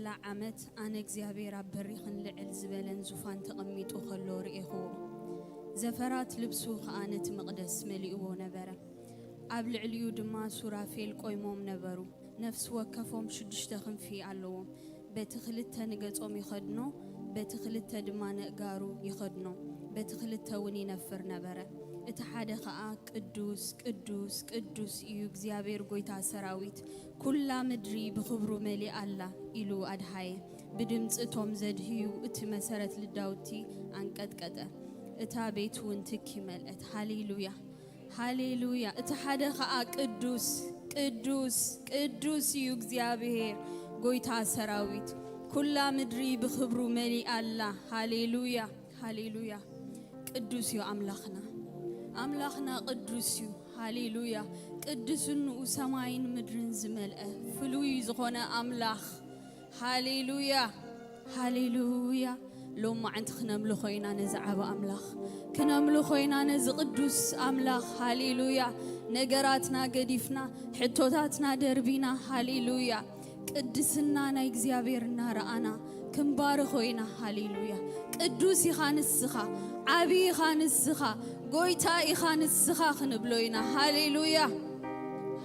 ላ ዓመት ኣነ እግዚኣብሔር ኣብ በሪኽን ልዕል ዝበለን ዙፋን ተቐሚጡ ኸሎ ርኤኽዎ። ዘፈራት ልብሱ ኸኣ ነቲ መቕደስ መሊእዎ ነበረ። ኣብ ልዕሊኡ ድማ ሱራፌል ቆይሞም ነበሩ። ነፍሲ ወከፎም ሽዱሽተ ክንፊ ኣለዎም። በቲ ክልተ ንገጾም ይኸድኖ፣ በቲ ክልተ ድማ ነእጋሩ ይኸድኖ፣ በቲ ክልተ እውን ይነፍር ነበረ። እቲ ሓደ ኸኣ ቅዱስ ቅዱስ ቅዱስ እዩ እግዚኣብሔር ጐይታ ሰራዊት፣ ኩላ ምድሪ ብኽብሩ መሊኣ ኣላ ኢሉ ኣድሃየ። ብድምጺ እቶም ዘድህዩ እቲ መሰረት ልዳውቲ ኣንቀጥቀጠ፣ እታ ቤት እውን ትኪ መልአት። ሃሌሉያ ሃሌሉያ። እቲ ሓደ ኸኣ ቅዱስ ቅዱስ ቅዱስ እዩ እግዚኣብሔር ጐይታ ሰራዊት፣ ኩላ ምድሪ ብኽብሩ መሊኣ ኣላ። ሃሌሉያ ሃሌሉያ። ቅዱስ እዩ ኣምላኽና፣ ኣምላኽና ቅዱስ እዩ። ሃሌሉያ። ቅድስንኡ ሰማይን ምድርን ዝመልአ ፍሉይ ዝኾነ ኣምላኽ። ሃሌሉያ ሃሌሉያ። ሎማዓንቲ ክነምልኾ ኢና ነዚ ዓቢ ኣምላኽ፣ ክነምልኾ ኢና ነዚ ቅዱስ ኣምላኽ። ሃሌሉያ። ነገራትና ገዲፍና፣ ሕቶታትና ደርቢና። ሃሌሉያ። ቅድስና ናይ እግዚኣብሔር እናረኣና ክንባርኾ ኢና። ሃሌሉያ። ቅዱስ ኢኻ ንስኻ፣ ዓቢ ኢኻ ንስኻ፣ ጐይታ ኢኻ ንስኻ ክንብሎ ኢና። ሃሌሉያ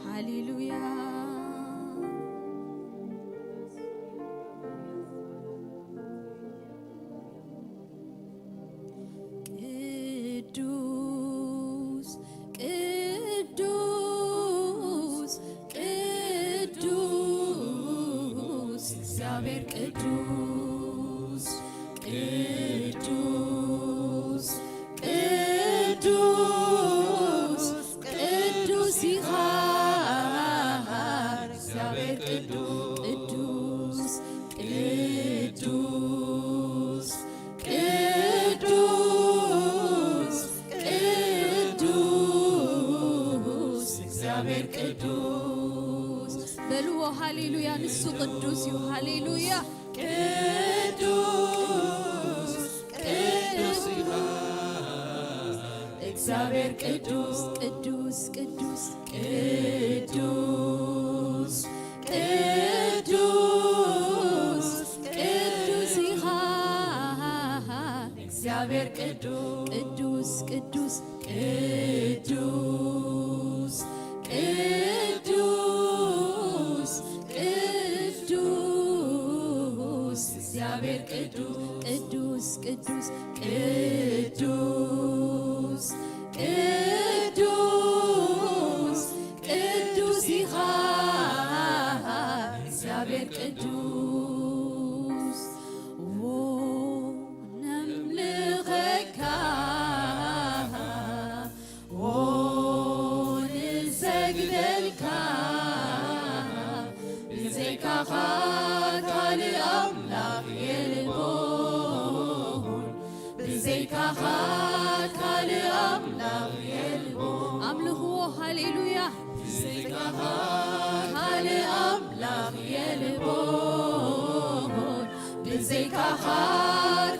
ሃሌሉያ። ቅዱስ ቅዱስ ቅዱስ እግዚኣብሔር ቅዱስ ቅዱስ ቅዱስ ቅዱስ ኢኻ እግዚኣብሔር ቅዱስ ቅዱስ ቅዱስ ቅዱስ እግዚኣብሔር ቅዱስ በልዎ። ሃሌሉያ። ንሱ ቅዱስ እዩ። ሃሌሉያ። ቅዱስ ቅዱስ ኢኻ እግዚኣብሔር ቅዱስ ቅዱስ ቅዱስ ቅዱስ ቅዱስ ቅዱስ ኢኻ እግዚኣብሔር ቅዱስ ቅዱስ ቅዱስ ቅዱስ ቅዱስ ቅዱስ እግዚኣብሔር ቅዱስ ቅዱስ ቅዱስ ቅዱስ ቅዱስ ቅዱስ ኢኻ እግዚኣብሔር ቅዱስ። ዎ ነምልኸካ፣ ዎ ንሰግደልካ፣ ብዘይካኻ ካልእ ኣምላኽ የልቦን። ብዘይካኻ ካልእ ኣምላኽ የልቦን። ኣምልኽዎ። ሃሌሉያ። ብዘይካኻ ካልእ ኣምላኽ የልቦን። ብዘይካኻ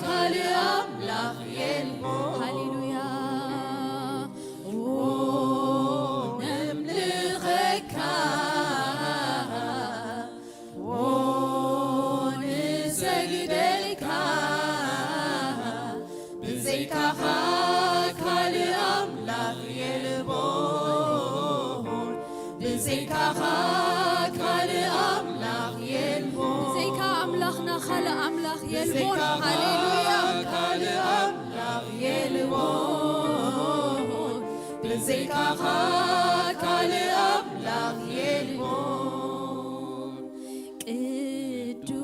ካልእ ኣምላኽ የልቦን። ሃሌሉያ። ዎ ነምልኸካ፣ ዎ ንሰግደልካ፣ ብዘይካኻ ካልእ ኣምላኽ የልቦን። ብዘይካኻ ካልእ ኣምላኽ የልቦን። ብዘይካ ኣምላኽና ካልእ ኣምላኽ የልቦን። ብዘይካኻ ሃሌሉያ። ካልእ ኣምላኽ የልቦን። ብዘይካኻ ካልእ ኣምላኽ የልቦን።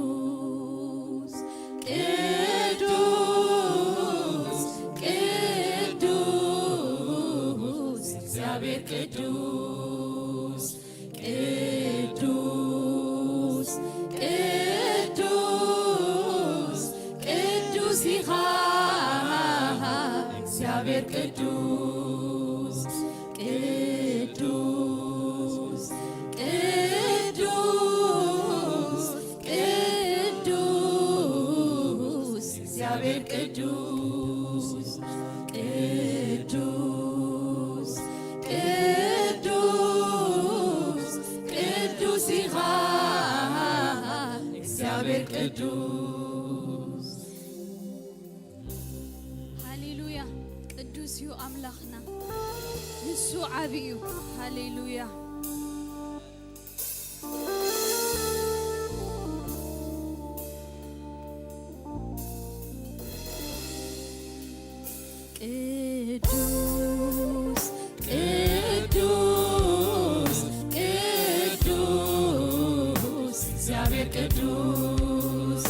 ቅዱስ ቅዱስ ቅዱስ እግዚኣብሔር ቅዱስ ቅዱስ ቅዱስ ቅዱስ ኢኻ እግዚኣብሔር ቅዱስ ቅዱስ ቅዱስ ቅዱስ እግዚኣብሔር ቅዱስ ቅዱስ ቅዱስ ሃሌሉያ። ቅዱስ እዩ ኣምላኽና፣ ንሱ ዓቢ እዩ። ሃሌሉያ። ቅዱስ፣ ቅዱስ፣ ቅዱስ፣ እግዚኣብሔር ቅዱስ፣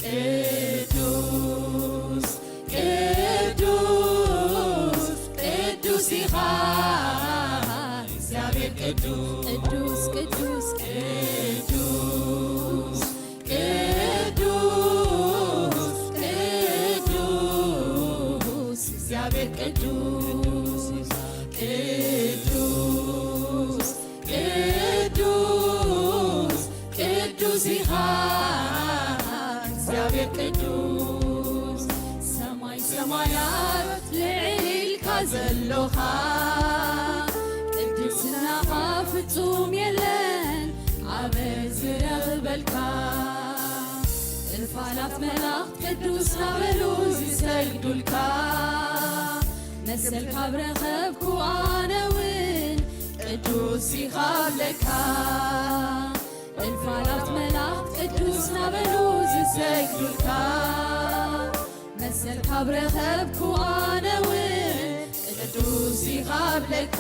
ቅዱስ፣ ቅዱስ፣ ቅዱስ ኢኻ እግዚኣብሔር ቅዱስ። ቅዱስ፣ ቅዱስ፣ ቅዱስ፣ ቅዱስ፣ ቅዱስ፣ ቅዱስ፣ እግዚኣብሔር ቅዱስ፣ ቅዱስ፣ ቅዱስ፣ ቅዱስ ኢኻ እግዚኣብሔር ቅዱስ። ሰማይ ሰማያት ልዕል ኢልካ ዘሎኻ፣ ቅድስናኻ ፍጹም የለን ኣበይ ዝረኽበልካ። እልፍ ኣላፍ መላእኽት ቅዱስ ናበሉ ዝሰግዱልካ፣ መሰል ካብ ረኸብኩ ኣነ እውን ቅዱስ ኢኻ ብለካ። እልፍ ኣላፍ መላእኽት ቅዱስ ናበሉ ዝሰግዱልካ፣ መሰል ካብ ረኸብኩ ኣነ እውን ቅዱስ ኢኻ ብለካ።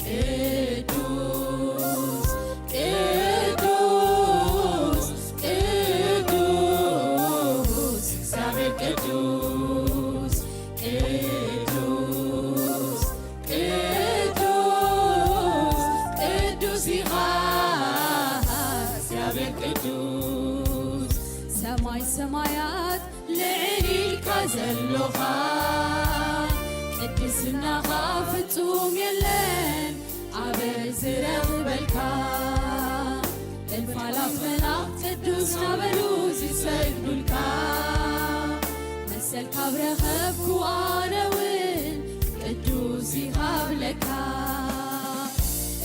ቅዱስ፣ ቅዱስ፣ ቅዱስ፣ ቅዱስ፣ እግዚኣብሔር ቅዱስ፣ ቅዱስ፣ ቅዱስ፣ ቅዱስ ኢኻ እግዚኣብሔር ቅዱስ። ሰማይ ሰማያት ልዕል ኢልካ ዘሎኻ፣ ቅድስናኻ ፍጹም የለን ኣበይ ዝረኽበልካ። እልፍ ኣላፍ መላእኽት ቅዱስ ናበሉ ዝሰግዱልካ፣ መሰል ካብ ረኸብኩ ኣነ እውን ቅዱስ ኢኻ ብለካ።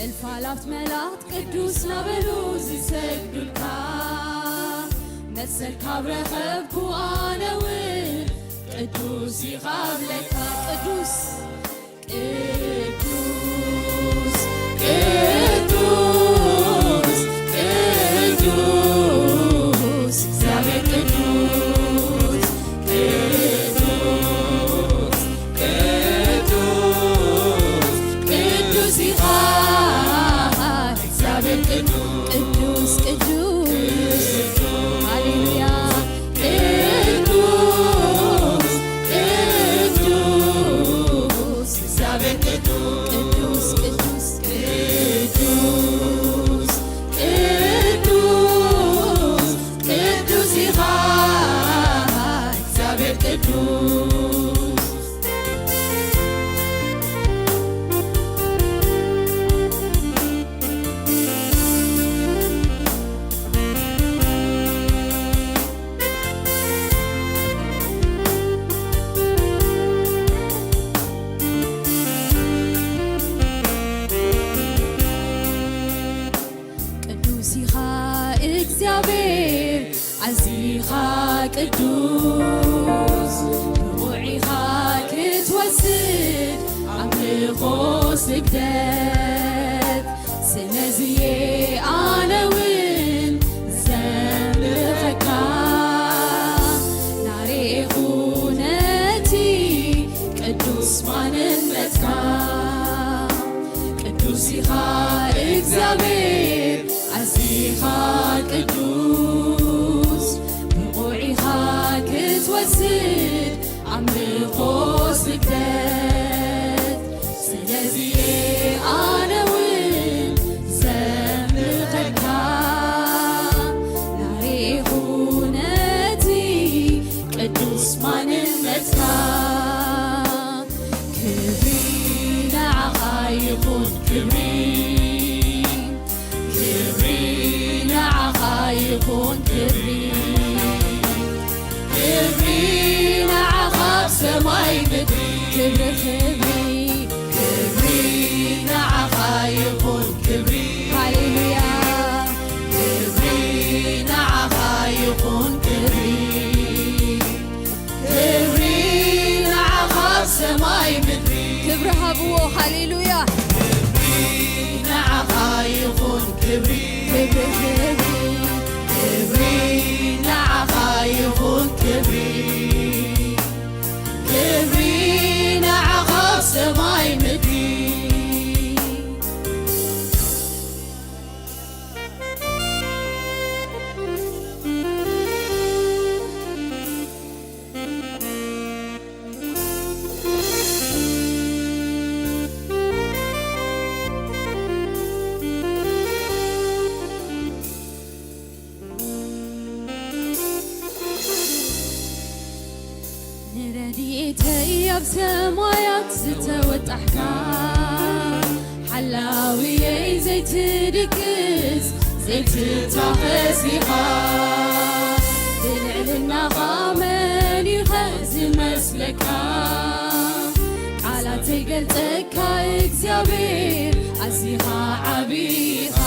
እልፍ ኣላፍ መላእኽት ቅዱስ ናበሉ ዝሰግዱልካ፣ መሰል ካብ ረኸብኩ ኣነ እውን ቅዱስ ኢኻ ብለካ። ቅዱስ፣ ቅዱስ፣ ቅዱስ፣ ቅዱስ፣ እግዚኣብሔር ቅዱስ፣ ቅዱስ፣ ቅዱስ፣ ቅዱስ ኢኻ እግዚኣብሔር ቅዱስ፣ ቅዱስ፣ ቅዱስ፣ ሃሌሉያ፣ ቅዱስ፣ ቅዱስ፣ እግዚኣብሔር ቅዱስ፣ ቅዱስ፣ ቅዱስ፣ ቅዱስ፣ ቅዱስ ኢኻ እግዚኣብሔር ቅዱስ። ቅዱስ ኢኻ እግዚኣብሔር ኣዚኻ ቅዱስ፣ ብቑዕ ኢኻ ክትወስድ ኣምልኾ ስግደት። ስለዚ ኣነ እውን ዘምልኸካ ናሬኹ ነቲ ቅዱስ ማንነትካ። ቅዱስ ኢኻ እግዚኣብሔር ኣዚኻ ቅዱስ፣ ብቑዕ ኢኻ ክትወስድ ኣምልኾ ስግደት። ስለዚ ኣነ እውን ዘምልኸካ ናሬኹ ነቲ ቅዱስ ማንነትካ። ክብሪ ንዓኻ ይኹን ክብሪ፣ ክብሪ ንዓኻ ይኹን ክብሪ፣ ክብሪ ንዓኻ ኣብ ሰማይ ምድሪ። ክብሪ ክብሪ ክብሪ ንዓኻ ይኹን ክብሪ፣ ሃሌሉያ። ክብሪ ንዓኻ ሃሌሉያ። ክብሪ ንዓኻ ይኹን፣ ክብሪ፣ ክብሪ፣ ክብሪ፣ ክብሪ ንዓኻ ይኹን፣ ክብሪ፣ ክብሪ ንዓኻ ኣብ ሰማይ ምድሪ። ንረድኤተይ ኣብ ሰማያት ዝተወጣሕካ፣ ሓላውየይ ዘይትድቅስ ዘይትታኸስ ኢኻ። ብልዕልናኻ መን ኢኸ ዝመስለካ? ቃላት ዘይገልጸካ እግዚኣብሔር ኣዚኻ ዓቢ ኢኻ።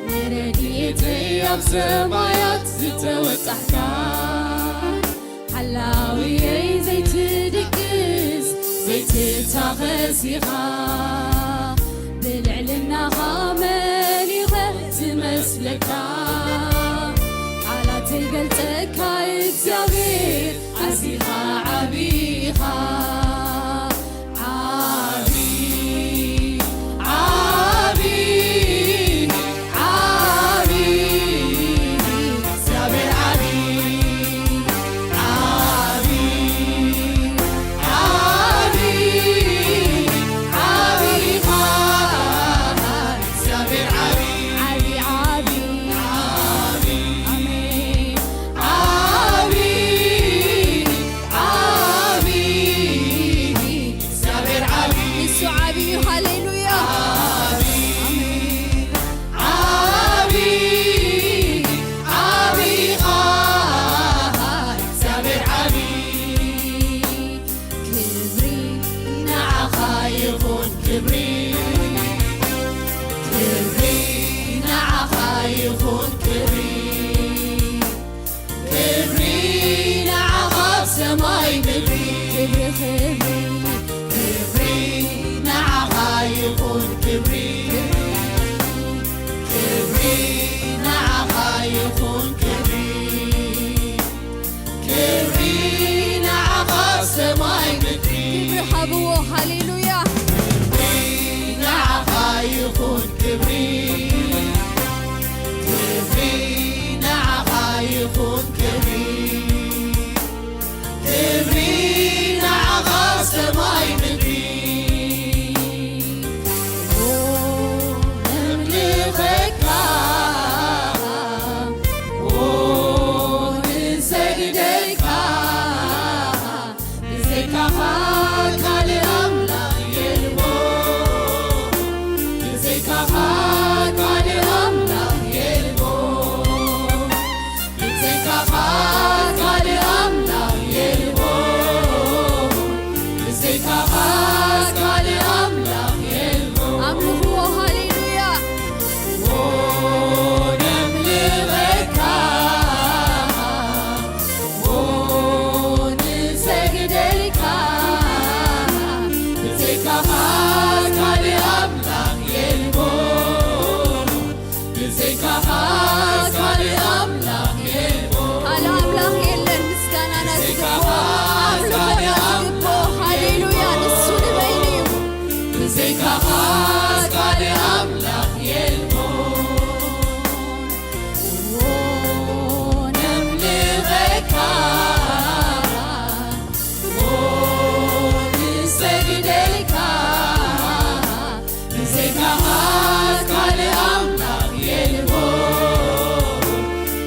ንረድኤተይ ኣብ ሰማያት ዝተወጣሕካ፣ ሓላውየይ ዘይትድቅስ ዘይትታኸስ ኢኻ። ብልዕልናኻ መን ኢኸ ዝመስለካ? ቃላት ዘይገልጸካ እግዚኣብሔር ኣዚኻ ዓቢ ኢኻ። ዓቢ፣ ዓቢ፣ ዓቢ፣ እግዚኣብሔር ዓቢ፣ ዓቢ፣ ዓቢ፣ ዓቢ ኢኻ። እግዚኣብሔር ዓቢ፣ ዓቢ፣ ዓቢ፣ ዓቢ፣ ኣሜን። ዓቢ፣ ዓቢ፣ እግዚኣብሔር ዓቢ፣ ንሱ ዓቢ እዩ። ሃሌሉያ። ዓቢ፣ ዓቢ፣ ዓቢ ኢኻ፣ እግዚኣብሔር ዓቢ። ክብሪ ንዓኻ ይኹን፣ ክብሪ፣ ክብሪ ንዓኻ ይኹን፣ ክብሪ፣ ክብሪ ንዓኻ ኣብ ሰማይ ምድሪ። ክብሪ፣ ክብሪ፣ ክብሪ ንዓኻ ይኹን፣ ክብሪ፣ ክብሪ ንዓኻ ይኹን፣ ክብሪ፣ ክብሪ ንዓኻ ኣብ ሰማይ ምድሪ። ክብሪ ሃብዎ። ሃሌሉያ። ክብሪ ንዓኻ ይኹን፣ ክብሪ፣ ክብሪ ንዓኻ ይኹን፣ ክብሪ፣ ክብሪ ንዓኻ ሰማይ ምድሪ። ኦ፣ ነምልኸካ፣ ኦ፣ ንሰግደልካ። ብዘይካኻ ካልእ ኣምላኽ የልቦ። ብዘይካኻ ካልእ ኣምላኽ የልቦ። ብዘይካኻ ካልእ ኣምላኽ የልቦ። ብዘይካኻ ካልእ ኣምላኽ የልቦ። ኣምልኽዎ። ሃሌሉያ። ኦ፣ ነምልኸካ። ኦ፣ ንሰግደልካ። ብዘይካኻ ካልእ ኣምላኽ የልቦ። ብዘይካኻ ካልእ ኣምላኽ የልቦ። ካልእ ኣምላኽ የለን። ምስጋናና ዝግብኦ፣ ኣምልኾና ዝግብኦ። ሃሌሉያ። ንሱ ንበይኑ እዩ። ብዘይካኻ ካልእ ኣምላኽ የልቦ። ነምልኸካ፣ ንሰግደልካ። ብዘይካኻ ካልእ ኣምላኽ የልቦ።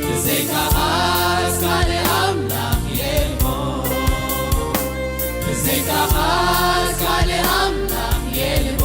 ብዘይካኻ ካልእ ኣምላኽ የልቦ። ብዘይካኻ ካልእ ኣምላኽ የልቦ።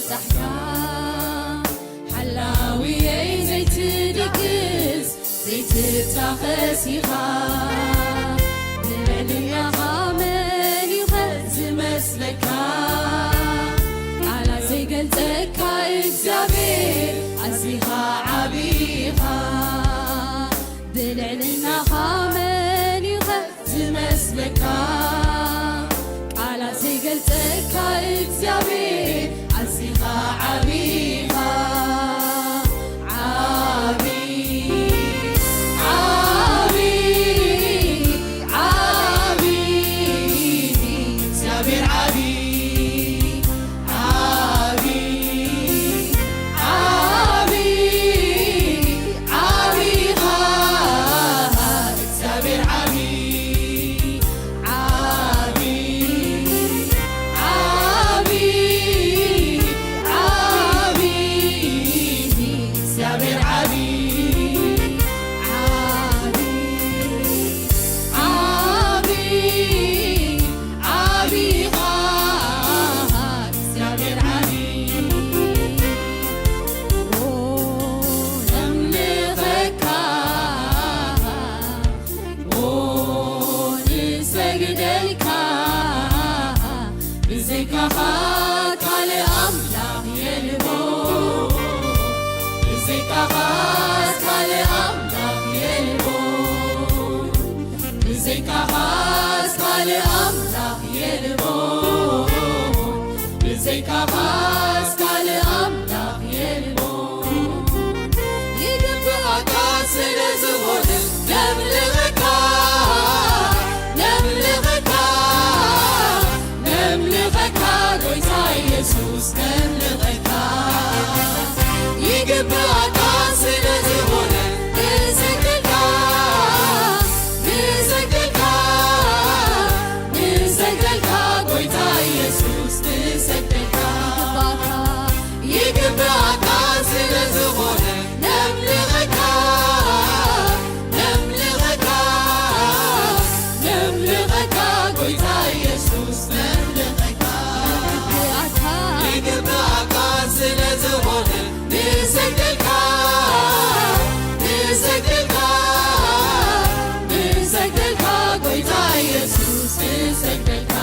ጻሕካ ሓላውየይ ዘይትድቅስ ዘይትታኸስ ኢኻ። ብልዕልናኻ መን እዩ ኸ ዝመስለካ? ቃላት ዘይገልጸካ እግዚኣብሔር ኣዚኻ ዓቢ ኢኻ። ብልዕልናኻ መን እዩ ኸ ዝመስለካ? ቃላት ዘይገልጸካ እግዚኣብሔር ኣዚኻ ዓቢ ኢኻ። ዓቢ፣ ዓቢ፣ ዓቢ እግዚኣብሔር ዓቢ። ዓቢ፣ ዓቢ፣ ዓቢ ኢኻ እግዚኣብሔር ዓቢ። ዓቢ፣ ዓቢ፣ ዓቢ እግዚኣብሔር ዓቢ። ዓቢ፣ ዓቢ፣ ዓቢ ኢኻ እግዚኣብሔር ዓቢ። ኦ፣ ነምልኸካ፣ ኦ፣ ንሰግደልካ፣ ብዘይካኻ ካልእ ኣምላኽ የልቦ። ብዘይካኻስ ካልእ ኣምላኽ የልቦ። ብዘይካኻስ ካልእ ኣምላኽ የልቦ። ብዘይካኻስ ካልእ ኣምላኽ የልቦ። ይግብኣካ ስለ ዝኾነ ነምልኸካ፣ ነምልኸካ፣ ነምልኸካ ጎይታ ኢየሱስ ነምልኸካ። ይግብኣካ ስለ ዝኾነ ንሰግደልካ፣ ንሰግደልካ፣ ንሰግደልካ ጎይታ ኢየሱስ ንሰግደልካ። ይግብኣካ ስለ ዝኾነ ነምልኸካ፣ ነምልኸካ፣ ነምልኸካ ጎይታ ኢየሱስ ነምልኸካ። ይግብኣካ፣ ይግብኣካ ስለ ዝኾነ ንሰግደልካ፣ ንሰግደልካ፣ ንሰግደልካ ጎይታ ኢየሱስ ንሰግደልካ።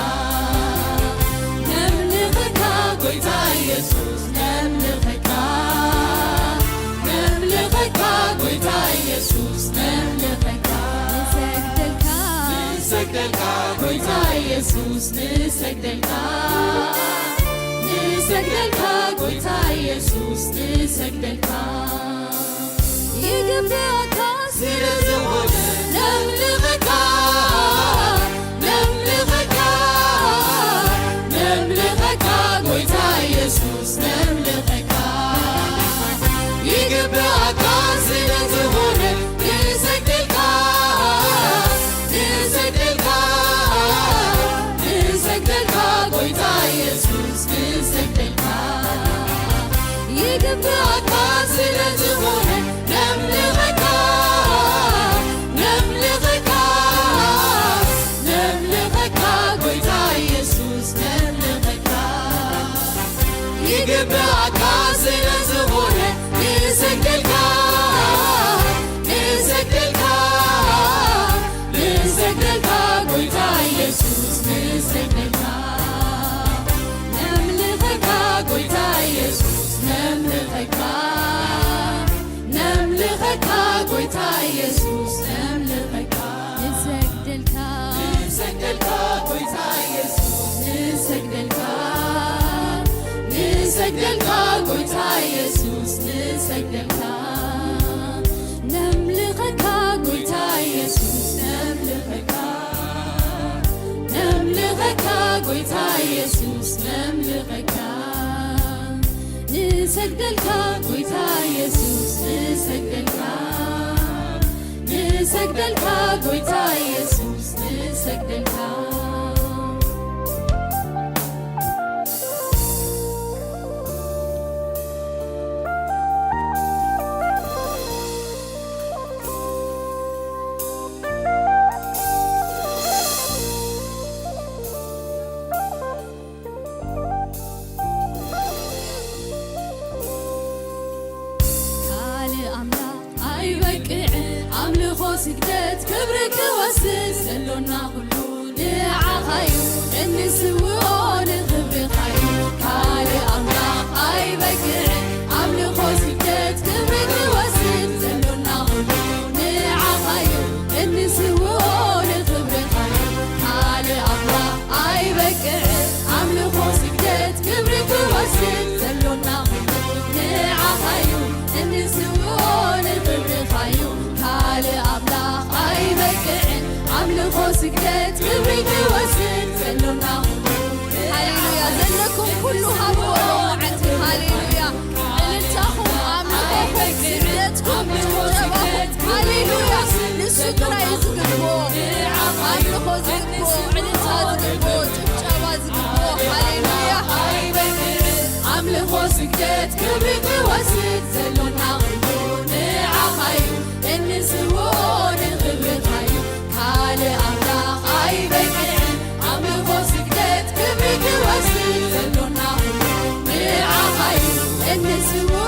ነምልኸካ ጎይታ ኢየሱስ ነምልኸካ፣ ነምልኸካ ጎይታ ኢየሱስ ነምልኸካ። ንሰግደልካ፣ ንሰግደልካ ጎይታ ኢየሱስ ንሰግደልካ፣ ንሰግደልካ ጎይታ ኢየሱስ ንሰግደልካ። ይግብኣካ ስለ ዝኾነ ነምልኸካ፣ ነምልኸካ፣ ነምልኸካ ጎይታ ኢየሱስ ነምልኸካ። ይግብኣካ ስለ ዝኾነ ንሰግደልካ፣ ንሰግደልካ፣ ንሰግደልካ ጎይታ ኢየሱስ ንሰግደልካ። ይግብኣካ ስለ ዝኾነ ነምልኸካ፣ ነምልኸካ፣ ነምልኸካ ጎይታ ኢየሱስ ነምልኸካ። ይግብኣካ ስለ ዝኾነ ንሰግደልካ፣ ንሰግደልካ፣ ንሰግደልካ ጎይታ ኢየሱስ ንሰግደልካ። ነምልኸካ ጎይታ ኢየሱስ ነምልኸካ፣ ነምልኸካ ጎይታ ኢየሱስ ነምልኸካ። ንሰግደልካ፣ ንሰግደልካ ጎይታ ኢየሱስ ንሰግደልካ፣ ንሰግደልካ ጎይታ ኢየሱስ ንሰግደልካ። ነምልኸካ ጎይታ ኢየሱስ ነምልኸካ፣ ነምልኸካ ጎይታ ኢየሱስ ነምልኸካ። ንሰግደልካ ጎይታ ኢየሱስ ንሰግደልካ፣ ንሰግደልካ ጎይታ ኢየሱስ ንሰግደልካ። ስግደት ክብሪ ክወስድ ዘሎና ኩሉ ንዓኻዩ እንስውኦ ንኽብርኻዩ። ካልእ ኣምላኽ ኣይበቅዕን ኣምልኾ ስግደት ክብሪ ክወስድ ዘሎና ኩሉ ንዓኻዩ እንስውኦ ንኽብርኻዩ። ካልእ ኣምላኽ ኣይበቅዕን ኣምልኾ ስግደት ክብሪ ክወስድ ዘሎና ኩሉ ንዓኻዩ እንስውኦ ንኽብርኻዩ። ካልእ ኣምላኽ ኣይበቅዕን ኣምልኾ ስግደት ክብሪ ክወስድ ዘሎና ኩሉ። ሃሌሉያ። ዘለኩም ኩሉ ሃብዎ ሎማዓንቲ። ሃሌሉያ። እልልታኹም፣ ኣምልኾኹም፣ ስግደትኩም፣ ጭብጨባኹም። ሃሌሉያ። ንሱ ጥራይ እዩ ዝግብኦ። ኣምልኾ ዝግብኦ፣ እልልታ ዝግብኦ፣ ጭብጨባ ዝግብኦ። ሃሌሉያ። ኣምልኾ ስግደት ክብሪ ክወስድ ዘሎና ኩሉ ንዓኻዩ እንስውኦ ንኽብርኻዩ። ካልእ ኣምላኽ ኣይበቅዕን ኣምልኾ ስግደት ክብሪ ክወስድ ዘሎና ኩሉ ንዓኻዩ እንስውኦ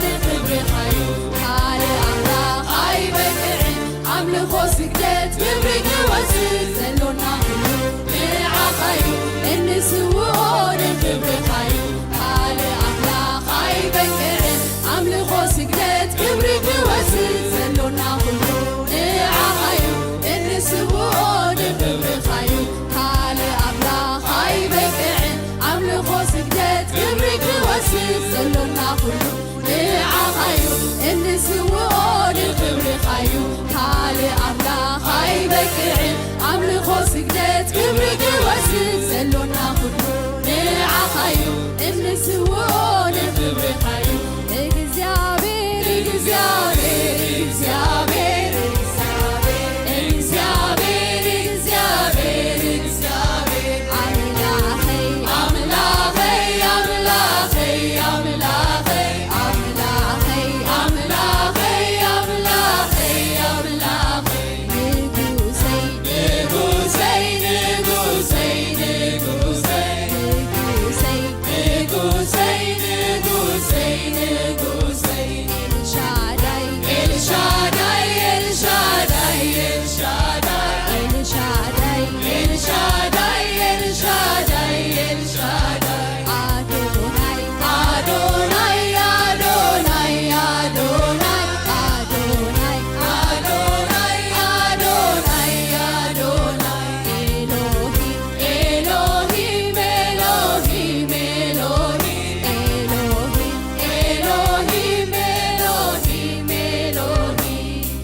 ንኽብርኻዩ። ካልእ ኣምላኽ ኣይበቅዕን ኣምልኾ ስግደት ክብሪ ክወስድ ዘሎና ኩሉ ንዓኻዩ እንስውኦ ንኽብርኻዩ። ካልእ ኣምላኽ ኣይበቅዕን ኣምልኾ ስግደት ክብሪ ክወስድ ዘሎና ኩሉ ንዓኻዩ እንስውኦ ንኽብርኻዩ። ካልእ ኣምላኽ ኣይበቅዕን ኣምልኾ ስግደት ክብሪ ክወስድ ዘሎና ኩሉ ንዓኻዩ እንስውኦ ንኽብርኻዩ። ካልእ ኣምላኽ ኣይበቅዕን ኣምልኾ ስግደት ክብሪ ክወስድ ዘሎና ኩሉ ንዓኻዩ እንስውኦ ንኽብርኻዩ። እግዚኣብሔር እግዚኣብሔር እግዚኣብሔር እግዚኣብሔር እግዚኣብሔር እግዚኣብሔር ኣምላኸይ ኣምላኸይ ኣምላኸይ ኣምላኸይ ኣምላኸይ ኣምላኸይ ኣምላኸይ ኣምላኸይ ንጉሰይ ንጉሰይ ንጉሰይ ንጉሰይ ንጉሰይ ንጉሰይ ንጉሰይ ንጉሰይ ኤልሻዳይ ኤልሻዳይ ኤልሻዳይ ኤልሻዳይ ኤልሻዳይ ኤልሻዳይ ኤልሻዳይ ኤልሻዳይ ኣዶናይ ኣዶናይ ኣዶናይ ኣዶናይ ኣዶናይ ኣዶናይ ኣዶናይ ኣዶናይ ኤሎሂም ኤሎሂም ኤሎሂም ኤሎሂም ኤሎሂም ኤሎሂም ኤሎሂም ኤሎሂም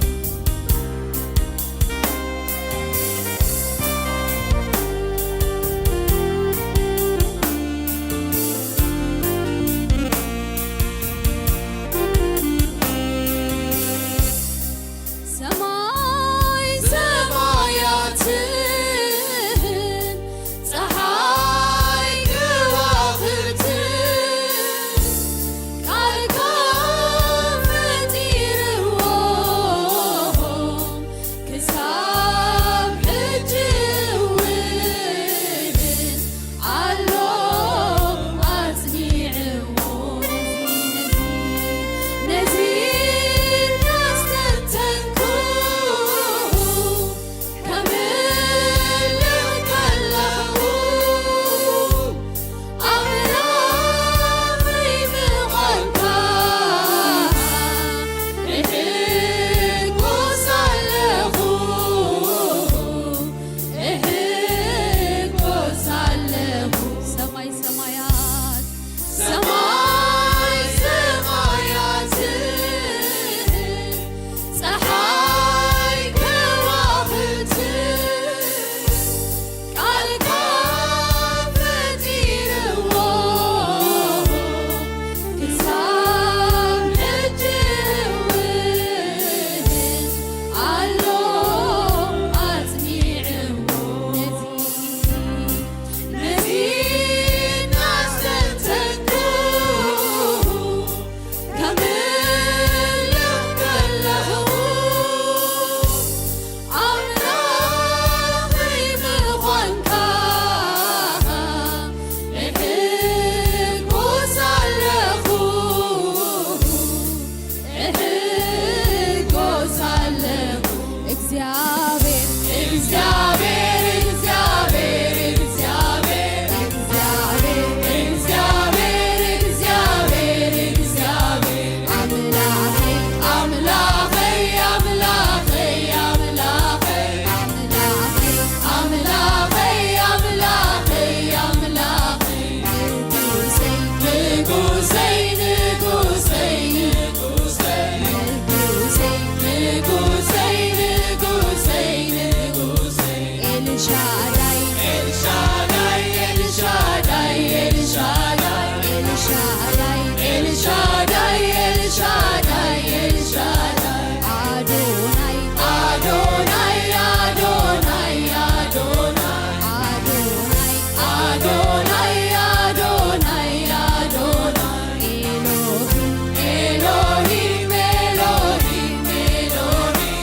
ኤልሻዳይ፣ ኤልሻዳይ፣ ኤልሻዳይ፣ ኤልሻዳይ፣ ኤልሻዳይ፣ ኤልሻዳይ፣ ኤልሻዳይ፣ ኤልሻዳይ፣ ኣዶናይ፣ ኣዶናይ፣ ኣዶናይ፣ ኣዶናይ፣ ኣዶናይ፣ ኣዶናይ፣ ኣዶናይ፣ ኣዶናይ፣ ኤሎሂም፣ ኤሎሂም፣ ኤሎሂም፣ ኤሎሂም።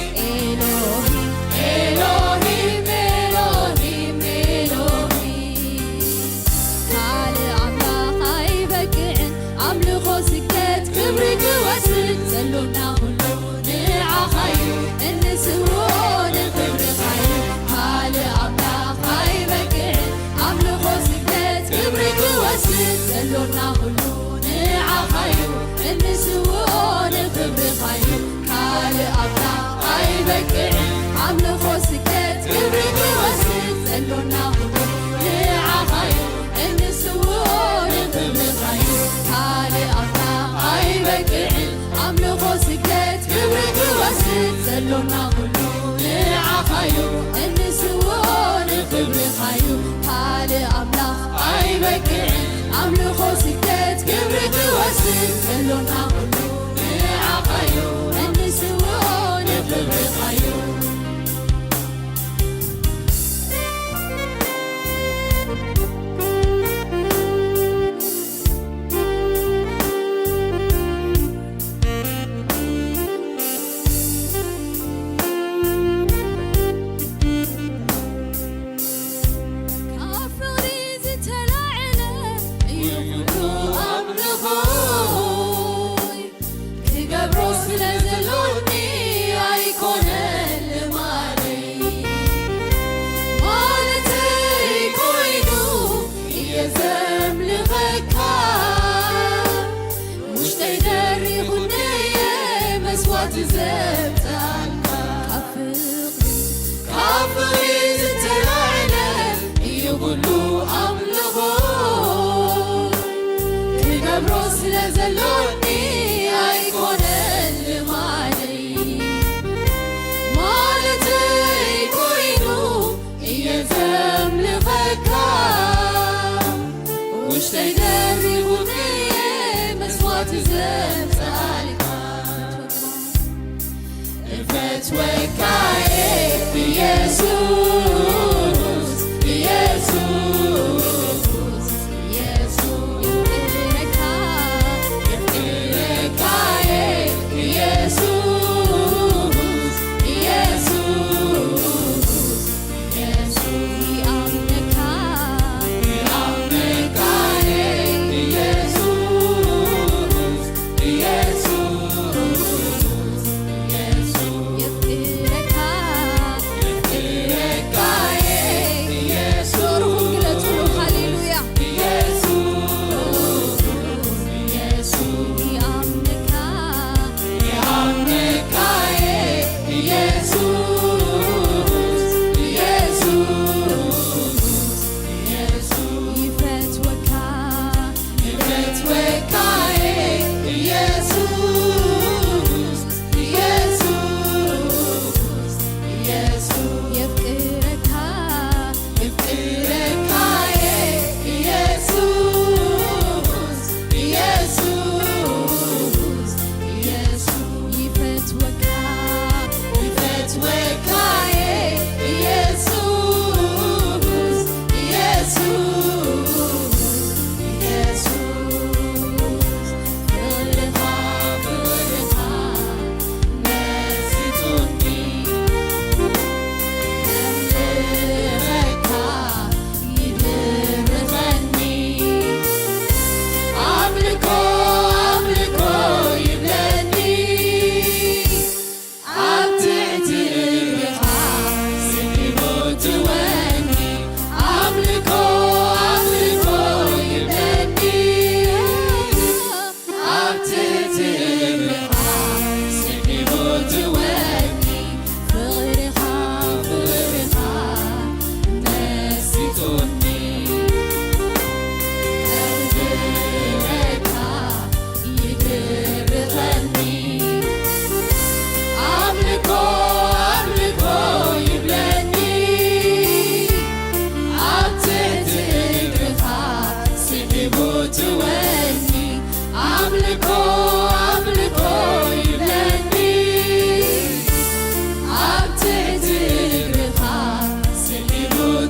ኤሎሂም፣ ኤሎሂም፣ ኤሎሂም፣ ኤሎሂም። ካልእ ኣምላኽ ኣይበቅዕን፣ ኣምልኾ፣ ስግደት፣ ክብሪ ክወስድ ዘሎና ኩሉ ንዓኻዩ፣ እንስውኦ ንኽብርኻዩ። ካልእ ኣምላኽ ኣይበቅዕን፣ ኣምልኾ፣ ስግደት፣ ክብሪ ክወስድ ዘሎና ኩሉ ንዓኻዩ፣ እንስውኦ ንኽብርኻዩ። ካልእ ኣምላኽ ኣይበቅዕን፣ ኣምልኾ፣ ስግደት፣ ክብሪ ክወስድ ዘሎና ኩሉ ንዓኻዩ፣ እንስውኦ ንኽብርኻዩ። ካልእ ኣምላኽ ኣይበቅዕን፣ ኣምልኾ፣ ስግደት፣ ክብሪ ክወስድ ዘሎና ኩሉ ንዓኻዩ፣ እንስውኦ ንኽብርኻዩ። ካልእ ኣምላኽ ኣይበቅዕን፣ ኣምልኾ፣ ስግደት፣ ክብሪ ክወስድ ዘሎና ኩሉ ንዓኻዩ፣ እንስውኦ ንኽብርኻዩ። ካብ ፍቕሪ ዝተላዕለ እዩ ኩሉ ኣምልኾይ።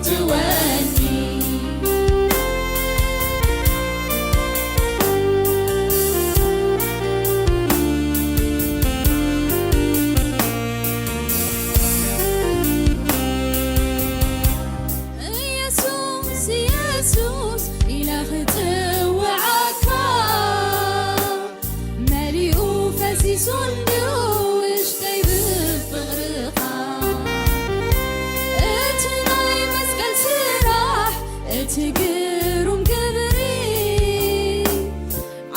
ትወኒ። ኢየሱስ፣ ኢየሱስ ኢለ ክጽውዓካ፣ መሊኡ ፈሲሱ እንድዩ ውሽጠይ ብፍቕርኻ። እቲ ናይ መስቀል ስራሕ፣ እቲ ግሩም ግብሪ፣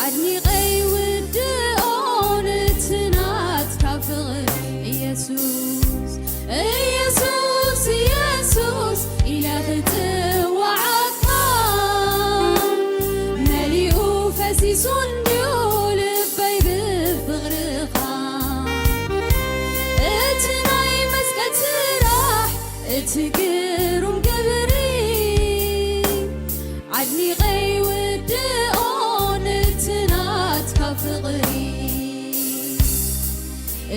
ዓድኒቐ ይውድኦን እቲ ናትካ ፍቕሪ። ኢየሱስ፣ ኢየሱስ፣ ኢየሱስ ኢለ ክጽውዓካ፣ መሊኡ ፈሲሱ እንድዩ ልበይ ብፍቕርኻ። እቲ ናይ መስቀል ስራሕ፣ እቲ ግሩም ግብሪ፣ ዓድኒቐ ይውድኦን እቲ ናትካ ፍቕሪ።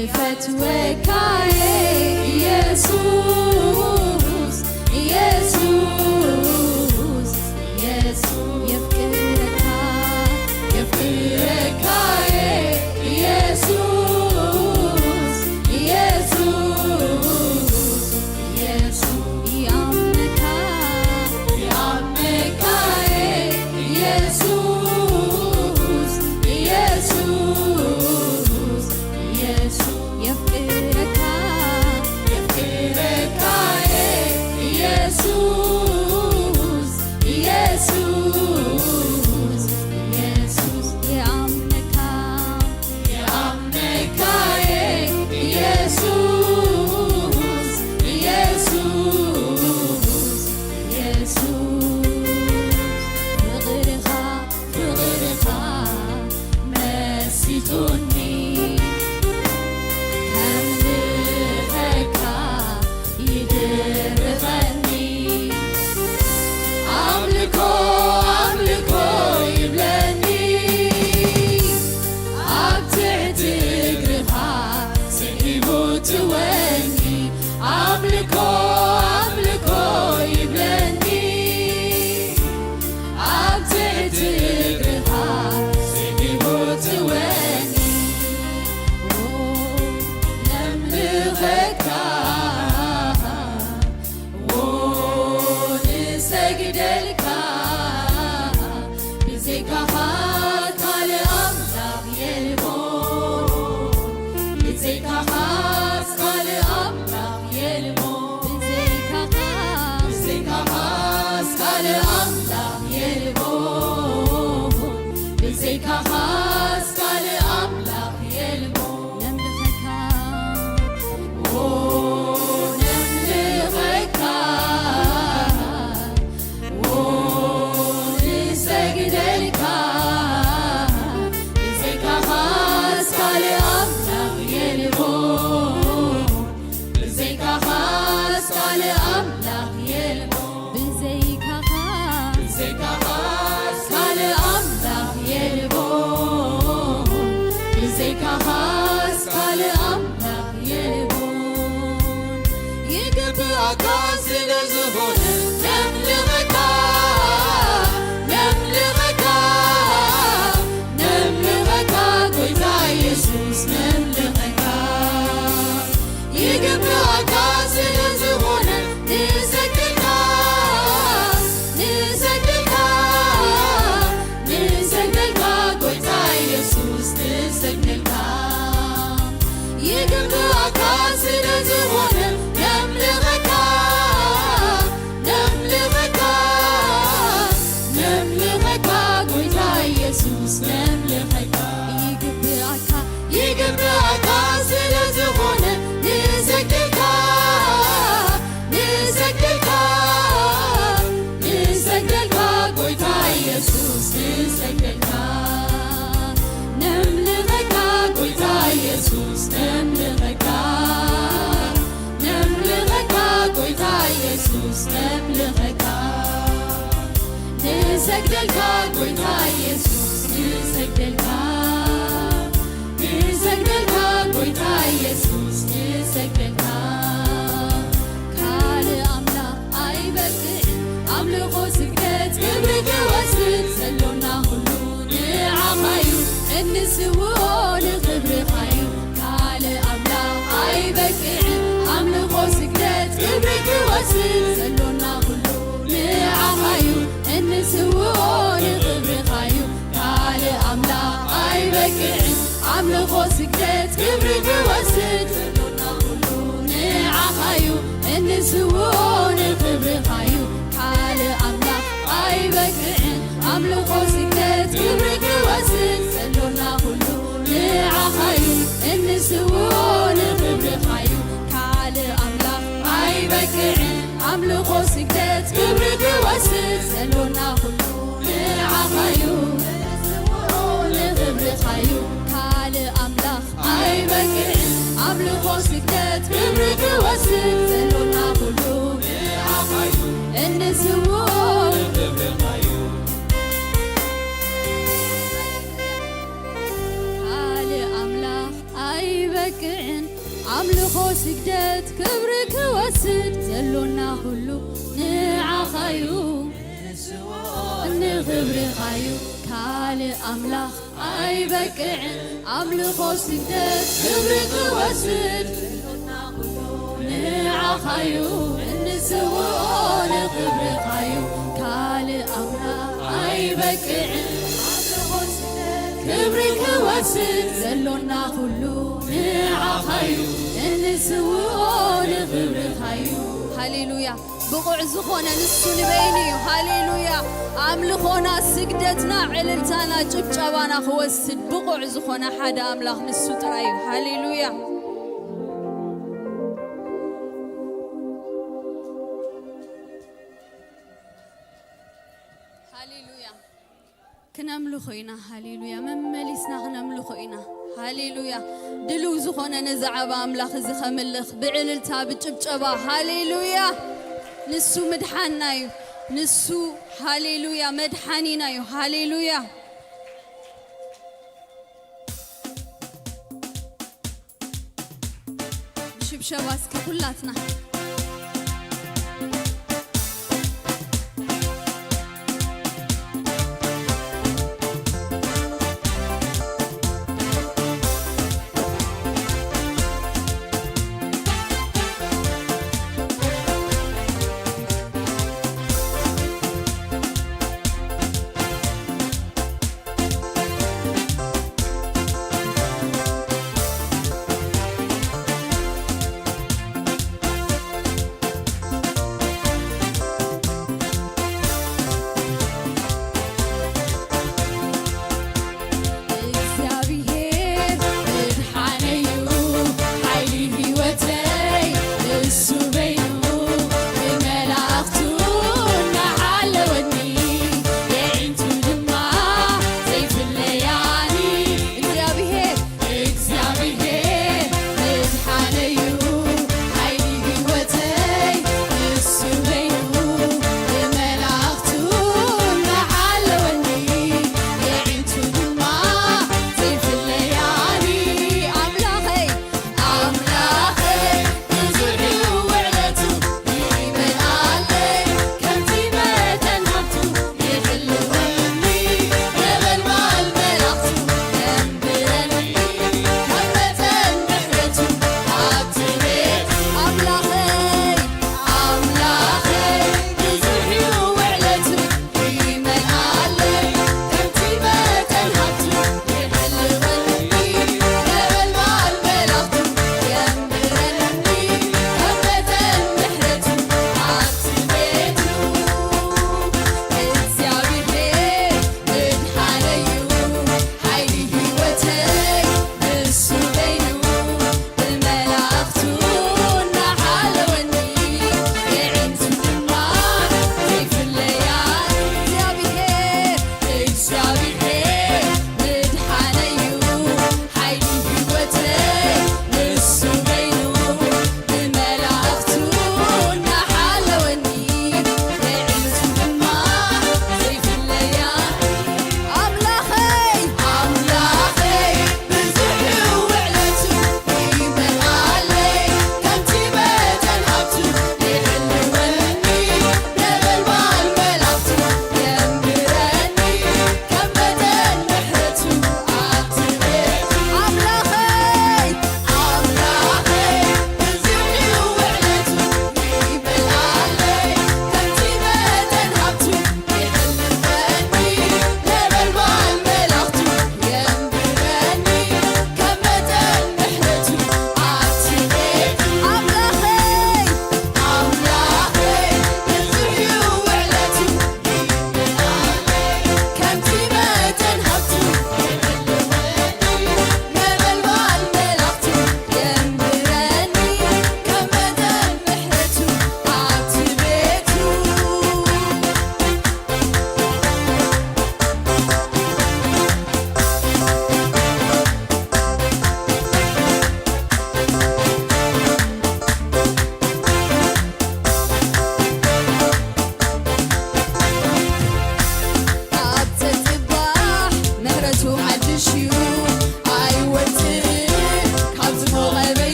እፈትወካየ ኢየሱስ፣ ኢየሱስ፣ ኢየሱስ፣ የፍቅረካ፣ የፍቅረካየ ኢየሱስ፣ ኢየሱስ፣ ኢየሱስ፣ ይኣምነካ፣ ይኣምነካየ ኢየሱስ፣ ኢየሱስ፣ ኢየሱስ፣ የፍቅረካ፣ የፍቅረካየ ኢየሱስ፣ ኢየሱስ፣ ኢየሱስ፣ ይኣምነካ፣ ይኣምነካየ ኢየሱስ፣ ኢየሱስ፣ ኢየሱስ፣ ፍቕርኻ፣ ፍቕርኻ መሲጡኒ፣ ከምልኸካ ይድርኸኒ። ኣምልኮ፣ ኣምልኮ ይብለኒ፣ ኣብ ትሕቲ እግርኻ ስዒሙ ትወኒ። ኣምልኮ፣ ኣምልኮ ይብለኒ፣ ኣብ ትሕቲ እግርኻ ስዒሙ ትወኒ። ነምልኸካ፣ ንሰግደልካ፣ ብዘይካኻ ካልእ ኣምላኽ የልቦን፣ ብዘይካኻ ካልእ ኣምላኽ የልቦን፣ ብዘይካኻ፣ ብዘይካኻ ካልእ ኣምላኽ የልቦን፣ ብዘይካኻ ካልእ ኣምላኽ የልቦን። ነምልኸካ፣ ኦ፣ ነምልኸካ፣ ኦ፣ ንሰግደልካ፣ ብዘይካኻስ ካልእ ኣምላኽ የልቦን፣ ብዘይካኻስ ካልእ ኣምላኽ የልቦን። ብዘይካኻ፣ ብዘይካኻስ ካልእ ኣምላኽ የልቦን። ብዘይካኻስ ካልእ ኣምላኽ የልቦን። ይግብኣካ ስለ ዝኾነ ነምልኸካ፣ ነምልኸካ፣ ነምልኸካ፣ ጎይታ ኢየሱስ ነምልኸካ። ይግብኣካ ስለ ዝኾነ ንሰግደልካ፣ ንሰግደልካ፣ ንሰግደልካ፣ ጎይታ ኢየሱስ ንሰግደልካ። ይግብኣካ ስለ ዝኾነ ነምልኸካ፣ ነምልኸካ፣ ነምልኸካ፣ ጎይታ ኢየሱስ ነምልኸካ። ይግብኣካ፣ ይግብኣካ ስለ ዝኾነ ንሰግደልካ፣ ንሰግደልካ፣ ንሰግደልካ፣ ጎይታ ኢየሱስ ንሰግደልካ። ነምልኸካ፣ ጎይታ ኢየሱስ ነምልኸካ። ነምልኸካ፣ ጎይታ ኢየሱስ ነምልኸካ። ንሰግደልካ፣ ጎይታ ኢየሱስ ንሰግደልካ። ንሰግደልካ፣ ጎይታ ኢየሱስ ንሰግደልካ። ካልእ ኣምላኽ ኣይበልካ፣ ኣምልኾ ስግደት ክብሪ ክወስድ ዘሎና ኩሉ ንዓኻዩ እንስውኦ ንኽብርኻዩ ካልእ ኣምላኽ ኣይበቅዕን ኣምልኾ ስግደት ክብሪ ክወስድ ዘሎና ኩሉ ንዓኻዩ እንስውኦ ንኽብርኻዩ ካልእ ኣምላኽ ኣይበቅዕን ኣምልኾ ስግደት ክብሪ ክወስድ ዘሎና ኩሉ ንዓኻዩ እንስውኦ ንኽብርኻዩ ካልእ ኣምላኽ ኣይበቅዕን ኣምልኾ ስግደት ክብሪ ክወስድ ዘሎና ኩሉ ንዓኻዩ እንስውኦ ንኽብርኻዩ ካልእ ኣምላኽ ኣይበቅዕን ኣምልኾ ስግደት ክብሪ ክወስድ ዘሎና ኩሉ ንዓኻዩ እንስውኦ ንኽብርኻዩ ካልእ ኣምላኽ ኣይበቅዕን ኣምልኾ ስግደት ክብሪ ክወስድ ዘሎና ኩሉ ንዓኻዩ እንስውኦ ንኽብርኻዩ ካልእ ኣምላኽ ኣይበቅዕን ኣምልኾ ስግደት ክብሪ ክወስድ ዘሎና ኩሉ ንዓኻዩ ንኽብርኻዩ ካልእ ኣምላኽ ኣይበቅዕን ኣምልኾ ስግደት ክብሪ ክወስድ ንዓኻዩ እንስውኦ ንኽብርኻዩ ካልእ ኣምላኽ ኣይበቅዕን ኣምልኾ ስግደት ክብሪ ክወስድ ዘሎና ኩሉ ንዓኻዩ እንስውኦ ንኽብርኻዩ ሃሌሉያ ብቑዕ ዝኾነ ንሱ ንበይኑ እዩ ሃሌሉያ ኣምልኾና ስግደትና ዕልልታና ጭብጨባና ክወስድ ብቑዕ ዝኾነ ሓደ ኣምላኽ ንሱ ጥራይ እዩ ሃሌሉያ ሃሌሉያ ክነምልኾ ኢና ሃሌሉያ መመሊስና ክነምልኾ ኢና ሃሌሉያ ድልው ዝኾነ ነዚ ዓባ ኣምላኽ እዚ ከምልኽ ብዕልልታ ብጭብጨባ ሃሌሉያ ንሱ ምድሓንና እዩ ንሱ ሃሌሉያ መድሓኒና እዩ ሃሌሉያ ሽብሸባ እስኪ ኩላትና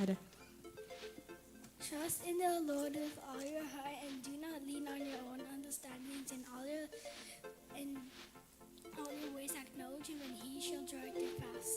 ሓደ። Trust in the Lord with all your heart and do not lean on your own understandings. In all your, in all your ways acknowledge him, and he shall direct your paths.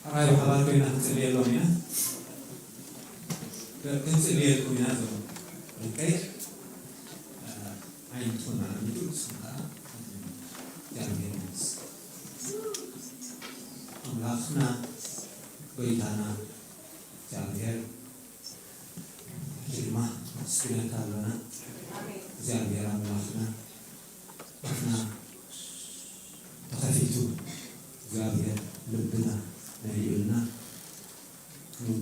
ሕራይ ብሓባር ኮይና ክንጽልየሎም ኢና። ክንጽልየልኩም ኢና። ዞም ኦኬ። ዓይነትኩም ኣቐሚጡ ንስኹም ከኣ እግዚኣብሔር ይመስገን። ኣምላኽና ጎይታና እግዚኣብሔር ድማ ነመስግነካ ኣለና። እግዚኣብሔር ኣምላኽና ኣፍና ተኸፊቱ እግዚኣብሔር ልብና መሊኡልና ክንው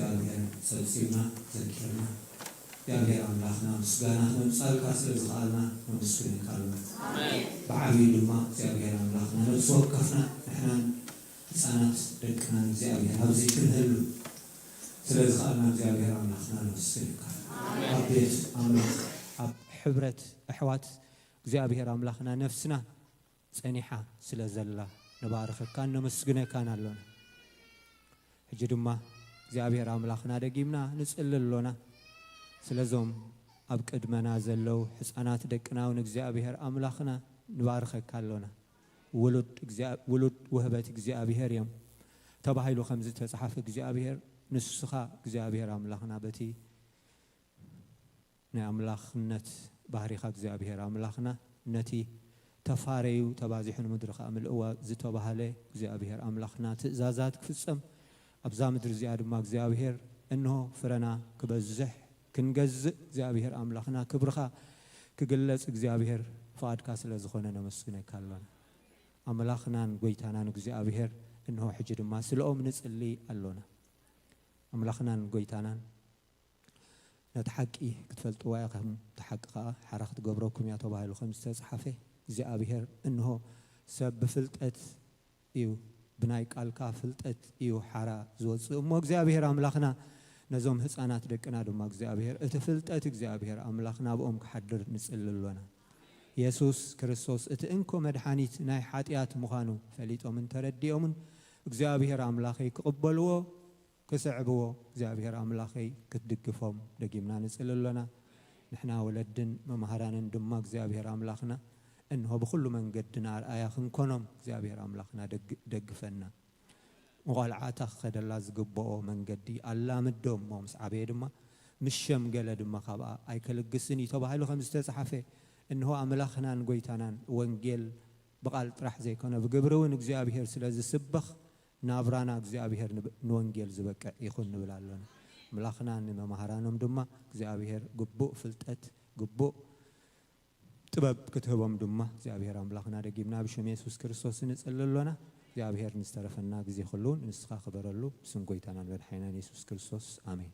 እግዚኣብሔር ሰብሲብና ዘኪርና እግዚኣብሔር ኣምላኽና ምስጋና ክነምጻልካ ስለ ዝኸኣልና ነመስግነካ ኣለና። ብዓብዩ ድማ እግዚኣብሔር ኣምላኽና ነብሲ ወከፍና ንሕናን ህፃናት ደቅናን እግዚኣብሔር ኣብዚ ክንህሉ ስለ ዝኸኣልና እግዚኣብሔር ኣምላኽና ነመስግነካ። ኣብ ቤት ኣምላኽ ኣብ ሕብረት ኣሕዋት እግዚኣብሔር ኣምላኽና ነፍስና ጸኒሓ ስለ ዘላ ንባርኸካን ነመስግነካን ኣሎና። ሕጂ ድማ እግዚኣብሔር ኣምላኽና ደጊምና ንጽሊ ኣሎና። ስለዞም ኣብ ቅድመና ዘለዉ ሕፃናት ደቅና እውን እግዚኣብሔር ኣምላኽና ንባርኸካ ኣሎና። ውሉድ እግዚኣብ-፣ ውሉድ ውህበት እግዚኣብሔር እዮም ተባሂሉ ከም ዝተጻሓፈ እግዚኣብሔር ንስኻ እግዚኣብሔር ኣምላኽና በቲ ናይ ኣምላኽነት ባህሪኻ እግዚኣብሔር ኣምላኽና ነቲ ተፋረዩ ተባዚሑ ንምድሪ ኸኣ ምልእዋ ዝተባህለ እግዚኣብሔር ኣምላኽና ትእዛዛት ክፍጸም ኣብዛ ምድሪ እዚኣ ድማ እግዚኣብሔር እንሆ ፍረና ክበዝሕ ክንገዝእ እግዚኣብሔር ኣምላኽና ክብርኻ ክግለጽ እግዚኣብሔር ፍቓድካ ስለ ዝኾነ ነመስግነካ ኣሎና። ኣምላኽናን ጐይታናን እግዚኣብሔር እንሆ ሕጂ ድማ ስለኦም ንጽሊ ኣሎና። ኣምላኽናን ጐይታናን ነቲ ሓቂ ክትፈልጥዋ ኢኹም፣ እቲ ሓቂ ኸኣ ሓራ ክትገብረኩም እያ ተባሂሉ ከም ዝተጻሓፈ፣ እግዚኣብሔር እንሆ ሰብ ብፍልጠት እዩ፣ ብናይ ቃልካ ፍልጠት እዩ ሓራ ዝወጽእ። እሞ እግዚኣብሔር ኣምላኽና ነዞም ህፃናት ደቅና ድማ እግዚኣብሔር እቲ ፍልጠት እግዚኣብሔር ኣምላኽ ናብኦም ክሓድር ንጽሊ ኣሎና። የሱስ ክርስቶስ እቲ እንኮ መድሓኒት ናይ ሓጢኣት ምዃኑ ፈሊጦምን ተረዲኦምን እግዚኣብሔር ኣምላኸይ ክቕበልዎ ክስዕብዎ እግዚኣብሔር ኣምላኸይ ክትድግፎም ደጊምና ንጽሊ ኣሎና። ንሕና ወለድን መማህራንን ድማ እግዚኣብሔር ኣምላኽና እንሆ ብኹሉ መንገድና ኣርኣያ ክንኮኖም እግዚኣብሔር ኣምላኽና ደግ-፣ ደግፈና። ንቖልዓ እታ ክኸደላ ዝግብኦ መንገዲ ኣላምዶ እሞ ምስ ዓበየ ድማ ምስ ሸምገለ ድማ ካብኣ ኣይከልግስን እዩ ተባሂሉ ከም ዝተጻሓፈ እንሆ ኣምላኽናን ጐይታናን ወንጌል ብቓል ጥራሕ ዘይኮነ ብግብሪ እውን እግዚኣብሔር ስለ ዝስበኽ ናብራና እግዚኣብሔር ንብ-፣ ንወንጌል ዝበቅዕ ይኹን ንብል ኣሎና። ኣምላኽና ንመማህራኖም ድማ እግዚኣብሔር ግቡእ ፍልጠት፣ ግቡእ ጥበብ ክትህቦም ድማ እግዚኣብሔር ኣምላኽና ደጊምና ብሽም የሱስ ክርስቶስ ንጽሊ ኣሎና። እግዚኣብሔር ንዝተረፈና ግዜ ኩሉ ንስኻ ክበረሉ ብስም ጐይታናን መድሓኒናን የሱስ ክርስቶስ ኣሜን።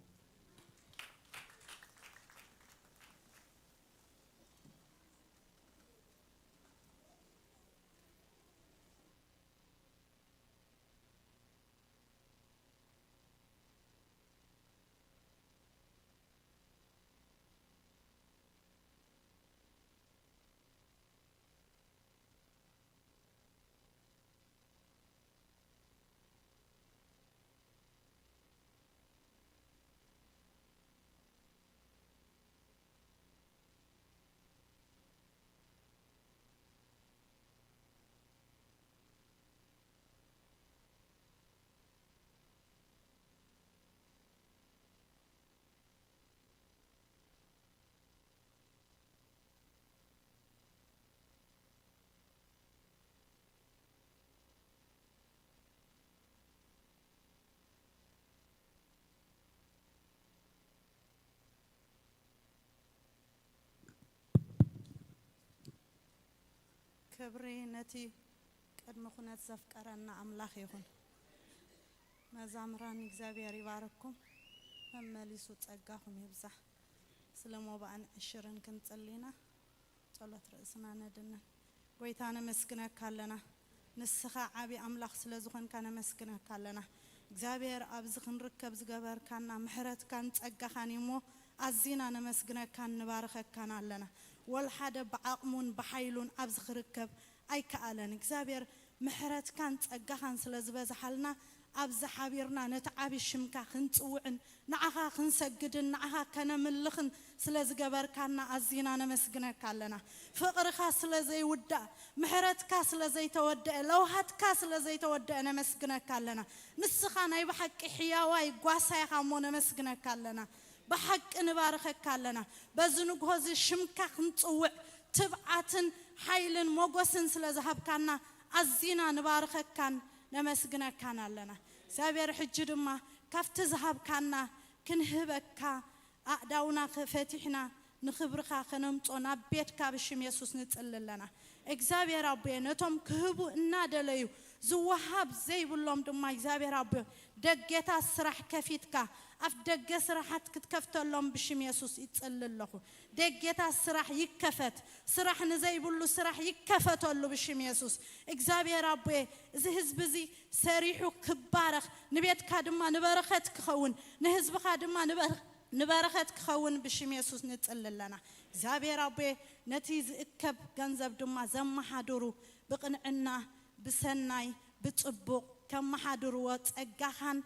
ክብሪ ነቲ ቅድሚ ኩነት ዘፍቀረና ኣምላኽ ይኹን። መዛምራን እግዚኣብሔር ይባርኩም፣ መመሊሱ ጸጋኹም ይብዛሕ። ስለ ሞባእን ዕሽርን ክንጽሊና ጸሎት ርእስና ነድንን። ጎይታ ነመስግነካ ኣለና። ንስኻ ዓቢ ኣምላኽ ስለ ዝኾንካ ነመስግነካ ኣለና። እግዚኣብሔር ኣብዚ ክንርከብ ዝገበርካና ምሕረትካን ጸጋኻን እዩ እሞ ኣዚና ነመስግነካን ንባርኸካን ኣለና። ወልሓደ ብዓቕሙን ብሓይሉን ኣብዚ ክርከብ ኣይከኣለን። እግዚኣብሔር ምሕረትካን ጸጋኻን ስለ ዝበዝሓልና ኣብዚ ሓቢርና ነቲ ዓቢ ሽምካ ክንጽውዕን ንዓኻ ክንሰግድን ንዓኻ ከነምልኽን ስለ ዝገበርካና ኣዚና ነመስግነካ ኣለና። ፍቕርኻ ስለ ዘይውዳእ፣ ምሕረትካ ስለ ዘይተወደአ፣ ለውሃትካ ስለ ዘይተወደአ ነመስግነካ ኣለና። ንስኻ ናይ ብሓቂ ሕያዋይ ጓሳ ኢኻ እሞ ነመስግነካ ኣለና። ብሓቂ ንባርኸካ ኣለና። በዚ ንግሆ እዚ ሽምካ ክንጽውዕ ትብዓትን ሓይልን ሞጎስን ስለ ዝሃብካና ኣዚና ንባርኸካን ነመስግነካን ኣለና። እግዚኣብሔር ሕጂ ድማ ካብቲ ዝሃብካና ክንህበካ ኣእዳውና ፈቲሕና ንኽብርኻ ከነምጾ ናብ ቤትካ ብሽም የሱስ ንጽሊ ኣለና። እግዚኣብሔር ኣቦየ ነቶም ክህቡ እናደለዩ ዝወሃብ ዘይብሎም ድማ እግዚኣብሔር ኣቦ ደገታት ስራሕ ከፊትካ ኣፍ ደገ ስራሓት ክትከፍተሎም ብሽም የሱስ ይጽሊ ኣለኹ። ደገታት ስራሕ ይከፈት፣ ስራሕ ንዘይብሉ ስራሕ ይከፈተሉ ብሽም የሱስ። እግዚኣብሔር ኣቦ እዚ ህዝቢ እዚ ሰሪሑ ክባረኽ፣ ንቤትካ ድማ ንበረኸት ክኸውን፣ ንህዝብኻ ድማ ንበር- ንበረኸት ክኸውን ብሽም የሱስ ንጽሊ ኣለና። እግዚኣብሔር ኣቦ ነቲ ዝእከብ ገንዘብ ድማ ዘመሓድሩ ብቕንዕና ብሰናይ ብጽቡቕ ከመሓድርዎ ጸጋኻን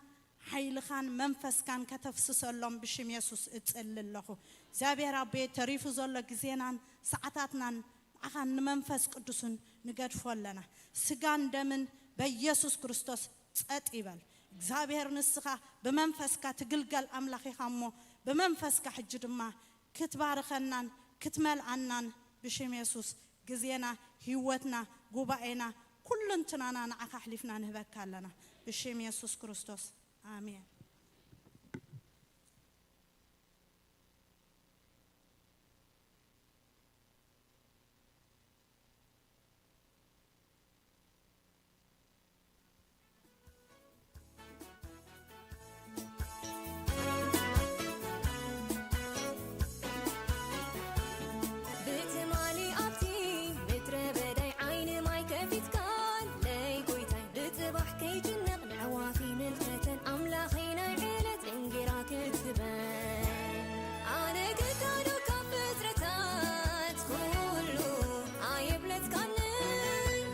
ሓይልኻን መንፈስካን ከተፍስሰሎም ብሽም የሱስ እጽሊ ኣለኹ። እግዚኣብሔር ኣቦ ተሪፉ ዘሎ ግዜናን ሰዓታትናን ንዓኻን ንመንፈስ ቅዱስን ንገድፎ ኣለና። ስጋን ደምን በኢየሱስ ክርስቶስ ጸጥ ይበል። እግዚኣብሔር ንስኻ ብመንፈስካ ትግልገል ኣምላኽ ኢኻ እሞ ብመንፈስካ ሕጂ ድማ ክትባርኸናን ክትመልኣናን ብሽም የሱስ ግዜና፣ ህይወትና፣ ጉባኤና፣ ኩሉንትናና ንዓኻ ኣሕሊፍና ንህበካ ኣለና። ብሽም የሱስ ክርስቶስ። ኣሜን። ብትማሊ ኣብቲ ምድረ በዳይ ዓይኒ ማይ ከፊትካለይ ጎይታይ፣ ብጽባሕ ከይጭነቕ ንኣዕዋፍ ይምልከተን ኣምላኸይ ናይ ዕለት እንጌራ ክትበን። ኣነ ግዳዶ ካብ ፍጥረታት ኩሉ ኣይብለጽካንን፣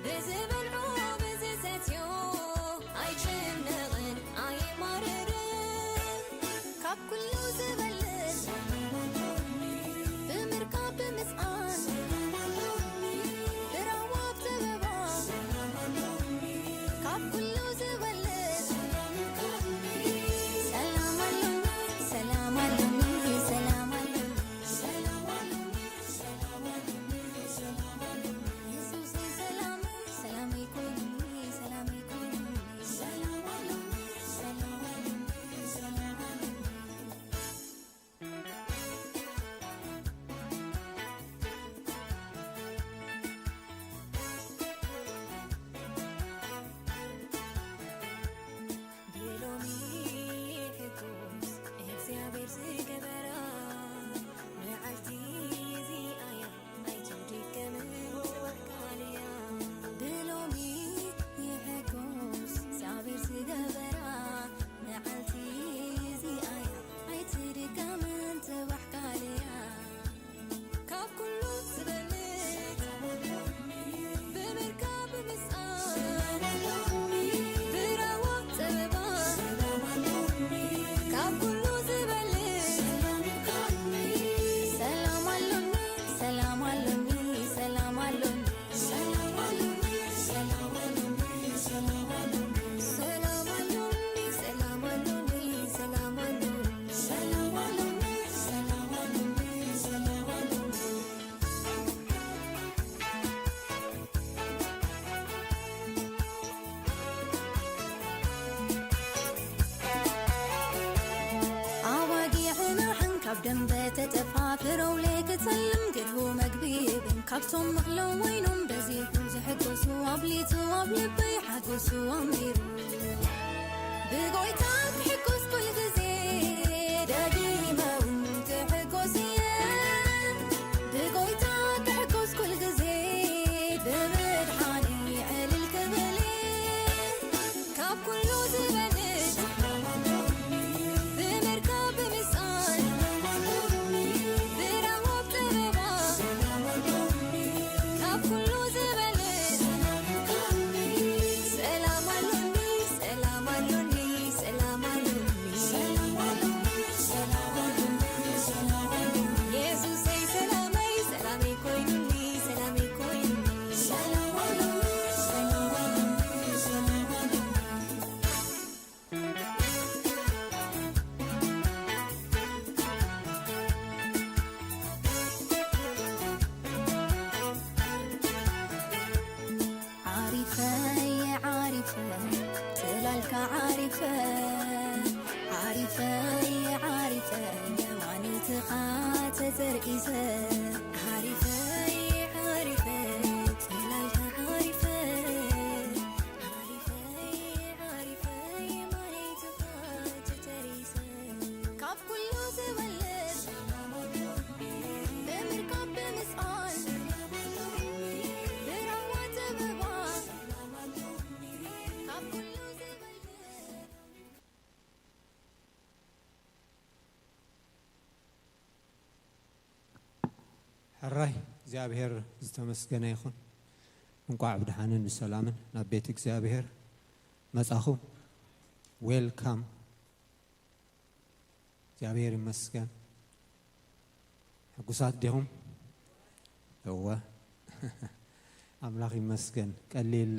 ብዝበልዖ ብዝሰትዮ ኣይጭነቕን ኣይማረርን። ካብ ኩሉ ዝበልጽ ብምርካብ ብምስኣን ብራዋ ብጸበባ ካብ ኩሉ ዝበልጽ ሰላም ኣሎኒ፣ ሰላም ኣሎኒ፣ ሰላም ኣሎኒ፣ ሰላም ኣሎኒ፣ ሰላም ኣሎኒ፣ ሰላም ኣሎኒ። የሱሰይ ሰላም፣ ሰላም ይኩንኒ፣ ሰላም ይኩንኒ፣ ሰላም ኣሎኒ፣ ሰላም ኣሎኒ፣ ሰላም ኣሎኒ። ብሎሚ ሕጉስ እግዚኣብሔር ዝገበራ መዓልቲ እዚኣ እያ። ኣይትድከምን ጽባሕ ካልያ። ብሎሚ ይሕጎስ እግዚኣብሔር ዝገበራ መዓልቲ እዚኣ እያ። ኣይትድከምን ጽባሕ ካልያ። ካብ ኩሉ ዝበልጽ ብምርካብ ብምስኣን ብራዋ ጸበባ ካብ ኩሉ ዝበልጽ ሰላም ኣሎኒ፣ ሰላም ኣሎኒ፣ ሰላም ኣሎኒ፣ ሰላም ኣሎኒ፣ ሰላም ኣሎኒ፣ ሰላም ኣሎኒ፣ ሰላም ኣሎኒ፣ ሰላም ኣሎኒ፣ ሰላም ኣሎኒ፣ ሰላም ኣሎኒ፣ ሰላም ኣሎኒ። ኣባጊዕ ማሕን ካብ ደንበ ተጠፋ፣ ፍረውሌ ክጸልም ግርሁ መግቢ ይብን፣ ካብቶም ምቕለው ወይኖም በዚሑ ዝሕጎሱ፣ ኣብሊጹ ኣብ ልበይ ሓጎሱ ኣንቢሩ። ብጎይታ ክሕጎስ ኩል ግዜ፣ ደጊመ እውን ክሕጎስ እየ። ብጎይታ ክሕጎስ ኩል ግዜ፣ ብምድሓነይ ዕልል ክብል እየ። ካብ ኩሉ ዝበልጽ ብምርካብ ብምስኣን ብራሆብ ጸበባ ካብ ኩሉ ዝበልጽ ሰላም ኣሎኒ፣ ሰላም ኣሎኒ፣ ሰላም ኣሎኒ፣ ሰላም ኣሎኒ፣ ሰላም ኣሎኒ፣ ሰላም ኣሎኒ። የሱሰይ ሰላመይ፣ ሰላመይ ኮይኑኒ፣ ሰላመይ ኮይኑኒ። ሰላም ኣሎኒ፣ ሰላም ኣሎኒ፣ ሰላም ኣሎኒ። ዓሪፈ እየ ዓሪፈ፣ ጽላልካ ዓሪፈ፣ ዓሪፈ እየ ዓሪፈ፣ የማነትኻ ተተርኢሰ። ዓሪፈ እየ ዓሪፈ፣ ጽላልካ ዓሪፈ፣ ኣብ ኩሉ ዝበልጽ ብምርካብ ብምስኣል ብራህዋ ጸበባ ካብ ኩሉ ዝበልጽ ሕራይ እግዚኣብሔር ዝተመስገነ ይኹን። እንቋዕ ብደሓንን ብሰላምን ናብ ቤት እግዚኣብሔር መጻኹም። ዌልካም። እግዚኣብሔር ይመስገን። ሕጉሳት ዲኹም? እወ። ኣምላኽ ይመስገን። ቀሊል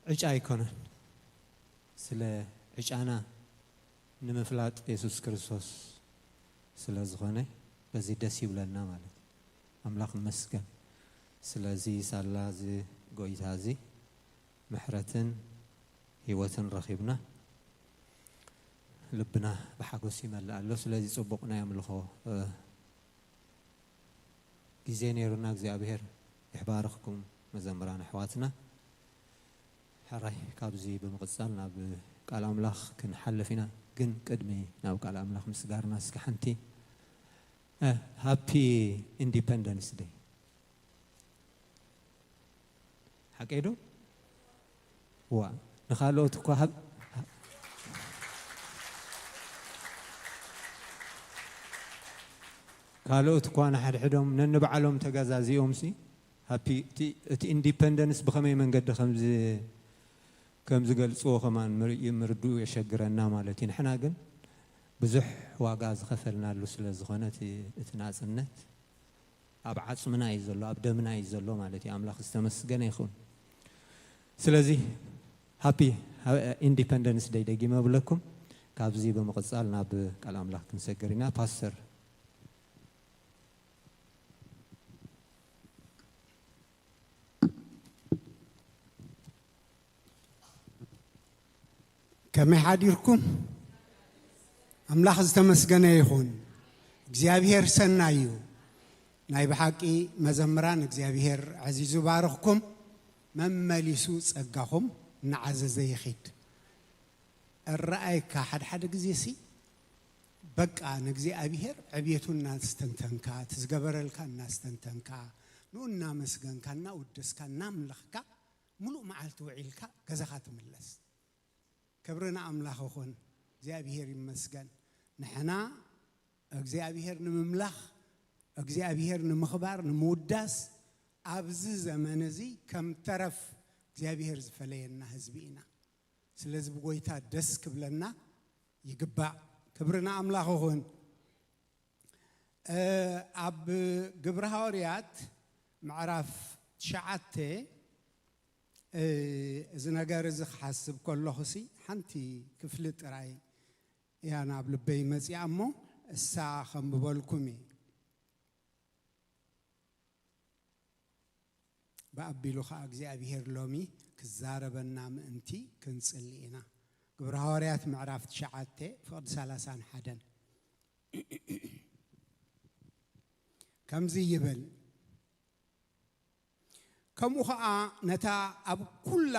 ዕጫ ኣይኮነን። ስለ ዕጫና ንምፍላጥ የሱስ ክርስቶስ ስለ ዝኾነ በዚ ደስ ይብለና ማለት እዩ። ኣምላኽ ይመስገን። ስለዚ ሳላ እዚ ጎይታ እዚ ምሕረትን ህይወትን ረኺብና ልብና ብሓጎስ ይመልእ ኣሎ። ስለዚ ጽቡቕ ናይ ኣምልኾ፣ እ፣ ግዜ ነይሩና። እግዚኣብሔር ይሕባርኽኩም መዘምራን ኣሕዋትና። ሕራይ ካብዚ ብምቕጻል ናብ ቃል ኣምላኽ ክንሓልፍ ኢና። ግን ቅድሚ ናብ ቃል ኣምላኽ ምስጋርና እስከ ሓንቲ፣ እ፣ ሃፒ ኢንዲፐንደንስ ደይ። ሓቀይ ዶ? ዋ፣ ንኻልኦት እኳ ሃብ-፣ ካልኦት እኳ ንሓድሕዶም ነንባዕሎም ተገዛዚኦምሲ፣ ሃፒ፣ እቲ፣ እቲ ኢንዲፐንደንስ ብኸመይ መንገዲ ከም ዝ-፣ ከም ዝገልጽዎ ከማን ምር-፣ ምርድኡ የሸግረና ማለት እዩ። ንሕና ግን ብዙሕ ዋጋ ዝኸፈልናሉ ስለ ዝኾነ እቲ፣ እቲ ናጽነት ኣብ ዓጽምና እዩ ዘሎ፣ ኣብ ደምና እዩ ዘሎ ማለት እዩ። ኣምላኽ ዝተመስገነ ይኹን። ስለዚ ሃፒ ኢንዲፐንደንስ ደይ ደጊመ እብለኩም። ካብዚ ብምቕጻል ናብ ቃል ኣምላኽ ክንሰግር ኢና። ፓስተር። ከመይ ሓዲርኩም? ኣምላኽ ዝተመስገነ ይኹን። እግዚኣብሔር ሰናይ እዩ። ናይ ብሓቂ መዘምራን እግዚኣብሔር ኣዕዚዙ ባርኽኩም፣ መመሊሱ ጸጋኹም እናዓዘዘ ይኺድ። እረኣየካ ሓድሓደ ግዜሲ በቃ ንእግዚኣብሔር ዕብየቱ እናስተንተንካ፣ እቲ ዝገበረልካ እናስተንተንካ፣ ንኡ እናመስገንካ፣ እናወደስካ፣ እናምለኽካ፣ ምሉእ መዓልቲ ውዒልካ ገዛኻ ትምለስ። ክብሪ ንኣምላኽ ይኹን። እግዚኣብሔር ይመስገን። ንሕና እግዚኣብሔር ንምምላኽ፣ እግዚኣብሔር ንምኽባር፣ ንምውዳስ ኣብዚ ዘመን እዚ ከም ተረፍ እግዚኣብሔር ዝፈለየና ህዝቢ ኢና። ስለዚ ብጎይታ ደስ ክብለና ይግባእ። ክብሪ ንኣምላኽ ይኹን። እ፣ ኣብ ግብሪ ሃዋርያት ምዕራፍ ትሽዓተ፣ እ፣ እዚ ነገር እዚ ክሓስብ ከለኹሲ ሓንቲ ክፍሊ ጥራይ እያ ናብ ልበይ መጺኣ እሞ እሳ ከንብበልኩም እየ። ብኣቢሉ ኸዓ እግዚኣብሔር ሎሚ ክዛረበና ምእንቲ ክንጽሊ ኢና። ግብሪ ሃዋርያት ምዕራፍ ትሽዓተ ፍቕዲ ሰላሳን ሓደን ከምዚ ይብል፣ ከምኡ ኸዓ ነታ ኣብ ኩላ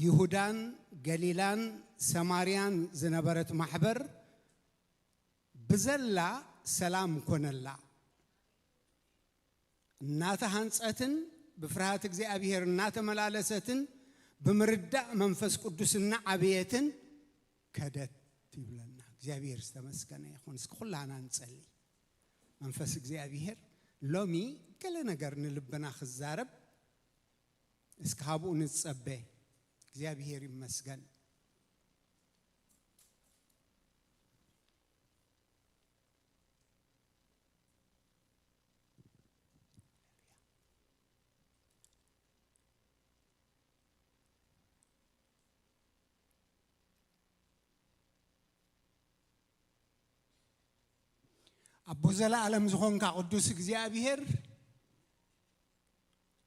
ይሁዳን ገሊላን ሰማርያን ዝነበረት ማሕበር ብዘላ ሰላም ኮነላ። እናተሃንጸትን ብፍርሃት እግዚኣብሔር እናተመላለሰትን ብምርዳእ መንፈስ ቅዱስ እናዓበየትን ከደት ይብለና። እግዚኣብሔር ዝተመስገነ ይኹን። እስኪ ኩላና ንጸሊ። መንፈስ እግዚኣብሔር ሎሚ ገለ ነገር ንልብና ክዛረብ እስኪ ካብኡ ንጸበ። እግዚኣብሔር ይመስገን። ኣቦ ዘለኣለም ዝኾንካ ቅዱስ እግዚኣብሔር፣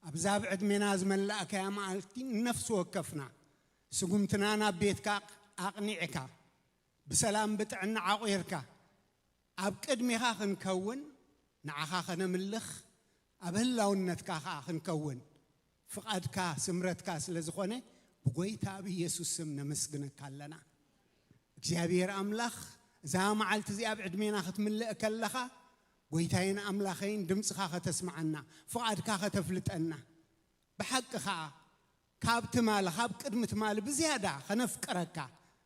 ኣብዛ ኣብ ዕድሜና ዝመላእካያ መዓልቲ ንነፍሲ ወከፍና ስጉምትና ናብ ቤትካ ኣቕኒዕካ፣ ብሰላም ብጥዕና ዓቑርካ፣ ኣብ ቅድሜኻ ክንከውን፣ ንዓኻ ከነምልኽ፣ ኣብ ህላውነትካ ኸኣ ክንከውን፣ ፍቓድካ፣ ስምረትካ ስለ ዝኾነ፣ ብጎይታ ብኢየሱስ ስም ነመስግነካ ኣለና። እግዚኣብሔር ኣምላኽ፣ እዛ መዓልቲ እዚኣ ኣብ ዕድሜና ክትምልእ ከለኻ፣ ጎይታይን ኣምላኸይን ድምፅኻ ከተስምዓና፣ ፍቓድካ ከተፍልጠና፣ ብሓቂ ኸዓ ካብ ትማሊ፣ ካብ ቅድሚ ትማሊ ብዝያዳ ኸነፍቅረካ፣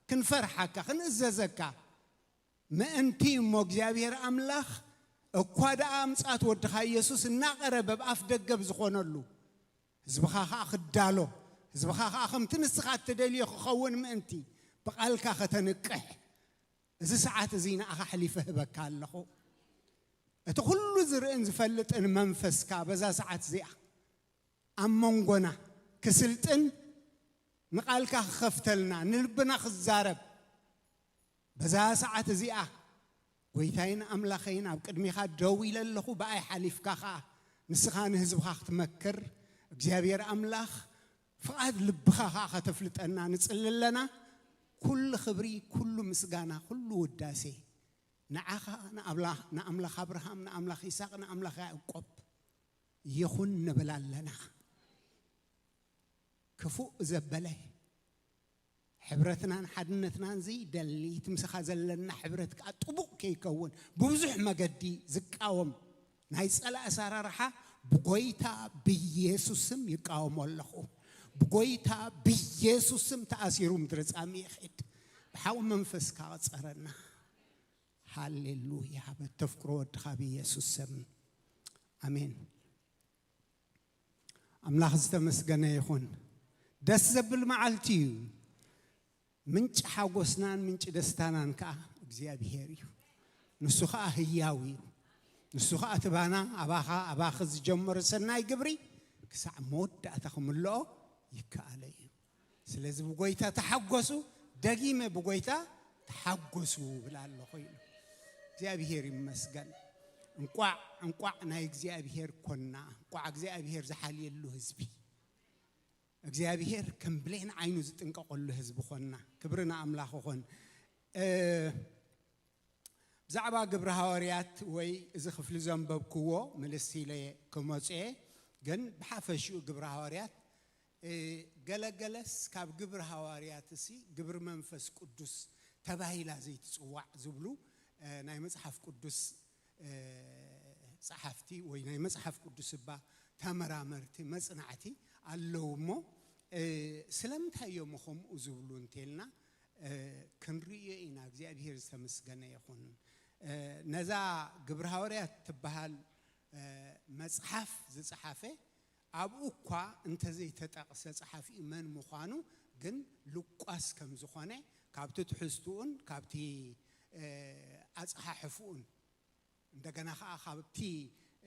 ክንፈርሓካ፣ ክንእዘዘካ ምእንቲ እሞ እግዚኣብሔር ኣምላኽ እኳ ደኣ ምጽኣት ወድኻ ኢየሱስ እናቐረበ ኣብ ኣፍ ደገ ብዝኾነሉ፣ ህዝብኻ ኸዓ ክዳሎ፣ ህዝብኻ ኸዓ ከምቲ ንስኻ እትደልዮ ክኸውን ምእንቲ ብቓልካ ከተንቅሕ፣ እዚ ሰዓት እዚ ንኣኻ ኣሕሊፈ ህበካ ኣለኹ። እቲ ኩሉ ዝርእን ዝፈልጥን መንፈስካ በዛ ሰዓት እዚኣ ኣብ መንጎና ክስልጥን፣ ንቓልካ ክኸፍተልና፣ ንልብና ክዛረብ፣ በዛ ሰዓት እዚኣ ጎይታይን ኣምላኸይን ኣብ ቅድሚኻ ደው ኢለ ኣለኹ። ብኣይ ሓሊፍካ ኸዓ ንስኻ ንህዝብኻ ክትመክር፣ እግዚኣብሔር ኣምላኽ ፍቓድ ልብኻ ኸዓ ከተፍልጠና ንጽሊ ኣለና። ኩሉ ክብሪ፣ ኩሉ ምስጋና፣ ኩሉ ውዳሴ ንዓኻ፣ ንኣብላ-፣ ንኣምላኽ ኣብርሃም፣ ንኣምላኽ ይስሐቅ፣ ንኣምላኽ ያዕቆብ ይኹን ንብል ኣለና። ክፉእ ዘበለ፣ ሕብረትናን ሓድነትናን ዘይደሊ፣ እቲ ምሳኻ ዘለና ሕብረት ከኣ ጥቡቕ ከይከውን ብብዙሕ መገዲ ዝቃወም ናይ ጸላኢ ኣሰራርሓ ብጎይታ ብኢየሱስ ስም ይቃወሞ ኣለኹ። ብጎይታ ብኢየሱስ ስም ተኣሲሩ ምድሪ ጻሚ ይኽድ። ብሓው መንፈስካ ጸረና። ሃሌሉያ። በተፍቅሮ ወድኻ ብኢየሱስ ስም። ኣሜን። ኣምላኽ ዝተመስገነ ይኹን። ደስ ዘብል መዓልቲ እዩ። ምንጪ ሓጎስናን ምንጪ ደስታናን ከኣ እግዚኣብሄር እዩ። ንሱ ከኣ ህያው እዩ። ንሱ ከኣ እቲ ባና ኣባኻ፣ ኣባኺ ዝጀመሮ ሰናይ ግብሪ ክሳዕ መወዳእታ ክምልኦ ይከኣሎ እዩ። ስለዚ ብጎይታ ተሓጎሱ፣ ደጊመ ብጎይታ ተሓጎሱ እብል ኣለኹ ኢሉ። እግዚኣብሄር ይመስገን። እንቋዕ፣ እንቋዕ ናይ እግዚኣብሄር ኮና፣ እንቋዕ እግዚኣብሄር ዝሓልየሉ ህዝቢ። እግዚኣብሄር ከም ብሌን ዓይኑ ዝጥንቀቐሉ ህዝቢ ኾንና። ክብሪ ንኣምላኽ ይኹን። እ፣ ብዛዕባ ግብሪ ሃዋርያት ወይ እዚ ክፍሊ ዘንበብክዎ ምልስ ኢለ ክመጽኦ እየ፣ ግን ብሓፈሽኡ ግብሪ ሃዋርያት፣ እ፣ ገለገለስ ካብ ግብሪ ሃዋርያት እሲ ግብሪ መንፈስ ቅዱስ ተባሂላ ዘይትጽዋዕ ዝብሉ፣ እ፣ ናይ መጽሓፍ ቅዱስ እ፣ ጸሓፍቲ ወይ ናይ መጽሓፍ ቅዱስ እባ ተመራመርቲ፣ መጽናዕቲ ኣለዉ እሞ፣ እ፣ ስለምንታይ እዮም ከምኡ ዝብሉ እንተልና፣ እ፣ ክንርእዮ ኢና። እግዚኣብሄር ዝተመስገነ ይኹን። እ፣ ነዛ ግብሪ ሃዋርያት ትበሃል፣ እ፣ መጽሓፍ ዝጸሓፈ ኣብኡ እኳ እንተዘይተጠቕሰ ጸሓፊኡ መን ምዃኑ ግን ሉቃስ ከም ዝኾነ ካብቲ ትሕዝትኡን ካብቲ፣ እ፣ ኣጸሓሕፍኡን እንደገና ኸዓ ካብቲ፣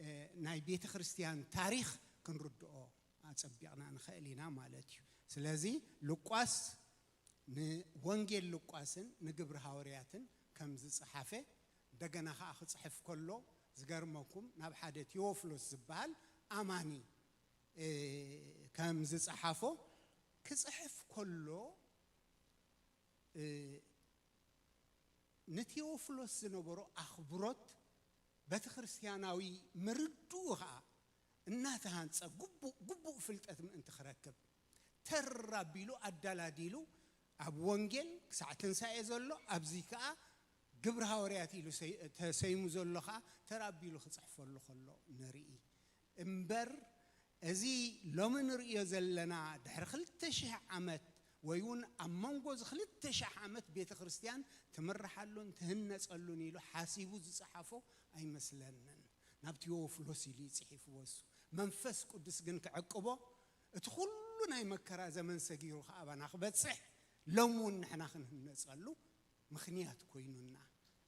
እ፣ ናይ ቤተ ክርስቲያን ታሪኽ ክንርድኦ ኣጸቢቕና ንኽእል ኢና ማለት እዩ። ስለዚ ሉቃስ ንወንጌል ሉቃስን ንግብሪ ሃዋርያትን ከም ዝጸሓፈ እንደገና ኸዓ ክጽሕፍ ከሎ ዝገርመኩም ናብ ሓደ ቴዎፍሎስ ዝበሃል ኣማኒ፣ እ፣ ከም ዝጸሓፎ ክጽሕፍ ከሎ፣ እ፣ ንቴዎፍሎስ ዝነበሮ ኣኽብሮት ቤተ ክርስቲያናዊ ምርድኡ ኸዓ እናተሃንጸ ግቡእ፣ ግቡእ ፍልጠት ምእንቲ ክረክብ ተር ኣቢሉ ኣዳላዲሉ ኣብ ወንጌል ክሳዕ ትንሳኤ ዘሎ ኣብዚ ከኣ ግብሪ ሃዋርያት ኢሉ ሰይ-፣ ተሰይሙ ዘሎ ኸኣ ተር ኣቢሉ ክጽሕፈሉ ከሎ ንርኢ። እምበር እዚ ሎሚ ንርእዮ ዘለና ድሕሪ ክልተ ሽሕ ዓመት ወይ እውን ኣብ መንጎ እዚ ክልተ ሽሕ ዓመት ቤተ ክርስቲያን ትምርሓሉን ትህነጸሉን ኢሉ ሓሲቡ ዝጸሓፎ ኣይመስለንን። ናብ ቴዎፍሎስ ኢሉ እዩ ጽሒፍዎ እሱ። መንፈስ ቅዱስ ግን ክዕቅቦ እቲ ኩሉ ናይ መከራ ዘመን ሰጊሩ ከኣ ኣባና ክበጽሕ ሎም እውን ንሕና ክንህነጸሉ ምኽንያት ኮይኑና።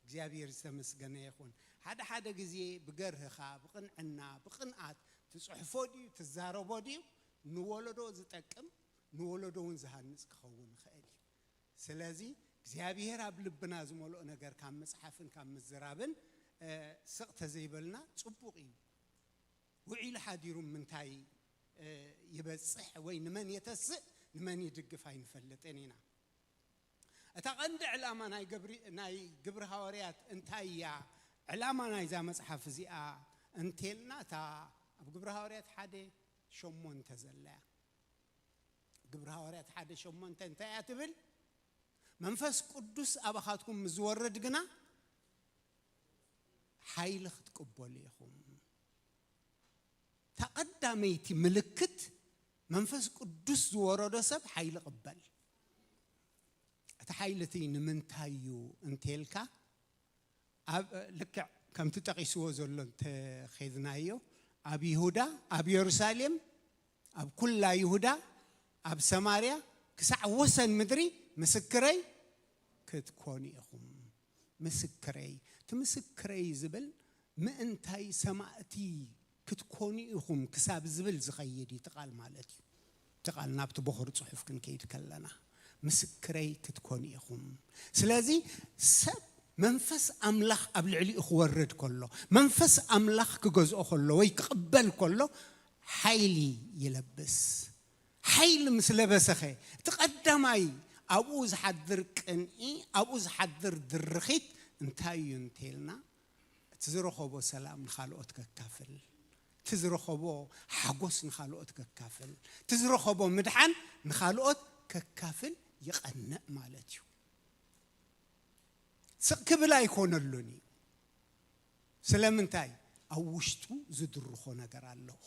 እግዚኣብሔር ዝተመስገነ ይኹን። ሓደ ሓደ ግዜ ብገርህኻ፣ ብቕንዕና፣ ብቕንኣት ትጽሕፎ ድዩ፣ ትዛረቦ ድዩ፣ ንወለዶ ዝጠቅም፣ ንወለዶ እውን ዝሃንጽ ክኸውን ይኽእል እዩ። ስለዚ እግዚኣብሔር ኣብ ልብና ዝመልኦ ነገር ካብ ምጽሓፍን ካብ ምዝራብን፣ እ፣ ስቕ ተዘይበልና ጽቡቕ እዩ። ውዒሉ ሓዲሩ ምንታይ፣ እ፣ ይበጽሕ ወይ ንመን የተስእ፣ ንመን ይድግፍ ኣይንፈልጥን ኢና። እታ ቀንዲ ዕላማ ናይ ገብሪ-፣ ናይ ግብሪ ሃዋርያት እንታይ እያ? ዕላማ ናይዛ መጽሓፍ እዚኣ እንቴልና፣ እታ ኣብ ግብሪ ሃዋርያት ሓደ ሸሞንተ ዘላ እያ። ግብሪ ሃዋርያት ሓደ ሸሞንተ እንታይ እያ ትብል? መንፈስ ቅዱስ ኣባኻትኩም ምስ ዝወርድ ግና ሓይሊ ክትቅበሉ ኢኹም። እታ ቀዳመይቲ ምልክት፣ መንፈስ ቅዱስ ዝወረዶ ሰብ ሓይሊ ቅበል። እቲ ሓይሊ እቲ ንምንታይ እዩ እንተልካ፣ ኣብ ልክዕ ከምቲ ጠቒስዎ ዘሎ እንተኸድናዮ፣ ኣብ ይሁዳ፣ ኣብ የሩሳሌም፣ ኣብ ኩላ ይሁዳ፣ ኣብ ሰማርያ፣ ክሳዕ ወሰን ምድሪ ምስክረይ ክትኮኑ ኢኹም። ምስክረይ። እቲ ምስክረይ ዝብል ምእንታይ ሰማእቲ ክትኮኑ ኢኹም ክሳብ ዝብል ዝኸይድ እዩ እቲ ቃል ማለት እዩ። እቲ ቃል ናብቲ ቦኽሪ ጽሑፍ ክንከይድ ከለና ምስክረይ ክትኮኑ ኢኹም። ስለዚ ሰብ መንፈስ ኣምላኽ ኣብ ልዕሊኡ ክወርድ ከሎ፣ መንፈስ ኣምላኽ ክገዝኦ ከሎ ወይ ክቕበል ከሎ ሓይሊ ይለብስ። ሓይሊ ምስ ለበሰኸ፣ እቲ ቀዳማይ ኣብኡ ዝሓድር ቅንኢ፣ ኣብኡ ዝሓድር ድርኺት እንታይ እዩ እንተልና፣ እቲ ዝረኸቦ ሰላም ንኻልኦት ከካፍል፣ እቲ ዝረኸቦ ሓጎስ ንኻልኦት ከካፍል፣ እቲ ዝረኸቦ ምድሓን ንኻልኦት ከካፍል ይቐንእ ማለት እዩ። ስቕ ክብል ኣይኮነሉን እዩ። ስለምንታይ? ኣብ ውሽጡ ዝድርኾ ነገር ኣለዎ።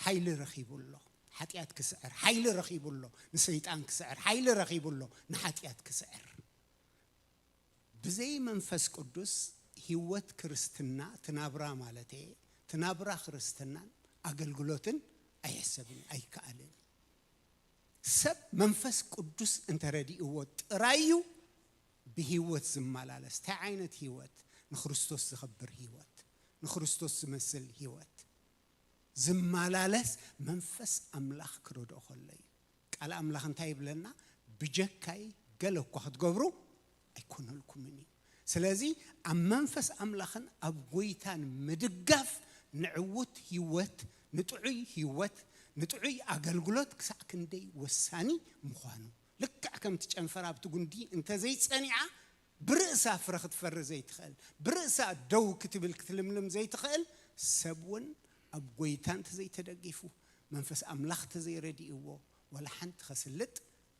ሓይሊ ረኺቡ ኣሎ፣ ሓጢኣት ክስዕር ሓይሊ ረኺቡ ኣሎ፣ ንሰይጣን ክስዕር ሓይሊ ረኺቡ ኣሎ፣ ንሓጢኣት ክስዕር። ብዘይ መንፈስ ቅዱስ ህይወት ክርስትና፣ ትናብራ ማለት እየ፣ ትናብራ ክርስትናን ኣገልግሎትን ኣይሕሰብን፣ ኣይከኣልን። ሰብ መንፈስ ቅዱስ እንተረዲእዎ ጥራይ እዩ ብህይወት ዝመላለስ። እንታይ ዓይነት ህይወት? ንክርስቶስ ዝኸብር ህይወት፣ ንክርስቶስ ዝመስል ህይወት ዝመላለስ መንፈስ ኣምላኽ ክረድኦ ከሎ እዩ። ቃል ኣምላኽ እንታይ ይብለና? ብጀካይ ገለ እኳ ክትገብሩ ኣይኮነልኩምን እዩ። ስለዚ ኣብ መንፈስ ኣምላኽን ኣብ ጎይታን ምድጋፍ ንዕዉት ህይወት፣ ንጥዑይ ህይወት፣ ንጥዑይ ኣገልግሎት ክሳዕ ክንደይ ወሳኒ ምዃኑ። ልክዕ ከምቲ ጨንፈር ኣብቲ ጉንዲ እንተዘይጸኒዓ፣ ብርእሳ ፍረ ክትፈሪ ዘይትኽእል፣ ብርእሳ ደው ክትብል ክትልምልም ዘይትኽእል ሰብ እውን ኣብ ጎይታ እንተዘይተደጊፉ፣ መንፈስ ኣምላኽ እንተዘይረዲእዎ፣ ዋላ ሓንቲ ከስልጥ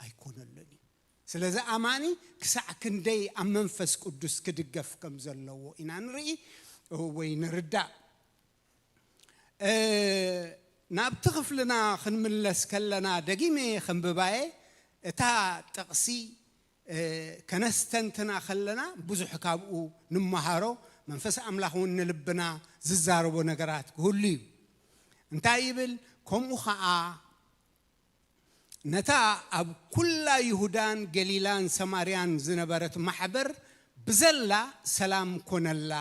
ኣይኮነሉን እዩ። ስለዚ ኣማኒ ክሳዕ ክንደይ ኣብ መንፈስ ቅዱስ ክድገፍ ከም ዘለዎ ኢና ንርኢ ወይ ንርዳእ። እ፣ ናብቲ ክፍልና ክንምለስ ከለና፣ ደጊመ ከንብባየ፣ እታ ጥቕሲ፣ እ፣ ከነስተንትና ከለና ብዙሕ ካብኡ ንመሃሮ፣ መንፈስ ኣምላኽ እውን ንልብና ዝዛረቦ ነገራት ክህሉ እዩ። እንታይ ይብል? ከምኡ ኸኣ ነታ ኣብ ኩላ ይሁዳን ገሊላን ሰማርያን ዝነበረት ማሕበር ብዘላ ሰላም ኮነላ።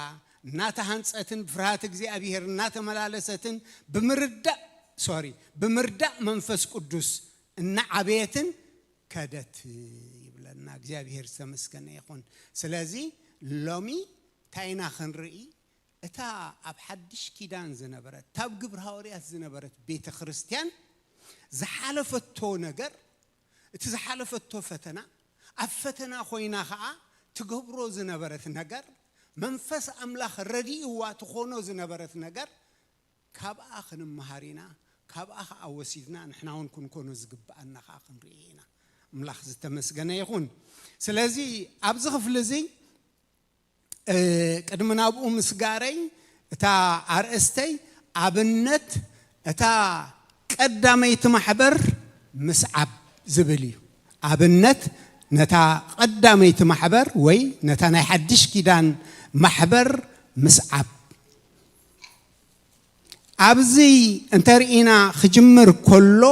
እናተሃንጸትን ብፍርሃት እግዚኣብሔር እናተመላለሰትን ብምርዳእ፣ ሶሪ፣ ብምርዳእ መንፈስ ቅዱስ እናዓበየትን ከደት ይብለና። እግዚኣብሔር ዝተመስገነ ይኹን። ስለዚ ሎሚ እንታይ ኢና ክንርኢ? እታ ኣብ ሓድሽ ኪዳን ዝነበረት፣ እታ ኣብ ግብረ ሃዋርያት ዝነበረት ቤተ ክርስቲያን ዝሓለፈቶ ነገር፣ እቲ ዝሓለፈቶ ፈተና፣ ኣብ ፈተና ኮይና ኸኣ ትገብሮ ዝነበረት ነገር፣ መንፈስ ኣምላኽ ረዲእዋ ትኾኖ ዝነበረት ነገር፣ ካብኣ ክንመሃር ኢና፣ ካብኣ ኸኣ ወሲድና ንሕና እውን ክንኮኖ ዝግብኣና ኸኣ ክንርኢ ኢና። ኣምላኽ ዝተመስገነ ይኹን። ስለዚ ኣብዚ ክፍሊ እዚ እ፣ ቅድሚ ናብኡ ምስጋረይ፣ እታ ኣርእስተይ ኣብነት እታ ቀዳመይቲ ማሕበር ምስዓብ ዝብል እዩ። ኣብነት ነታ ቀዳመይቲ ማሕበር ወይ ነታ ናይ ሓድሽ ኪዳን ማሕበር ምስዓብ። ኣብዚ እንተርኢና ክጅምር ከሎ፣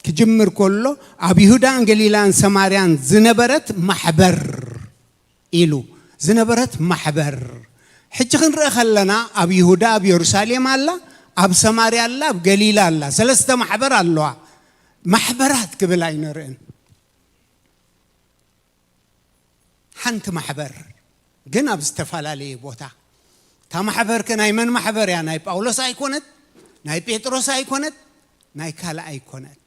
ክጅምር ከሎ ኣብ ይሁዳን ገሊላን ሰማርያን ዝነበረት ማሕበር ኢሉ ዝነበረት ማሕበር። ሕጂ ክንርኢ ከለና ኣብ ይሁዳ፣ ኣብ የሩሳሌም ኣላ፣ ኣብ ሰማርያ ኣላ፣ ኣብ ገሊላ ኣላ። ሰለስተ ማሕበር ኣለዋ። ማሕበራት ክብል ኣይንርእን። ሓንቲ ማሕበር ግን ኣብ ዝተፈላለየ ቦታ። እታ ማሕበር ከ ናይ መን ማሕበር እያ? ናይ ጳውሎስ ኣይኮነት፣ ናይ ጴጥሮስ ኣይኮነት፣ ናይ ካልእ ኣይኮነት።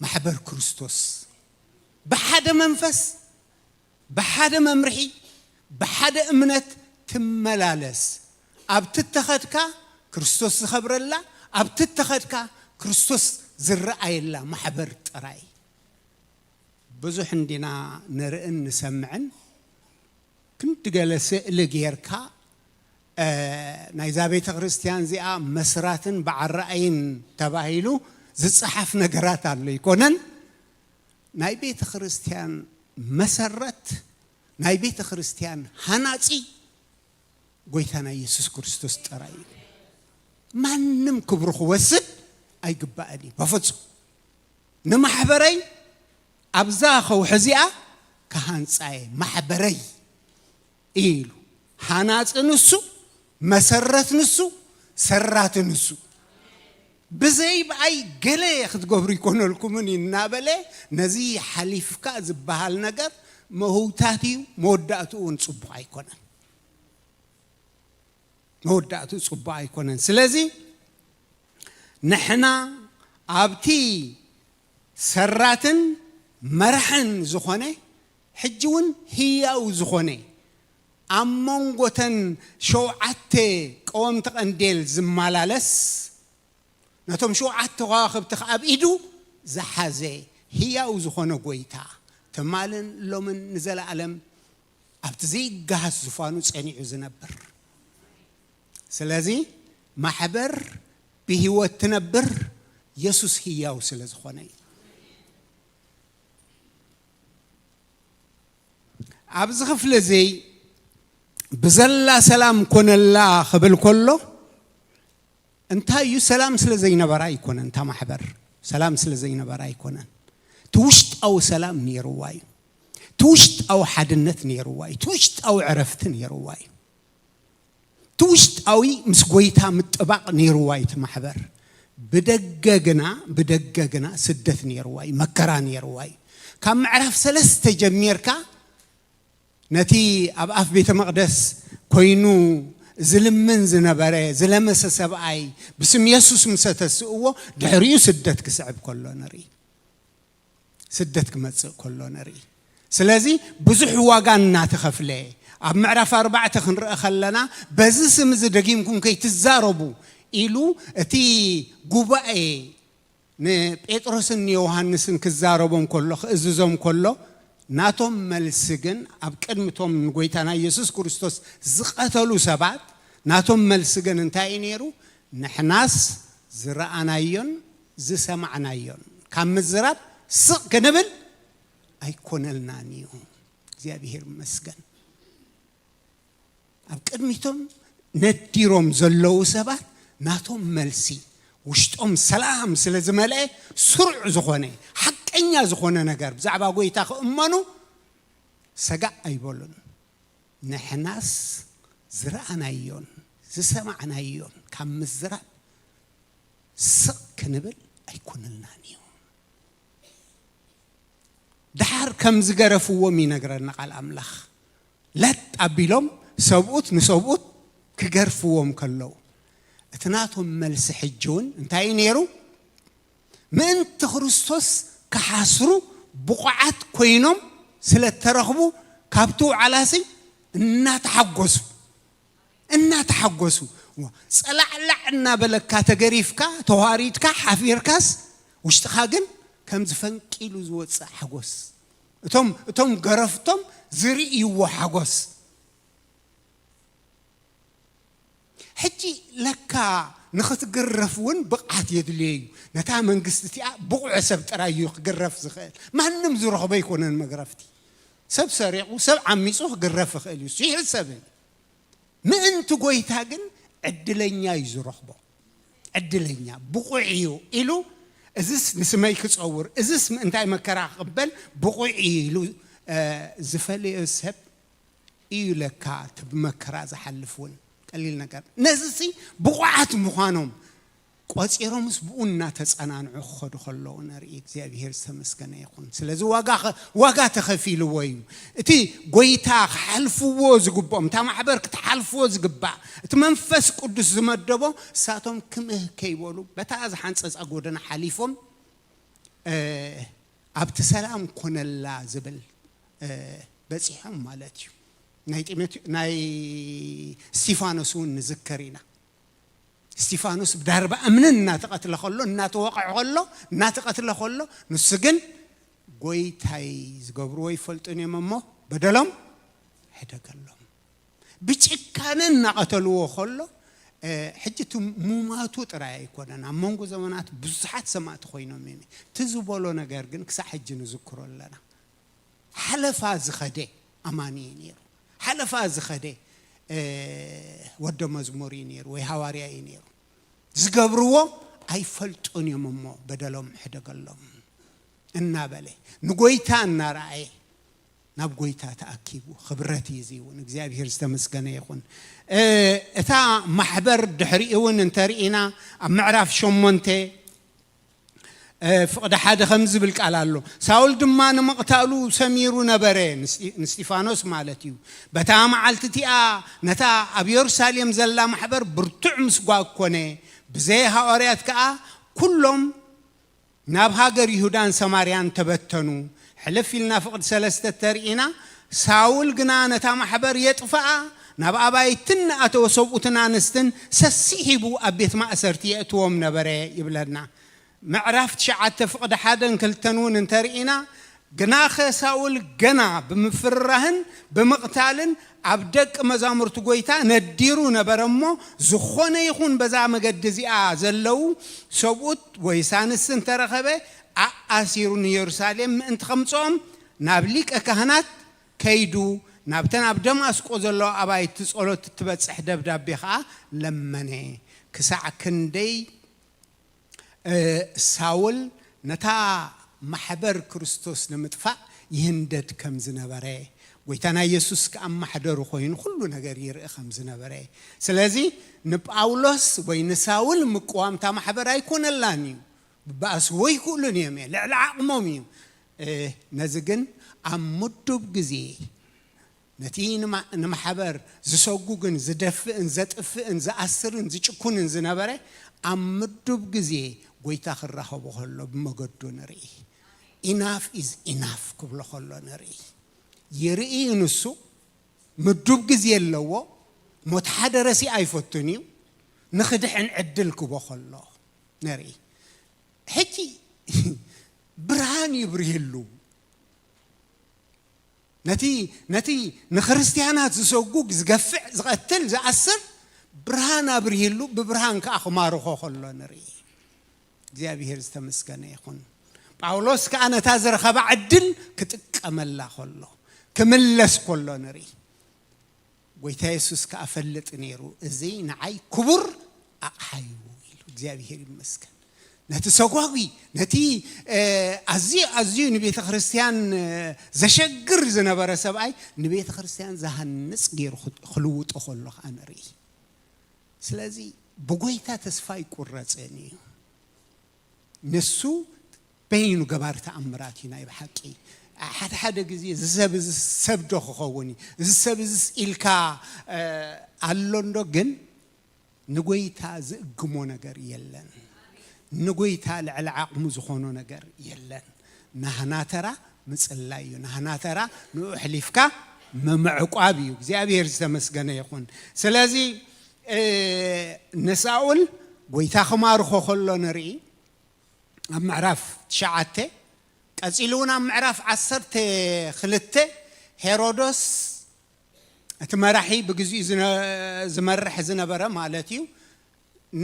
ማሕበር ክርስቶስ ብሓደ መንፈስ፣ ብሓደ መምርሒ፣ ብሓደ እምነት ትመላለስ። ኣብቲ እተኸድካ ክርስቶስ ዝኸብረላ፣ ኣብቲ እተኸድካ ክርስቶስ ዝረኣየላ ማሕበር ጥራይ። ብዙሕ እንዲና ንርእን ንሰምዕን። ክንዲ ገለ ስእሊ ጌርካ፣ እ፣ ናይዛ ቤተ ክርስቲያን እዚኣ መስራትን በዓል ራእይን ተባሂሉ ዝጸሓፍ ነገራት ኣሎ ኣይኮነን። ናይ ቤተ ክርስቲያን መሰረት፣ ናይ ቤተ ክርስቲያን ሃናጺ ጎይታና ኢየሱስ ክርስቶስ ጥራይ እዩ። ማንም ክብሩ ክወስድ ኣይግባእን እዩ በፍጹም። ንማሕበረይ ኣብዛ ከውሒ እዚኣ ክሃንጻ እየ፣ ማሕበረይ ኢሉ። ሃናጺ ንሱ፣ መሰረት ንሱ፣ ሰራቲ ንሱ። ብዘይ ብኣይ ገለ ክትገብሩ ይኮነልኩምን እዩ እናበለ ነዚ ሓሊፍካ ዝበሃል ነገር መህውታት እዩ። መወዳእትኡ እውን ጽቡቕ ኣይኮነን። መወዳእትኡ ጽቡቕ ኣይኮነን። ስለዚ ንሕና ኣብቲ ሰራትን መራሕን ዝኾነ፣ ሕጂ እውን ህያው ዝኾነ፣ ኣብ መንጎተን ሸውዓተ ቀወምቲ ቀንዴል ዝመላለስ፣ ነቶም ሸውዓተ ከዋኽብቲ ከኣ ኣብ ኢዱ ዝሓዘ ህያው ዝኾነ ጎይታ፣ ትማልን ሎምን ንዘለኣለም ኣብቲ ዘይገሃስ ዙፋኑ ጸኒዑ ዝነብር። ስለዚ ማሕበር ብህይወት ትነብር የሱስ ህያው ስለ ዝኾነ እዩ። ኣብዚ ክፍሊ እዚ ብዘላ ሰላም ኮነላ ክብል ከሎ፣ እንታይ እዩ? ሰላም ስለ ዘይነበራ ኣይኮነን። እታ ማሕበር ሰላም ስለ ዘይነበራ ኣይኮነን። እቲ ውሽጣዊ ሰላም ነይርዋ እዩ። እቲ ውሽጣዊ ሓድነት ነይርዋ እዩ። እቲ ውሽጣዊ ዕረፍቲ ነይርዋ እዩ። እቲ ውሽጣዊ ምስ ጎይታ ምጥባቕ ነይርዋ እዩ እቲ ማሕበር። ብደገ ግና፣ ብደገ ግና ስደት ነይርዋ እዩ፣ መከራ ነይርዋ እዩ። ካብ ምዕራፍ ሰለስተ ጀሚርካ ነቲ ኣብ ኣፍ ቤተ መቕደስ ኮይኑ ዝልምን ዝነበረ ዝለመሰ ሰብኣይ ብስም የሱስ ምስ ተስእዎ ድሕሪኡ ስደት ክስዕብ ከሎ ንርኢ። ስደት ክመጽእ ከሎ ንርኢ። ስለዚ ብዙሕ ዋጋ እናተኸፍለ ኣብ ምዕራፍ ኣርባዕተ ክንርኢ ከለና በዚ ስም እዚ ደጊምኩም ከይትዛረቡ ኢሉ እቲ ጉባኤ ንጴጥሮስን ንዮሃንስን ክዛረቦም ከሎ፣ ክእዝዞም ከሎ፣ ናቶም መልሲ ግን ኣብ ቅድሚቶም ንጎይታና ኢየሱስ ክርስቶስ ዝቐተሉ ሰባት ናቶም መልሲ ግን እንታይ እዩ ነይሩ? ንሕናስ ዝረኣናዮን ዝሰማዕናዮን ካብ ምዝራብ ስቕ ክንብል ኣይኮነልናን እዩ። እግዚኣብሔር ይመስገን። ኣብ ቅድሚቶም ነዲሮም ዘለዉ ሰባት ናቶም መልሲ ውሽጦም ሰላም ስለ ዝመልአ ስሩዕ ዝኾነ ሓቀኛ ዝኾነ ነገር ብዛዕባ ጎይታ ክእመኑ ሰጋእ ኣይበሉን። ንሕናስ ዝረኣናዮን ዝሰማዕናዮን ካብ ምዝራብ ስቕ ክንብል ኣይኮነልናን እዩ። ድሓር ከም ዝገረፍዎም ይነግረና ቃል ኣምላኽ። ለጥ ኣቢሎም ሰብኡት ንሰብኡት ክገርፍዎም ከለዉ፣ እቲ ናቶም መልሲ ሕጂ እውን እንታይ እዩ ነይሩ? ምእንቲ ክርስቶስ ክሓስሩ ብቑዓት ኮይኖም ስለ እተረኽቡ፣ ካብቲ ውዓላሲ እናተሓጎሱ፣ እናተሓጎሱ፣ ጸላዕላዕ እናበለካ፣ ተገሪፍካ፣ ተዋሪድካ፣ ሓፊርካስ፣ ውሽጥኻ ግን ከም ዝፈንቂሉ ዝወጽእ ሓጎስ፣ እቶም፣ እቶም ገረፍቶም ዝርእይዎ ሓጎስ። ሕጂ ለካ ንኽትግረፍ እውን ብቕዓት የድልዮ እዩ። ነታ መንግስቲ እቲኣ ብቑዕ ሰብ ጥራይ እዩ ክግረፍ ዝኽእል። ማንም ዝረኽቦ ኣይኮነን መግረፍቲ። ሰብ ሰሪቑ፣ ሰብ ዓሚጹ ክግረፍ ይኽእል እዩ። እሱ ይሕሰብን። ምእንቲ ጎይታ ግን ዕድለኛ እዩ ዝረኽቦ። ዕድለኛ፣ ብቑዕ እዩ ኢሉ፣ እዝስ ንስመይ ክጸውር፣ እዝስ ምእንታይ መከራ ክቕበል ብቑዕ እዩ ኢሉ፣ እ፣ ዝፈለዮ ሰብ እዩ ለካ እቲ ብመከራ ዝሓልፍ እውን ቀሊል ነገር። ነዚሲ ብቑዓት ምዃኖም ቆጺሮምስ ብኡ እናተጸናንዑ ክኸዱ ከለዉ ንርኢ። እግዚኣብሔር ዝተመስገነ ይኹን። ስለዚ ዋጋ ኸ-፣ ዋጋ ተኸፊልዎ እዩ። እቲ ጎይታ ክሓልፍዎ ዝግብኦም፣ እታ ማሕበር ክትሓልፍዎ ዝግባእ፣ እቲ መንፈስ ቅዱስ ዝመደቦ፣ እሳቶም ክምህ ከይበሉ፣ በታ ዝሓንጸጻ ጎደና ሓሊፎም፣ እ፣ ኣብቲ ሰላም ኮነላ ዝብል፣ እ፣ በጺሖም ማለት እዩ። ናይ ጢሞቴ-፣ ናይ እስቲፋኖስ እውን ንዝከር ኢና። እስቲፋኖስ ብዳርባ እምንን እናተቐትለ ከሎ፣ እናተወቕዐ ከሎ፣ እናተቐትለ ከሎ፣ ንሱ ግን ጎይታይ ዝገብርዎ ይፈልጡን እዮም እሞ በደሎም ሕደገሎም። ብጭካነ እናቐተልዎ ከሎ፣ እ፣ ሕጂ እቲ ሙማቱ ጥራይ ኣይኮነን፣ ኣብ መንጎ ዘመናት ብዙሓት ሰማእቲ ኮይኖም እዮም። እቲ ዝበሎ ነገር ግን ክሳዕ ሕጂ ንዝክሮ ኣለና። ሓለፋ ዝኸደ ኣማኒ እዩ ነይሩ። ሓለፋ ዝኸደ፣ እ፣ ወደ መዝሙር እዩ ነይሩ ወይ ሃዋርያ እዩ ነይሩ። ዝገብርዎ ኣይፈልጡን እዮም እሞ በደሎም ሕደገሎም እናበለ ንጎይታ እናረኣየ ናብ ጎይታ ተኣኪቡ። ክብረት እዩ እዚ እውን። እግዚኣብሔር ዝተመስገነ ይኹን። እ፣ እታ ማሕበር ድሕሪኡ እውን እንተርኢና ኣብ ምዕራፍ ሸሞንተ፣ እ፣ ፍቕዲ ሓደ ከም ዝብል ቃል ኣሎ። ሳውል ድማ ንምቕታሉ ሰሚሩ ነበረ፣ ንስጢ-፣ ንስጢፋኖስ ማለት እዩ። በታ መዓልቲ እቲኣ ነታ ኣብ የሩሳሌም ዘላ ማሕበር ብርቱዕ ምስጓግ ኮነ። ብዘይ ሃዋርያት ከኣ ኩሎም ናብ ሃገር ይሁዳን ሰማርያን ተበተኑ። ሕልፍ ኢልና ፍቕዲ ሰለስተ ተርኢና፣ ሳውል ግና ነታ ማሕበር የጥፍኣ፣ ናብ ኣባይትን ንኣተወ ሰብኡትን ኣንስትን ሰሲሒቡ ኣብ ቤት ማእሰርቲ የእትዎም ነበረ ይብለና። ምዕራፍ ትሽዓተ ፍቕዲ ሓደን ክልተን እውን እንተርኢና፣ ግናኸ ሳውል ገና ብምፍርራህን ብምቕታልን ኣብ ደቂ መዛሙርቲ ጎይታ ነዲሩ ነበረ እሞ፣ ዝኾነ ይኹን በዛ መገዲ እዚኣ ዘለዉ ሰብኡት ወይስ ኣንስቲ እንተረኸበ፣ ኣኣሲሩ ንየሩሳሌም ምእንቲ ከምጽኦም ናብ ሊቀ ካህናት ከይዱ፣ ናብተን ኣብ ደማስቆ ዘለዋ ኣባይቲ ጸሎት እትበጽሕ ደብዳቤ ኸኣ ለመነ። ክሳዕ ክንደይ እ፣ ሳውል ነታ ማሕበር ክርስቶስ ንምጥፋእ ይህንደድ ከም ዝነበረ፣ ጎይታና የሱስ ከኣ ማሕደሩ ኮይኑ ኩሉ ነገር ይርኢ ከም ዝነበረ። ስለዚ ንጳውሎስ ወይ ንሳውል ምቅዋም እታ ማሕበር ኣይኮነላን እዩ። ብባእስዎ ይክእሉን እዮም፣ ልዕሊ ዓቕሞም እዩ። እ፣ ነዚ ግን ኣብ ምዱብ ግዜ ነቲ ንማ-፣ ንማሕበር ዝሰጉግን ዝደፍእን ዘጥፍእን ዝኣስርን ዝጭኩንን ዝነበረ ኣብ ምዱብ ግዜ ጎይታ ክራኸቦ ከሎ ብመገዱ ንርኢ። ኢናፍ ኢዝ ኢናፍ ክብሎ ከሎ ንርኢ። ይርኢ ንሱ ምዱብ ግዜ ኣለዎ። ሞት ሓደ ረሲ ኣይፈቱን እዩ። ንኽድሕን ዕድል ክቦ ከሎ ንርኢ። ሕጂ ብርሃን ይብርህሉ። ነቲ፣ ነቲ ንክርስትያናት ዝሰጉግ፣ ዝገፍዕ፣ ዝቐትል፣ ዝኣስር ብርሃን ኣብርሂሉ፣ ብብርሃን ከኣ ክማርኾ ከሎ ንርኢ። እግዚኣብሔር ዝተመስገነ ይኹን። ጳውሎስ ከኣ ነታ ዝረኸባ ዕድል ክጥቀመላ ከሎ፣ ክምለስ ከሎ ንርኢ። ጎይታ የሱስ ከኣ ፈልጥ ነይሩ፣ "እዚ ንዓይ ክቡር ኣቕሓ እዩ" ኢሉ። እግዚኣብሔር ይመስገን። ነቲ ሰጓጒ፣ ነቲ፣ እ፣ ኣዝዩ፣ ኣዝዩ ንቤተ ክርስቲያን፣ እ፣ ዘሸግር ዝነበረ ሰብኣይ ንቤተ ክርስቲያን ዝሃንጽ ገይሩ ክ-፣ ክልውጦ ከሎ ከኣ ንርኢ። ስለዚ ብጎይታ ተስፋ ኣይቁረጽን እዩ። ንሱ በይኑ ገባር ተኣምራት እዩ ናይ ብሓቂ። ሓደ ሓደ ግዜ እዚ ሰብ እዚ ሰብ ዶ ክኸውን እዩ? እዚ ሰብ እዚ ኢልካ፣ እ፣ ኣሎ እንዶ፣ ግን ንጎይታ ዝእግሞ ነገር የለን። ንጎይታ ልዕሊ ዓቕሙ ዝኾኖ ነገር የለን። ናህና ተራ ምጽላይ እዩ። ናህና ተራ ንኡ ኣሕሊፍካ ምምዕቋብ እዩ። እግዚኣብሔር ዝተመስገነ ይኹን። ስለዚ፣ እ፣ ንሳኦል ጎይታ ክማርኾ ከሎ ንርኢ ኣብ ምዕራፍ ትሽዓተ፣ ቀጺሉ እውን ኣብ ምዕራፍ ዓሰርተ ክልተ ሄሮዶስ እቲ መራሒ ብግዚኡ ዝነ-፣ ዝመርሕ ዝነበረ ማለት እዩ፣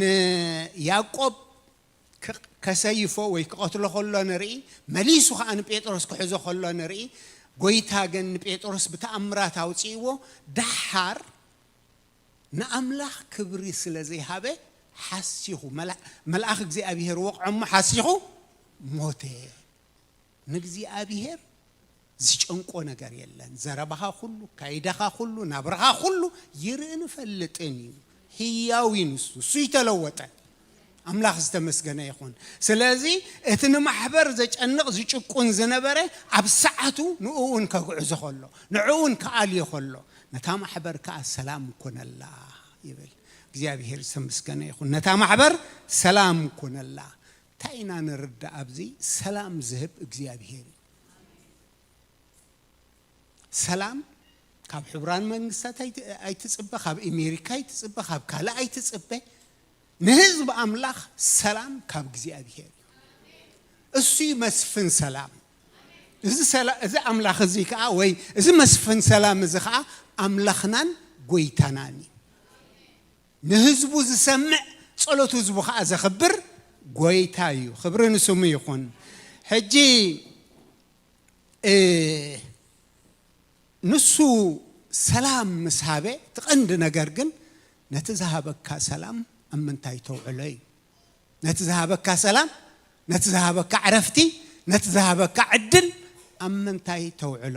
ንያዕቆብ ክ-፣ ከሰይፎ ወይ ክቐትሎ ከሎ ንርኢ፣ መሊሱ ኸኣ ንጴጥሮስ ክሕዞ ከሎ ንርኢ። ጎይታ ግን ንጴጥሮስ ብተኣምራት ኣውጺእዎ። ደሓር ንኣምላኽ ክብሪ ስለ ዘይሃበ ሓሲኹ፣ መልኣ-፣ መልኣኽ እግዚኣብሔር ወቕዖ እሞ ሓሲኹ ሞተ። ንእግዚኣብሔር ዝጨንቆ ነገር የለን። ዘረባኻ ኩሉ፣ ካይዳኻ ኩሉ፣ ናብራኻ ኩሉ ይርእን ይፈልጥን እዩ። ህያው እዩ ንሱ፣ እሱ ይተለወጠ። ኣምላኽ ዝተመስገነ ይኹን። ስለዚ እቲ ንማሕበር ዘጨንቕ ዝጭቁን ዝነበረ ኣብ ሰዓቱ ንኡ እውን ከግዕዞ ከሎ፣ ንኡ እውን ክኣልዮ ከሎ፣ ነታ ማሕበር ከኣ ሰላም ኩነላ ይብል። እግዚኣብሔር ዝተመስገነ ይኹን። ነታ ማሕበር ሰላም ኩነላ። እንታይ ኢና ንርዳእ ኣብዚ? ሰላም ዝህብ እግዚኣብሔር እዩ። ሰላም ካብ ሕቡራን መንግስታት ኣይቲ-፣ ኣይትጽበ፣ ካብ ኣሜሪካ ኣይትጽበ፣ ካብ ካልእ ኣይትጽበ። ንህዝቢ ኣምላኽ ሰላም ካብ እግዚኣብሔር እዩ። እሱ እዩ መስፍን ሰላም። እዚ ኣምላኽ እዚ ከዓ ወይ እዚ መስፍን ሰላም እዚ ከዓ ኣምላኽናን ጎይታናን እዩ። ንህዝቡ ዝሰምዕ፣ ጸሎት ህዝቡ ከዓ ዘኽብር ጎይታ እዩ። ክብሪ ንስሙ ይኹን። ሕጂ ንሱ ሰላም ምስ ሃበ፣ እቲ ቀንዲ ነገር ግን ነቲ ዝሃበካ ሰላም ኣብ ምንታይ ተውዕሎ እዩ። ነቲ ዝሃበካ ሰላም፣ ነቲ ዝሃበካ ዕረፍቲ፣ ነቲ ዝሃበካ ዕድል ኣብ ምንታይ ተውዕሎ?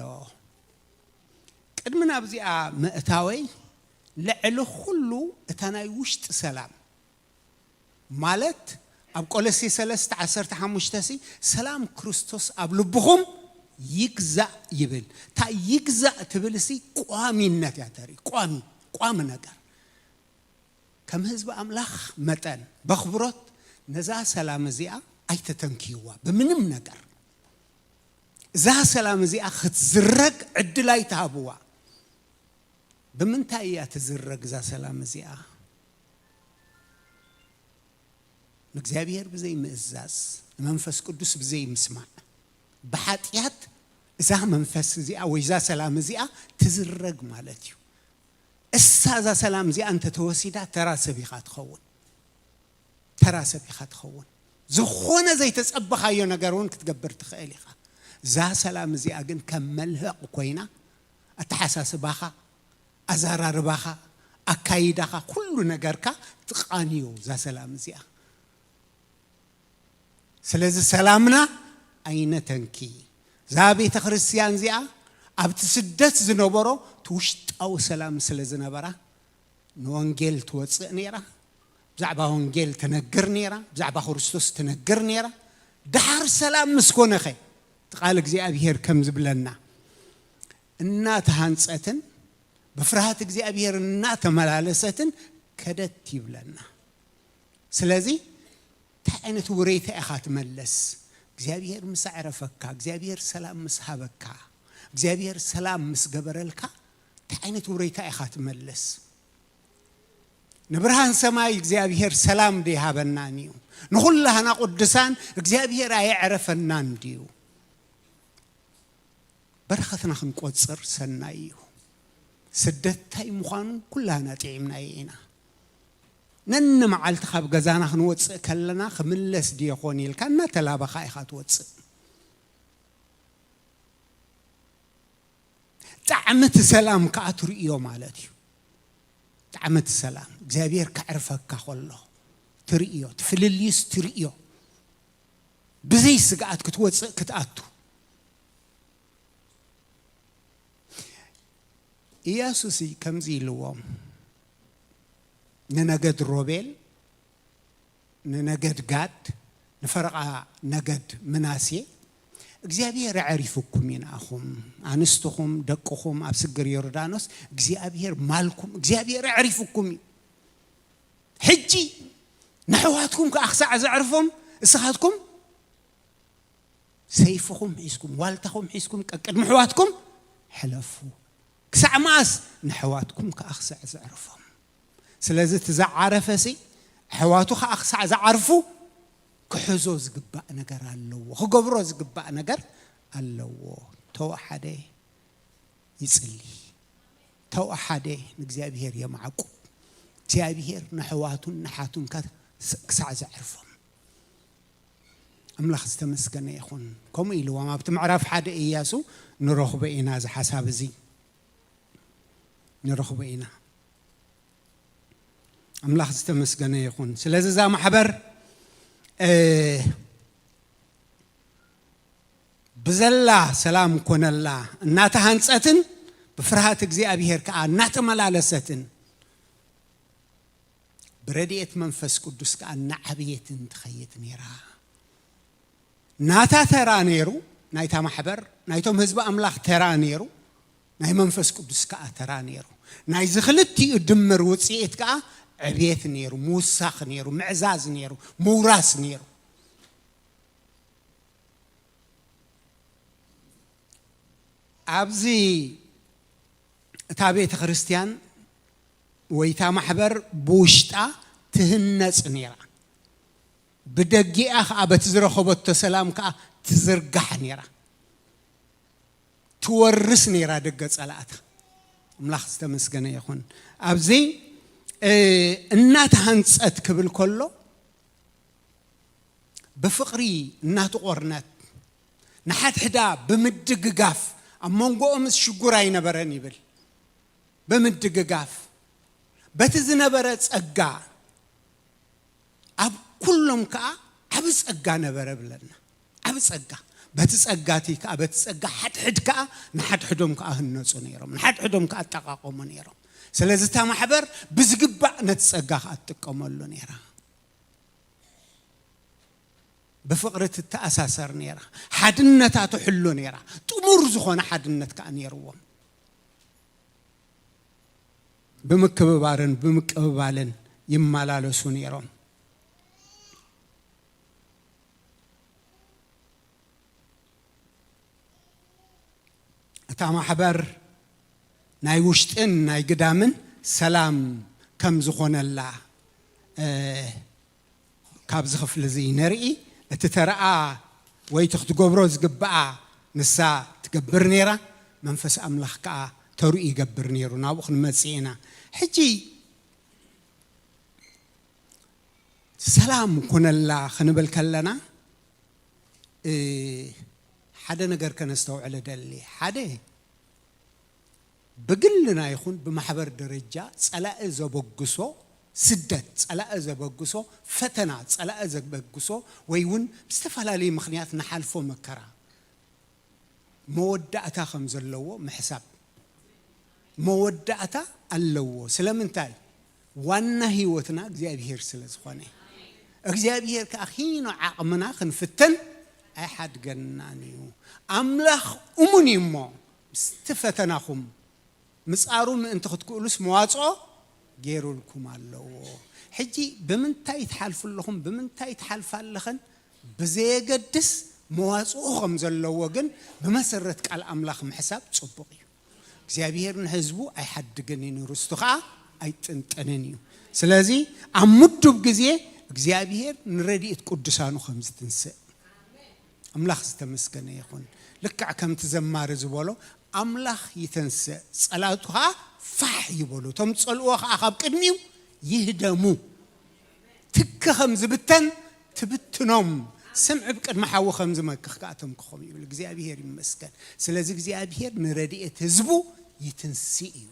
ቅድሚ ናብዚኣ ምእታወይ፣ ልዕሊ ኩሉ እታ ናይ ውሽጢ ሰላም ማለት ኣብ ቆሎሴ ሰለስተ ዓሰርተ ሓሙሽተ ሲ ሰላም ክርስቶስ ኣብ ልብኹም ይግዛእ ይብል። እታ ይግዛእ ትብል ሲ ቋሚነት እያ ተርኢ። ቋሚ፣ ቋሚ ነገር። ከም ህዝቢ ኣምላኽ መጠን በኽብሮት ነዛ ሰላም እዚኣ ኣይተተንክይዋ ብምንም ነገር። እዛ ሰላም እዚኣ ክትዝረግ ዕድል ኣይትሃብዋ። ብምንታይ እያ ትዝረግ እዛ ሰላም እዚኣ? ንእግዚኣብሔር ብዘይ ምእዛዝ፣ ንመንፈስ ቅዱስ ብዘይ ምስማዕ፣ ብሓጢኣት እዛ መንፈስ እዚኣ ወይ እዛ ሰላም እዚኣ ትዝረግ ማለት እዩ። እሳ እዛ ሰላም እዚኣ እንተተወሲዳ ተራ ሰብ ኢኻ ትኸውን። ተራ ሰብ ኢኻ ትኸውን። ዝኾነ ዘይተጸበኻዮ ነገር እውን ክትገብር ትኽእል ኢኻ። እዛ ሰላም እዚኣ ግን ከም መልህቕ ኮይና ኣተሓሳስባኻ፣ ኣዘራርባኻ፣ ኣካይዳኻ፣ ኩሉ ነገርካ ትቓንዮ እዛ ሰላም እዚኣ። ስለዚ ሰላምና ኣይነተንኪ። እዛ ቤተ ክርስቲያን እዚኣ ኣብቲ ስደት ዝነበሮ እቲ ውሽጣዊ ሰላም ስለ ዝነበራ ንወንጌል ትወፅእ ነይራ። ብዛዕባ ወንጌል ትነግር ነይራ። ብዛዕባ ክርስቶስ ትነግር ነይራ። ደሓር ሰላም ምስ ኮነኸ፣ እቲ ቃል እግዚኣብሔር ከም ዝብለና፣ እናተሃንጸትን ብፍርሃት እግዚኣብሔር እናተመላለሰትን ከደት ይብለና። ስለዚ እንታይ ዓይነት ውሬታ ኢኻ ትመለስ? እግዚኣብሔር ምስ ኣዕረፈካ፣ እግዚኣብሔር ሰላም ምስ ሃበካ፣ እግዚኣብሔር ሰላም ምስ ገበረልካ እንታይ ዓይነት ውሬታ ኢኻ ትመልስ? ንብርሃን ሰማይ እግዚኣብሔር ሰላም ደይሃበናን እዩ። ንኹላህና ቅዱሳን እግዚኣብሔር ኣየዕረፈናን ድዩ? በረኸትና ክንቆጽር ሰናይ እዩ። ስደት እንታይ ምዃኑ ኩላህና ጥዒምናዮ ኢና። ነኒ መዓልቲ ካብ ገዛና ክንወጽእ ከለና ክምለስ ድየ ኾን ኢልካ እናተላበኻ ኢኻ ትወጽእ። ጣዕሚ እቲ ሰላም ከዓ ትርእዮ ማለት እዩ። ጣዕሚ እቲ ሰላም እግዚኣብሔር ከዕርፈካ ከሎ ትርእዮ፣ እቲ ፍልልዩስ ትርእዮ። ብዘይ ስግኣት ክትወፅእ ክትኣቱ። ኢየሱስ ከምዚ ኢልዎም፣ ንነገድ ሮቤል፣ ንነገድ ጋድ፣ ንፈረቓ ነገድ ምናሴ፣ እግዚኣብሔር ኣዕሪፉኩም እዩ ንኣኹም፣ ኣንስትኹም፣ ደቅኹም ኣብ ስግር ዮርዳኖስ እግዚኣብሔር ማልኩም፣ እግዚኣብሔር ኣዕሪፉኩም እዩ። ሕጂ ንኣሕዋትኩም ከኣ ክሳዕ ዘዕርፎም፣ እስኻትኩም ሰይፍኹም ሒዝኩም፣ ዋልታኹም ሒዝኩም፣ ቀቅድሚ ኣሕዋትኩም ሕለፉ። ክሳዕ መኣስ? ንኣሕዋትኩም ከኣ ክሳዕ ዘዕርፎም። ስለዚ እቲ ዝዓረፈሲ ኣሕዋቱ ከኣ ክሳዕ ዝዓርፉ ክሕዞ ዝግባእ ነገር ኣለዎ፣ ክገብሮ ዝግባእ ነገር ኣለዎ። ተወሓደ ይጽሊ፣ ተወሓደ ንእግዚኣብሔር የማዕቁ። እግዚኣብሔር ንኣሕዋቱን ንሓቱን ከ-፣ ክሳዕ ዘዕርፎም። ኣምላኽ ዝተመስገነ ይኹን። ከምኡ ኢልዎም ኣብቲ ምዕራፍ ሓደ ኢያሱ ንረኽቦ ኢና፣ እዚ ሓሳብ እዚ ንረኽቦ ኢና። ኣምላኽ ዝተመስገነ ይኹን። ስለዚ እዛ ማሕበር፣ እ፣ ብዘላ ሰላም ኮነላ እናተሃንጸትን ብፍርሃት እግዚኣብሔር ከኣ እናተመላለሰትን ብረድኤት መንፈስ ቅዱስ ከኣ እናዓበየትን ትኸይድ ነይራ። ናታ ተራ ነይሩ፣ ናይታ ማሕበር፣ ናይቶም ህዝቢ ኣምላኽ ተራ ነይሩ፣ ናይ መንፈስ ቅዱስ ከኣ ተራ ነይሩ። ናይዚ ክልቲኡ ድምር ውጽኢት ከኣ ዕብየት ነይሩ፣ ምውሳኽ ነይሩ፣ ምዕዛዝ ነይሩ፣ ምውራስ ነይሩ። ኣብዚ እታ ቤተ ክርስቲያን ወይ እታ ማሕበር ብውሽጣ ትህነጽ ነይራ። ብደጊኣ ከኣ በቲ ዝረኸበቶ ሰላም ከኣ ትዝርጋሕ ነይራ። ትወርስ ነይራ ደገ ጸላእታ። ኣምላኽ ዝተመስገነ ይኹን። ኣብዚ እናተሃንጸት ክብል ከሎ ብፍቕሪ እናተቖርነት ንሓድሕዳ ብምድግጋፍ ኣብ መንጎኦምስ ሽጉር ኣይነበረን ይብል። ብምድግጋፍ በቲ ዝነበረ ጸጋ ኣብ ኩሎም ከኣ ዓቢ ጸጋ ነበረ ብለና። ዓቢ ጸጋ። በቲ ጸጋ እቲ ከኣ በቲ ጸጋ ሓድሕድ ከኣ ንሓድሕዶም ከኣ ህነጹ ነይሮም፣ ንሓድሕዶም ከኣ ኣጠቓቐሙ ነይሮም። ስለዚ እታ ማሕበር ብዝግባእ ነቲ ጸጋ ከኣ ትጥቀመሉ ነይራ። ብፍቕሪ ትተኣሳሰር ነይራ። ሓድነታ ትሕሉ ነይራ። ጥሙር ዝኾነ ሓድነት ከኣ ነይርዎም። ብምክብባርን ብምቅብባልን ይመላለሱ ነይሮም። እታ ማሕበር ናይ ውሽጥን ናይ ግዳምን ሰላም ከም ዝኾነላ ካብዚ ክፍሊ እዚ ነርኢ። እቲ ተረኣ ወይ እቲ ክትገብሮ ዝግብኣ ንሳ ትገብር ነይራ። መንፈስ ኣምላኽ ከኣ ተርኡ ይገብር ነይሩ። ናብኡ ክንመጽእ ኢና። ሕጂ ሰላም ኮነላ ክንብል ከለና ሓደ ነገር ከነስተውዕል እደሊ። ሓደ ብግልና ይኹን ብማሕበር ደረጃ ጸላኢ ዘበግሶ ስደት፣ ጸላኢ ዘበግሶ ፈተና፣ ጸላኢ ዘበግሶ ወይ እውን ብዝተፈላለየ ምኽንያት ንሓልፎ መከራ መወዳእታ ከም ዘለዎ ምሕሳብ። መወዳእታ ኣለዎ። ስለምንታይ? ዋና ህይወትና እግዚኣብሄር ስለ ዝኾነ። እግዚኣብሄር ከኣ ኪኖ ዓቕምና ክንፍተን ኣይሓድገናን እዩ። ኣምላኽ እሙን እዩ እሞ ምስቲ ፈተናኹም ምጻሩ ምእንቲ ክትክእሉስ መዋጽኦ ገይሩልኩም ኣለዎ። ሕጂ ብምንታይ ትሓልፉ ኣለኹም፣ ብምንታይ ትሓልፋ ኣለኽን ብዘየገድስ መዋጽኦ ከም ዘለዎ ግን ብመሰረት ቃል ኣምላኽ ምሕሳብ ጽቡቕ እዩ። እግዚኣብሄር ንህዝቡ ኣይሓድግን እዩ፣ ንርስቱ ኸኣ ኣይጥንጥንን እዩ። ስለዚ ኣብ ምዱብ ግዜ እግዚኣብሄር ንረድኤት ቅዱሳኑ ከም ዝትንስእ ኣምላኽ ዝተመስገነ ይኹን። ልክዕ ከምቲ ዘማሪ ዝበሎ ኣምላኽ ይተንስእ፣ ጸላእቱ ኸኣ ፋሕ ይበሉ፣ እቶም ዝጸልእዎ ኸኣ ካብ ቅድሚኡ ይህደሙ። ትኪ ከም ዝብተን ትብትኖም፣ ስምዒ ብቅድሚ ሓዊ ከም ዝመክኽ ከኣ ተምክኾም ይብል። እግዚኣብሄር ይመስገን። ስለዚ እግዚኣብሄር ንረድኤት ህዝቡ ይትንስእ እዩ።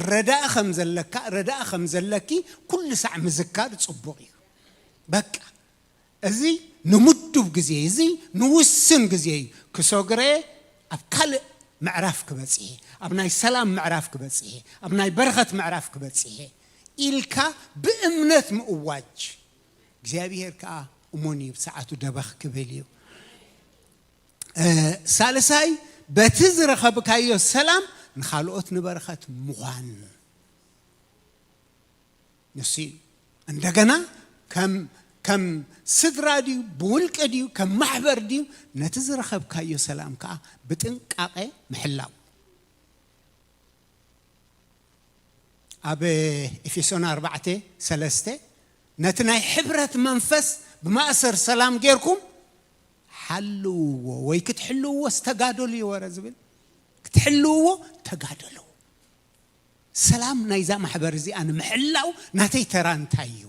ረዳኢ ከም ዘለካ፣ ረዳኢ ከም ዘለኪ ኩሉ ሳዕ ምዝካር ጽቡቕ እዩ። በቃ እዚ ንምዱብ ግዜ፣ እዚ ንውስን ግዜ እዩ። ክሶግረ ኣብ ካልእ ምዕራፍ ክበጽሔ፣ ኣብ ናይ ሰላም ምዕራፍ ክበጽሔ፣ ኣብ ናይ በረኸት ምዕራፍ ክበጽሔ ኢልካ ብእምነት ምእዋጅ። እግዚኣብሄር ከኣ እሞን እዩ፣ ብሰዓቱ ደበኽ ክብል እዩ። ሳልሳይ፣ በቲ ዝረኸብካዮ ሰላም ንኻልኦት ንበረኸት ምዃን። ንሱ እዩ። እንደገና ከም ከም ስድራ ድዩ፣ ብውልቂ ድዩ፣ ከም ማሕበር ድዩ፣ ነቲ ዝረኸብካዮ ሰላም ከኣ ብጥንቃቐ ምሕላው። ኣብ ኤፌሶን ኣርባዕተ ሰለስተ ነቲ ናይ ሕብረት መንፈስ ብማእሰር ሰላም ጌርኩም ሓልውዎ ወይ ክትሕልውዎ ዝተጋደሉ ይወረ ዝብል ክትሕልውዎ ተጋደሉ። ሰላም ናይዛ ማሕበር እዚኣ ንምሕላው ናተይ ተራ እንታይ እዩ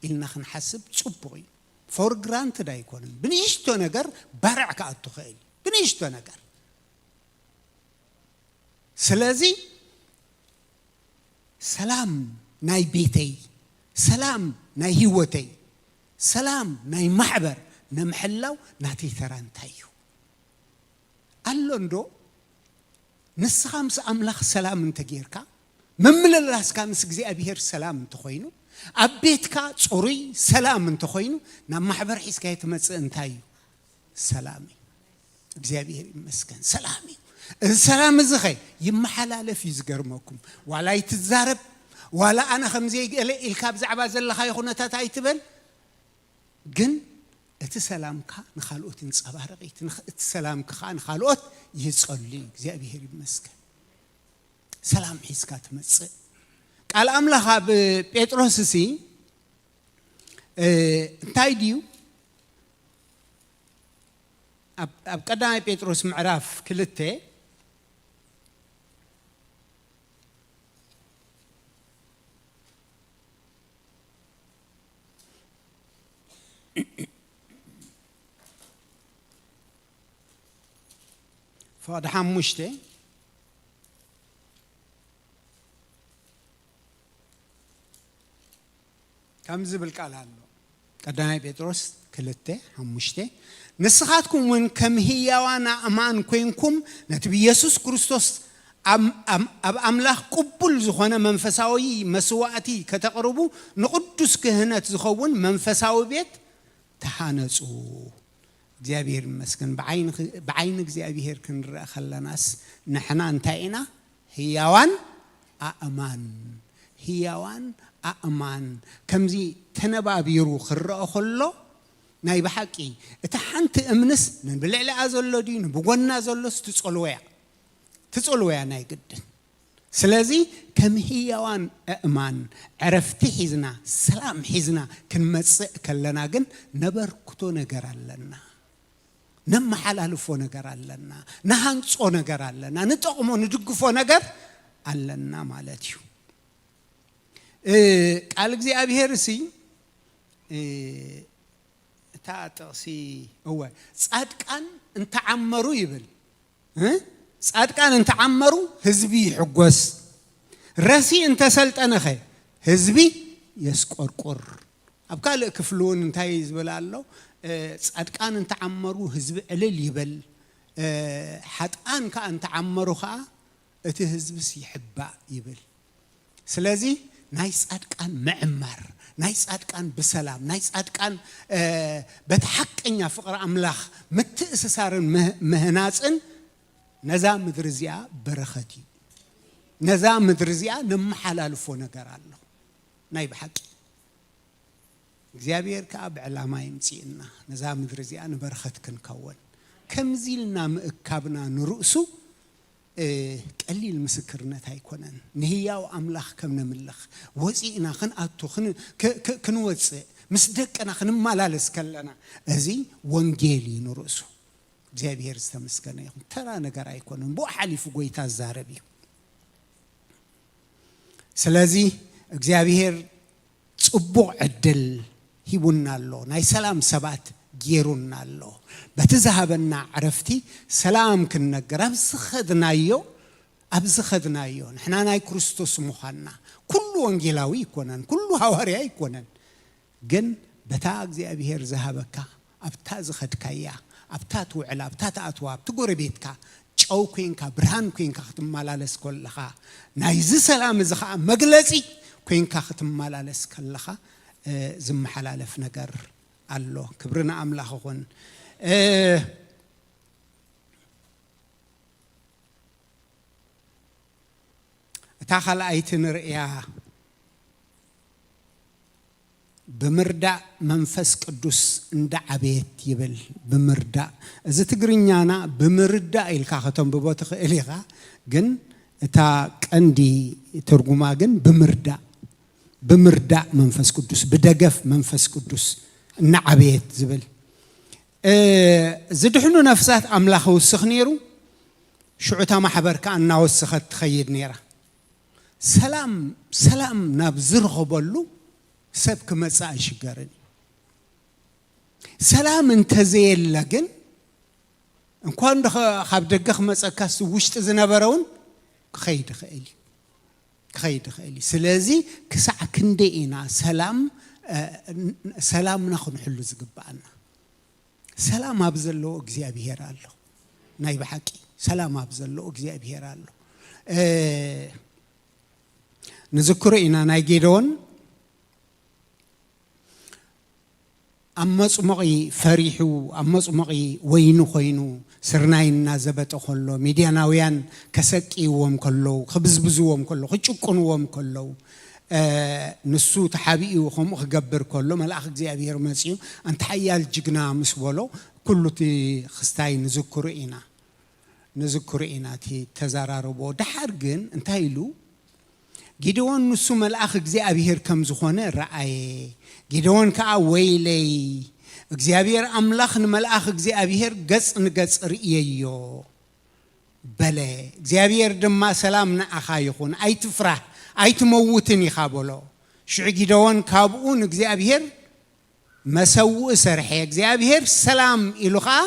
ኢልና ክንሓስብ ጽቡቕ እዩ። ፎር ግራንትድ ኣይኮነን። ብንእሽቶ ነገር ባርዕ ክኣቱ ኽእል እዩ። ብንእሽቶ ነገር። ስለዚ ሰላም ናይ ቤተይ፣ ሰላም ናይ ህይወተይ፣ ሰላም ናይ ማሕበር ንምሕላው ናተይ ተራ እንታይ እዩ? ኣሎ እንዶ ንስኻ ምስ ኣምላኽ ሰላም እንተጌርካ፣ ምምልላስካ ምስ እግዚኣብሔር ሰላም እንተኾይኑ፣ ኣብ ቤትካ ጽሩይ ሰላም እንተኾይኑ፣ ናብ ማሕበር ሒዝካዮ ትመጽእ እንታይ እዩ? ሰላም እዩ። እግዚኣብሔር ይመስገን፣ ሰላም እዩ። እዚ ሰላም እዚ ኸ ይመሓላለፍ እዩ። ዝገርመኩም፣ ዋላ ኣይትዛረብ፣ ዋላ ኣነ ከም ዘይገለ ኢልካ ብዛዕባ ዘለኻዮ ኩነታት ኣይትበል፣ ግን እቲ ሰላምካ ንኻልኦት ይንጸባረቕ እዩ። እቲ ንኽ-፣ እቲ ሰላምካ ኸኣ ንኻልኦት ይጸሉ እዩ። እግዚኣብሔር ይመስገን። ሰላም ሒዝካ ትመጽእ። ቃል ኣምላኽ ኣብ ጴጥሮስ እሲ፣ እ፣ እንታይ ድዩ? ኣብ፣ ኣብ ቀዳማይ ጴጥሮስ ምዕራፍ ክልተ ወደ ሓሙሽተ ከም ዝብል ቃል ኣሎ። ቀዳማይ ጴጥሮስ ክልተ ሓሙሽተ፣ ንስኻትኩም እውን ከም ህያዋን ኣእማን ኮይንኩም ነቲ ብኢየሱስ ክርስቶስ ኣብ ኣብ- ኣብ ኣምላኽ ቅቡል ዝኾነ መንፈሳዊ መስዋእቲ ከተቕርቡ ንቕዱስ ክህነት ዝኸውን መንፈሳዊ ቤት ተሃነጹ። እግዚኣብሔር ይመስገን። ብዓይኒ ብዓይኒ እግዚኣብሔር ክንረአ ከለናስ ንሕና እንታይ ኢና? ህያዋን ኣእማን። ህያዋን ኣእማን። ከምዚ ተነባቢሩ ክረአ ከሎ ናይ ብሓቂ እታ ሓንቲ እምንስ ንብልዕሊኣ ዘሎ ድዩ ንብጎና ዘሎስ ትጸልወያ ትጸልወያ ናይ ግድን። ስለዚ ከም ህያዋን ኣእማን ዕረፍቲ ሒዝና ሰላም ሒዝና ክንመጽእ ከለና ግን ነበርክቶ ነገር ኣለና። ነመሓላልፎ ነገር ኣለና። ንሃንጾ ነገር ኣለና። ንጠቕሞ ንድግፎ ነገር ኣለና ማለት እዩ። እ፣ ቃል እግዚኣብሔር እሲ እ፣ እታ ጥቕሲ እወ ጻድቃን እንተዓመሩ ይብል እ? ጻድቃን እንተዓመሩ ህዝቢ ይሕጎስ። ረሲ እንተሰልጠነኸ ህዝቢ የስቆርቁር። ኣብ ካልእ ክፍሊ እውን እንታይ ዝብል ኣሎ? እ፣ ጻድቃን እንተዓመሩ ህዝቢ ዕልል ይበል። እ፣ ሓጥኣን ከኣ እንተዓመሩ ከኣ እቲ ህዝብስ ይሕባእ ይብል። ስለዚ ናይ ጻድቃን ምዕማር፣ ናይ ጻድቃን ብሰላም፣ ናይ ጻድቃን እ፣ በቲ ሓቀኛ ፍቕሪ ኣምላኽ ምትእስሳርን ምህ- ምህናጽን ነዛ ምድሪ እዚኣ በረኸት እዩ። ነዛ ምድሪ እዚኣ ነመሓላልፎ ነገር ኣሎ። ናይ ብሓቂ እግዚኣብሔር ከኣ ብዕላማ ይምጽእና ነዛ ምድሪ እዚኣ ንበረኸት ክንከውን። ከምዚ ኢልና ምእካብና ንርእሱ እ፣ ቀሊል ምስክርነት ኣይኮነን። ንህያው ኣምላኽ ከም ነምልኽ ወፂእና ክንኣቱ ክን- ክ- ክ- ክንወፅእ ምስ ደቅና ክንመላለስ ከለና እዚ ወንጌል እዩ ንርእሱ። እግዚኣብሔር ዝተመስገነ ይኹን። ተራ ነገር ኣይኮነን። ብኡ ሓሊፉ ጎይታ ዝዛረብ እዩ። ስለዚ እግዚኣብሔር ጽቡቕ ዕድል ሂቡና ኣሎ። ናይ ሰላም ሰባት ጌሩና ኣሎ። በቲ ዝሃበና ዕረፍቲ ሰላም ክንነግር ኣብ ዝኸድናዮ ኣብ ዝኸድናዮ ንሕና ናይ ክርስቶስ ምዃንና ኩሉ ወንጌላዊ ኣይኮነን፣ ኩሉ ሃዋርያ ኣይኮነን። ግን በታ እግዚኣብሔር ዝሃበካ ኣብታ ዝኸድካያ ኣብታ ትውዕላ ኣብታ ትኣትዋ ኣብቲ ጎረቤትካ ጨው ኮንካ ብርሃን ኮንካ ክትመላለስ ከለኻ ናይዚ ሰላም እዚ ኸዓ መግለጺ ኮንካ ክትመላለስ ከለኻ ዝመሓላለፍ ነገር ኣሎ። ክብሪ ንኣምላኽ ይኹን። እታ ካልኣይቲ ንርእያ ብምርዳእ መንፈስ ቅዱስ እንዳ ዓበየት ይብል። ብምርዳእ እዚ ትግርኛና ብምርዳእ ኢልካ ከተንብቦ ትኽእል ኢኻ፣ ግን እታ ቀንዲ ትርጉማ ግን ብምርዳእ ብምርዳእ መንፈስ ቅዱስ ብደገፍ መንፈስ ቅዱስ እናዓበየት ዝብል ዝድሕኑ ነፍሳት ኣምላኽ ውስኽ ነይሩ። ሽዑ እታ ማሕበር ከኣ እናወሰኸት ትኸይድ ነይራ። ሰላም ሰላም ናብ ዝረኸበሉ ሰብ ክመጽእ ኣይሽገርን። ሰላም እንተዘየለ ግን እንኳን ካብ ደገ ክመጸካስ ውሽጢ ዝነበረ እውን ክኸይድ ይኽእል እዩ። ክኸይድ ይኽእል እዩ። ስለዚ ክሳዕ ክንደይ ኢና ሰላም ሰላምና ክንሕሉ ዝግብኣና? ሰላም ኣብ ዘለዎ እግዚኣብሔር ኣሎ። ናይ ብሓቂ ሰላም ኣብ ዘለዎ እግዚኣብሔር ኣሎ። ንዝክሮ ኢና ናይ ጌደዎን ኣብ መጽሞቒ ፈሪሑ ኣብ መጽሞቒ ወይኒ ኮይኑ ስርናይ እናዘበጠ ከሎ ሚድያናውያን ከሰቅይዎም ከለዉ ክብዝብዝዎም ከለዉ ክጭቁንዎም ከለዉ ንሱ ተሓቢኡ ከምኡ ክገብር ከሎ መልኣኽ እግዚኣብሔር መጺኡ ኣንቲ ሓያል ጅግና ምስ በሎ ኩሉ እቲ ክስታይ ንዝክሮ ኢና። ንዝክሮ ኢና እቲ ተዘራረቦ። ደሓር ግን እንታይ ኢሉ? ጊደዎን ንሱ መልኣኽ እግዚኣብሔር ከም ዝኾነ ረኣየ። ጊደዎን ከኣ ወይለይ እግዚኣብሔር ኣምላኽ ንመልኣኽ እግዚኣብሔር ገጽ ንገጽ ርእየዮ በለ። እግዚኣብሔር ድማ ሰላም ንኣኻ ይኹን፣ ኣይትፍራህ፣ ኣይትመውትን ኢኻ በሎ። ሽዑ ጊደዎን ካብኡ ንእግዚኣብሔር መሰውእ ሰርሐ፣ እግዚኣብሔር ሰላም ኢሉ ኸዓ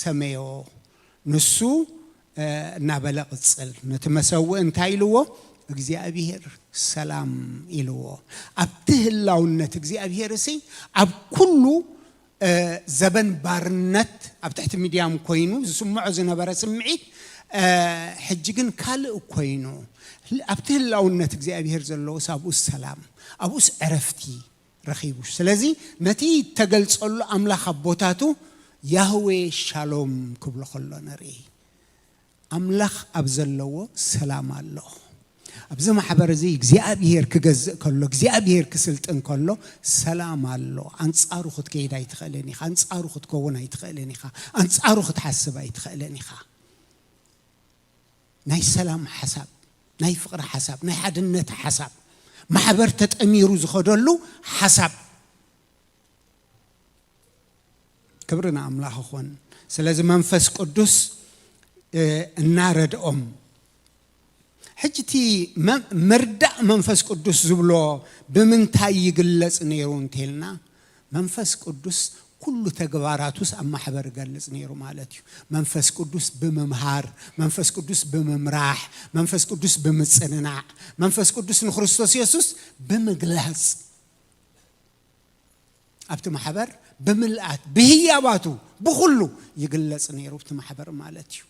ሰመዮ። ንሱ እናበለ ቅጽል። ነቲ መሰውእ እንታይ ኢልዎ? እግዚኣብሔር ሰላም ኢልዎ። ኣብቲ ህላውነት እግዚኣብሔር እሲ ኣብ ኩሉ ዘበን ባርነት ኣብ ትሕቲ ሚድያም ኮይኑ ዝስምዖ ዝነበረ ስምዒት ሕጂ ግን ካልእ ኮይኑ ኣብቲ ህላውነት እግዚኣብሔር ዘለዎስ ኣብኡስ ሰላም ኣብኡስ ዕረፍቲ ረኺቡ። ስለዚ ነቲ ተገልጸሉ ኣምላኽ ኣቦታቱ ያህዌ ሻሎም ክብሎ ከሎ ንርኢ። ኣምላኽ ኣብ ዘለዎ ሰላም ኣሎ። ኣብዚ ማሕበር እዚ እግዚኣብሔር ክገዝእ ከሎ እግዚኣብሔር ክስልጥን ከሎ ሰላም ኣሎ። ኣንጻሩ ክትከይድ ኣይትኽእልን ኢኻ። ኣንጻሩ ክትከውን ኣይትኽእልን ኢኻ። ኣንጻሩ ክትሓስብ ኣይትኽእልን ኢኻ። ናይ ሰላም ሓሳብ፣ ናይ ፍቕሪ ሓሳብ፣ ናይ ሓድነት ሓሳብ፣ ማሕበር ተጠሚሩ ዝኸደሉ ሓሳብ። ክብሪ ንኣምላኽ ይኹን። ስለዚ መንፈስ ቅዱስ እናረድኦም ሕጂ እቲ መርዳእ መንፈስ ቅዱስ ዝብሎ ብምንታይ ይግለጽ ነይሩ እንተልና መንፈስ ቅዱስ ኩሉ ተግባራቱስ ኣብ ማሕበር ይገልጽ ነይሩ ማለት እዩ። መንፈስ ቅዱስ ብምምሃር፣ መንፈስ ቅዱስ ብምምራሕ፣ መንፈስ ቅዱስ ብምጽንናዕ፣ መንፈስ ቅዱስ ንክርስቶስ የሱስ ብምግላጽ ኣብቲ ማሕበር ብምልኣት ብህያባቱ ብኩሉ ይግለጽ ነይሩ እቲ ማሕበር ማለት እዩ።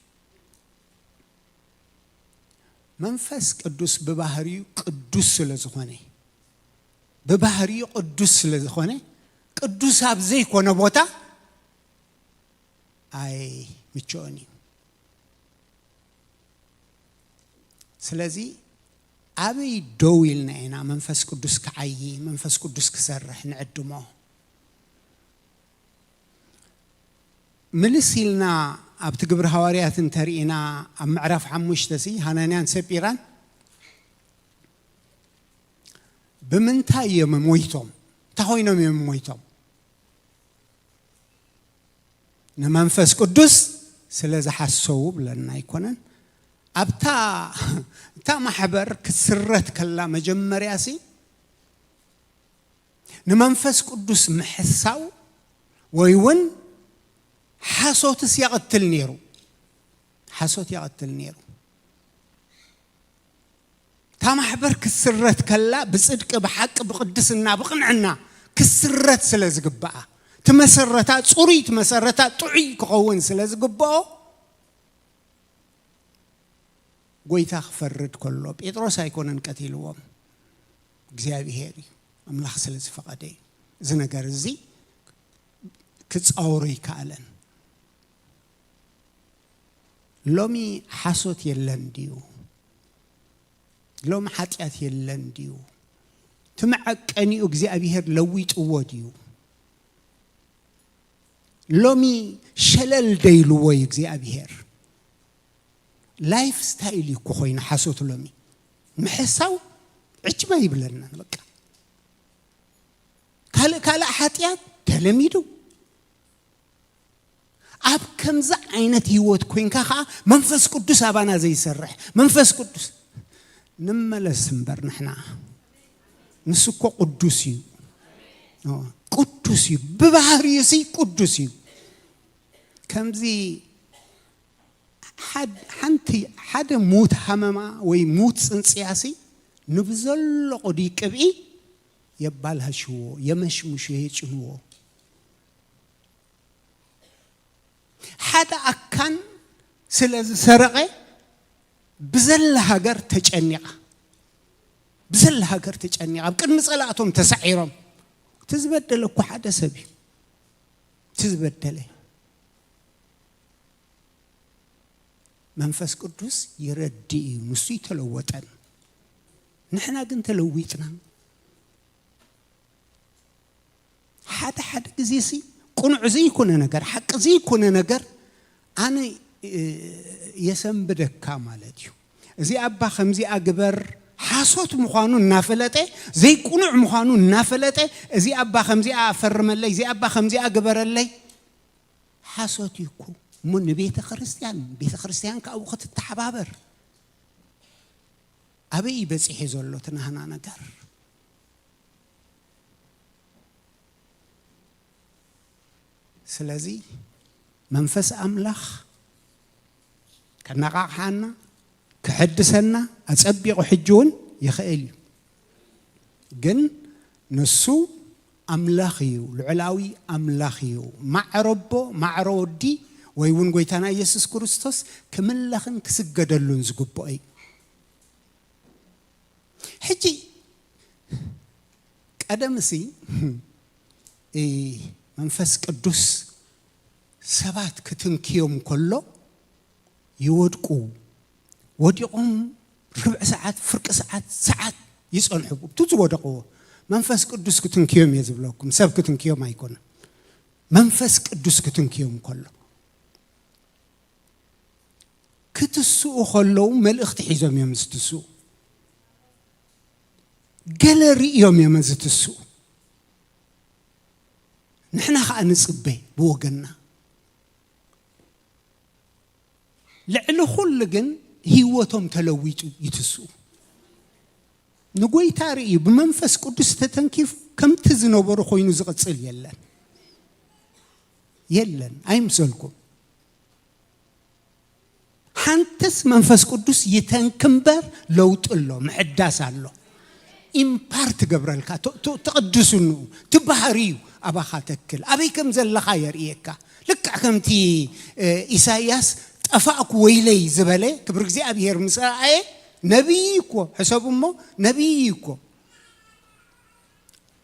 መንፈስ ቅዱስ ብባህሪኡ ቅዱስ ስለ ዝኾነ ብባህሪኡ ቅዱስ ስለ ዝኾነ ቅዱስ ኣብ ዘይኮነ ቦታ ኣይ ምችኦን እዩ። ስለዚ ኣበይ ደው ኢልና ኢና መንፈስ ቅዱስ ክዓዪ መንፈስ ቅዱስ ክሰርሕ ንዕድሞ? ምልስ ኢልና ኣብቲ ግብሪ ሃዋርያት እንተርኢና ኣብ ምዕራፍ ሓሙሽተ ሲ ሃናንያን ሰጲራን ብምንታይ እዮም ሞይቶም? እንታይ ኮይኖም እዮም ሞይቶም? ንመንፈስ ቅዱስ ስለ ዝሓሰዉ ብለና ኣይኮነን። ኣብታ እታ ማሕበር ክትስረት ከላ መጀመርያ ሲ ንመንፈስ ቅዱስ ምሕሳው ወይ እውን ሓሶትስ የቐትል ነይሩ። ሓሶት የቐትል ነይሩ። እታ ማሕበር ክትስረት ከላ ብጽድቂ ብሓቂ ብቅድስና ብቕንዕና ክስረት ስለ ዝግብኣ እቲ መሰረታ ጽሩይ እቲ መሰረታ ጥዑይ ክኸውን ስለ ዝግብኦ ጎይታ ክፈርድ ከሎ ጴጥሮስ ኣይኮነን ቀቲልዎም፣ እግዚኣብሄር እዩ፣ ኣምላኽ ስለ ዝፈቐደ እዩ። እዚ ነገር እዚ ክጻወሮ ይከኣለን። ሎሚ ሓሶት የለን ድዩ? ሎሚ ሓጢኣት የለን ድዩ? እቲ መዐቀኒኡ እግዚኣብሄር ለዊጥዎ ድዩ? ሎሚ ሸለል ደይልዎ እዩ እግዚኣብሄር። ላይፍ ስታይል እዩ እኮ ኮይኑ ሓሶት ሎሚ ምሕሳው ዕጭመ ይብለናን በቃ ካልእ ካልእ ሓጢኣት ተለሚዱ ኣብ ከምዚ ዓይነት ህይወት ኮይንካ ከዓ መንፈስ ቅዱስ ኣባና ዘይሰርሕ መንፈስ ቅዱስ ንመለስ እምበር ንሕና ንሱ እኮ ቅዱስ እዩ ቅዱስ እዩ ብባህሪኡ ሲ ቅዱስ እዩ ከምዚ ሓንቲ ሓደ ሙት ሃመማ ወይ ሙት ፅንፅያ ሲ ንብዘሎ ቅዱይ ቅብኢ የባላሽዎ የመሽምሹ የጭንዎ ሓደ ኣካን ስለ ዝሰረቐ ብዘላ ሃገር ተጨኒቓ ብዘላ ሃገር ተጨኒቓ ኣብ ቅድሚ ጸላእቶም ተሳዒሮም እቲ ዝበደለ እኮ ሓደ ሰብ እዩ እቲ ዝበደለ መንፈስ ቅዱስ ይረዲ እዩ ንሱ ይተለወጠን ንሕና ግን ተለዊጥና ሓደ ሓደ ግዜ ሲ ቅኑዕ ዘይኮነ ነገር ሓቂ ዘይኮነ ነገር ኣነ የሰንብደካ ማለት እዩ እዚ ኣባ ከምዚኣ ግበር ሓሶት ምዃኑ እናፈለጠ ዘይቁኑዕ ምዃኑ እናፈለጠ እዚ ኣባ ከምዚኣ ፈርመለይ እዚ ኣባ ከምዚኣ ግበረለይ ሓሶት እዩ እኮ እሞ ንቤተ ክርስቲያን ቤተ ክርስቲያን ካብኡ ክትተሓባበር ኣበይ በፂሑ ዘሎ ትናህና ነገር ስለዚ መንፈስ ኣምላኽ ከነቓቕሓና፣ ክሕድሰና ኣጸቢቑ ሕጂ እውን ይኽእል እዩ። ግን ንሱ ኣምላኽ እዩ፣ ልዑላዊ ኣምላኽ እዩ። ማዕረ ኣቦ፣ ማዕረ ወዲ፣ ወይ እውን ጎይታና ኢየሱስ ክርስቶስ ክምለኽን ክስገደሉን ዝግብኦ እዩ። ሕጂ ቀደምሲ፣ እ፣ መንፈስ ቅዱስ ሰባት ክትንክዮም ከሎ ይወድቁ። ወዲቖም ርብዒ ሰዓት፣ ፍርቂ ሰዓት፣ ሰዓት ይጸንሑ። እቲ ዝወደቕዎ መንፈስ ቅዱስ ክትንክዮም እየ ዝብለኩም፣ ሰብ ክትንክዮም ኣይኮነን። መንፈስ ቅዱስ ክትንክዮም ከሎ፣ ክትስኡ ከለዉ መልእኽቲ ሒዞም እዮም ዝትስኡ። ገለ ርእዮም እዮም ዝትስኡ። ንሕና ኸኣ ንጽበ ብወገንና። ልዕሊ ኩሉ ግን ህይወቶም ተለዊጡ ይትስኡ። ንጎይታ ርእዩ ብመንፈስ ቅዱስ ተተንኪፉ ከምቲ ዝነበሩ ኮይኑ ዝቕጽል የለን። የለን፣ ኣይምሰልኩም። ሓንትስ መንፈስ ቅዱስ ይተንክ እምበር ለውጢ ኣሎ፣ ምሕዳስ ኣሎ። ኢምፓርት ትገብረልካ፣ ት-፣ ት-፣ ትቕድስኑ፣ ትባህር እዩ ኣባኻ ተክል። ኣበይ ከም ዘለኻ የርእየካ። ልክዕ ከምቲ፣ እ፣ ኢሳይያስ "ጠፋእኩ ወይለይ" ዝበለ፣ ክብሪ እግዚኣብሔር ምስ ረኣየ፣ ነቢይ እኮ፣ ሕሰቡ እሞ፣ ነቢይ እኮ።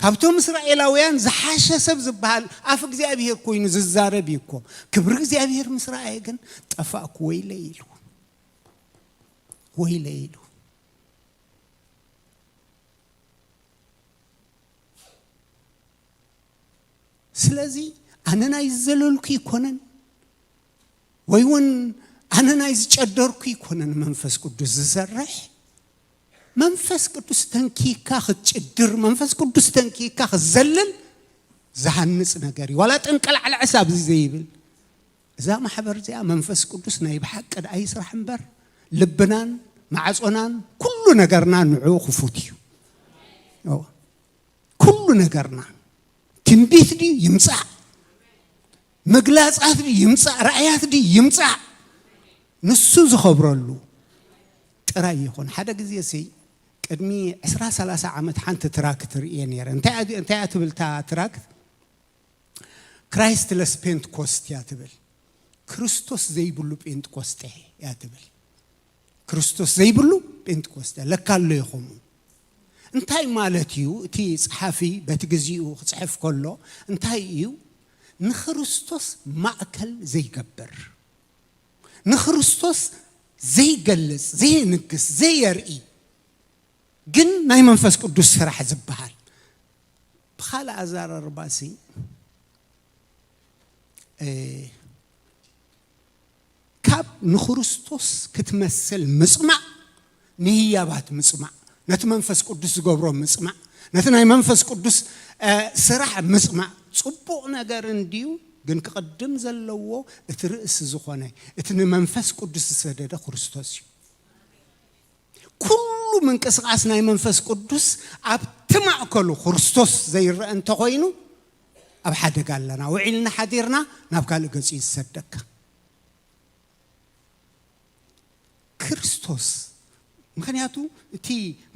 ካብቶም እስራኤላውያን ዝሓሸ ሰብ ዝበሃል ኣፍ እግዚኣብሔር ኮይኑ ዝዛረብ እዩ እኮ። ክብሪ እግዚኣብሔር ምስ ረኣየ ግን "ጠፋእኩ ወይለይ" ኢሉ። ወይለይ ኢሉ። ስለዚ ኣነ ናይ ዝዘለልኩ ይኮነን፣ ወይ እውን ኣነ ናይ ዝጨደርኩ ይኮነን መንፈስ ቅዱስ ዝሰርሕ። መንፈስ ቅዱስ ተንኪካ ክትጭድር፣ መንፈስ ቅዱስ ተንኪካ ክትዘልል ዝሃንጽ ነገር እዩ። ዋላ ጠንቀላዕላዕስ ኣብዚ ዘይብል። እዛ ማሕበር እዚኣ መንፈስ ቅዱስ ናይ ብሓቂ ደኣ ይስራሕ እምበር፣ ልብናን ማዕጾናን ኩሉ ነገርና ንዕኡ ክፉት እዩ። እወ። ኩሉ ነገርና ትንቢት ድዩ ይምጻእ፣ ምግላጻት ድዩ ይምጻእ፣ ራእያት ድዩ ይምጻእ፣ ንሱ ዝኸብረሉ ጥራይ ይኹን። ሓደ ግዜ ሲ ቅድሚ ዕስራ ሰላሳ ዓመት ሓንቲ ትራክት ርእየ ነይረ። እንታይ እያ፣ እንታይ እያ ትብል እታ ትራክት? ክራይስትለስ ፔንትኮስት እያ ትብል። ክርስቶስ ዘይብሉ ጴንጥቆስጤ እያ ትብል። ክርስቶስ ዘይብሉ ጴንጥቆስጤ ለካ ኣሎ ይኾኑ። እንታይ ማለት እዩ? እቲ ጸሓፊ በቲ ግዚኡ ክጽሕፍ ከሎ እንታይ እዩ? ንክርስቶስ ማእከል ዘይገብር፣ ንክርስቶስ ዘይገልጽ፣ ዘይንግስ፣ ዘየርኢ፣ ግን ናይ መንፈስ ቅዱስ ስራሕ ዝበሃል። ብኻልእ ኣዘራርባሲ፣ እ፣ ካብ ንክርስቶስ ክትመስል ምጽማእ፣ ንህያባት ምጽማእ፣ ነቲ መንፈስ ቅዱስ ዝገብሮ ምጽማእ፣ ነቲ ናይ መንፈስ ቅዱስ፣ እ፣ ስራሕ ምጽማእ ጽቡቕ ነገር እንድዩ፣ ግን ክቕድም ዘለዎ እቲ ርእሲ ዝኾነ፣ እቲ ንመንፈስ ቅዱስ ዝሰደደ ክርስቶስ እዩ። ኩሉ ምንቅስቓስ ናይ መንፈስ ቅዱስ ኣብቲ ማእከሉ ክርስቶስ ዘይረአ እንተኾይኑ፣ ኣብ ሓደጋ ኣለና። ውዒልና ሓዲርና ናብ ካልእ ገጹ እዩ ዝሰደካ። ክርስቶስ፣ ምኽንያቱ እቲ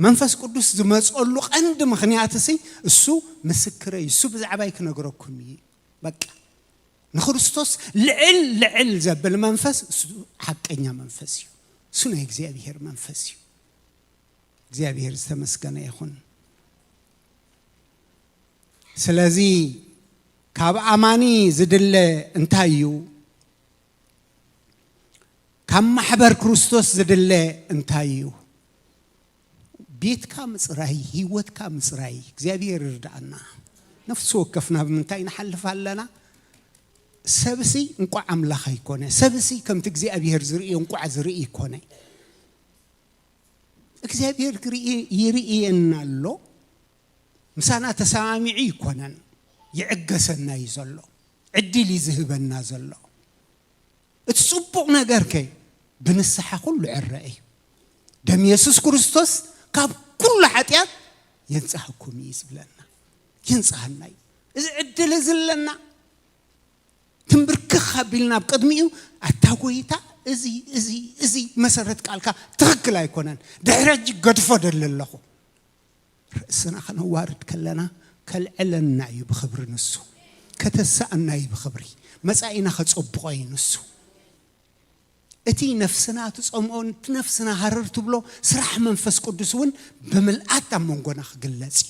መንፈስ ቅዱስ ዝመጸሉ ቀንዲ ምኽንያት ሲ፣ እሱ ምስክረይ፣ እሱ ብዛዕባይ ክነግረኩም እዩ። በቃ፣ ንክርስቶስ ልዕል ልዕል ዘብል መንፈስ እሱ ሓቀኛ መንፈስ እዩ። እሱ ናይ እግዚኣብሔር መንፈስ እዩ። እግዚኣብሔር ዝተመስገነ ይኹን። ስለዚ ካብ ኣማኒ ዝድለ እንታይ እዩ? ካብ ማሕበር ክርስቶስ ዝድለ እንታይ እዩ? ቤትካ ምጽራይ፣ ህይወትካ ምጽራይ። እግዚኣብሔር ይርዳኣና። ነፍሲ ወከፍና ብምንታይ ንሓልፍ ኣለና? ሰብሲ እንቋዕ ኣምላኽ ኣይኮነ። ሰብሲ ከምቲ እግዚኣብሔር ዝርእዮ እንቋዕ ዝርኢ ይኮነ። እግዚኣብሔር ክርኢ-፣ ይርእየና ኣሎ። ምሳና ተሰማሚዑ ይኮነን። ይዕገሰና እዩ ዘሎ። ዕድል እዩ ዝህበና ዘሎ። እቲ ጽቡቕ ነገር ከ ብንስሓ ኩሉ ዕረ እዩ። ደም የሱስ ክርስቶስ ካብ ኩሉ ሓጢኣት የንጽሃኩም እዩ ዝብለና። የንጽሃና እዩ። እዚ ዕድል እዚ ኣለና። ትንብርክኽ ኣቢልና ኣብ ቅድሚኡ፣ "ኣታ ጎይታ፣ እዚ እዚ እዚ መሰረት ቃልካ ትኽክል ኣይኮነን፣ ድሕረ እጅ ገድፎ ደለ ኣለኹ። ርእስና ከነዋርድ ከለና ከልዕለና እዩ ብኽብሪ ንሱ፣ ከተሳእና እዩ ብኽብሪ፣ መጻኢና ከጸብቆ እዩ ንሱ። እቲ ነፍስና ትጸምኦ፣ እቲ ነፍስና ሃረር ትብሎ ስራሕ መንፈስ ቅዱስ እውን ብምልኣት ኣብ መንጎና ክግለጽ እዩ።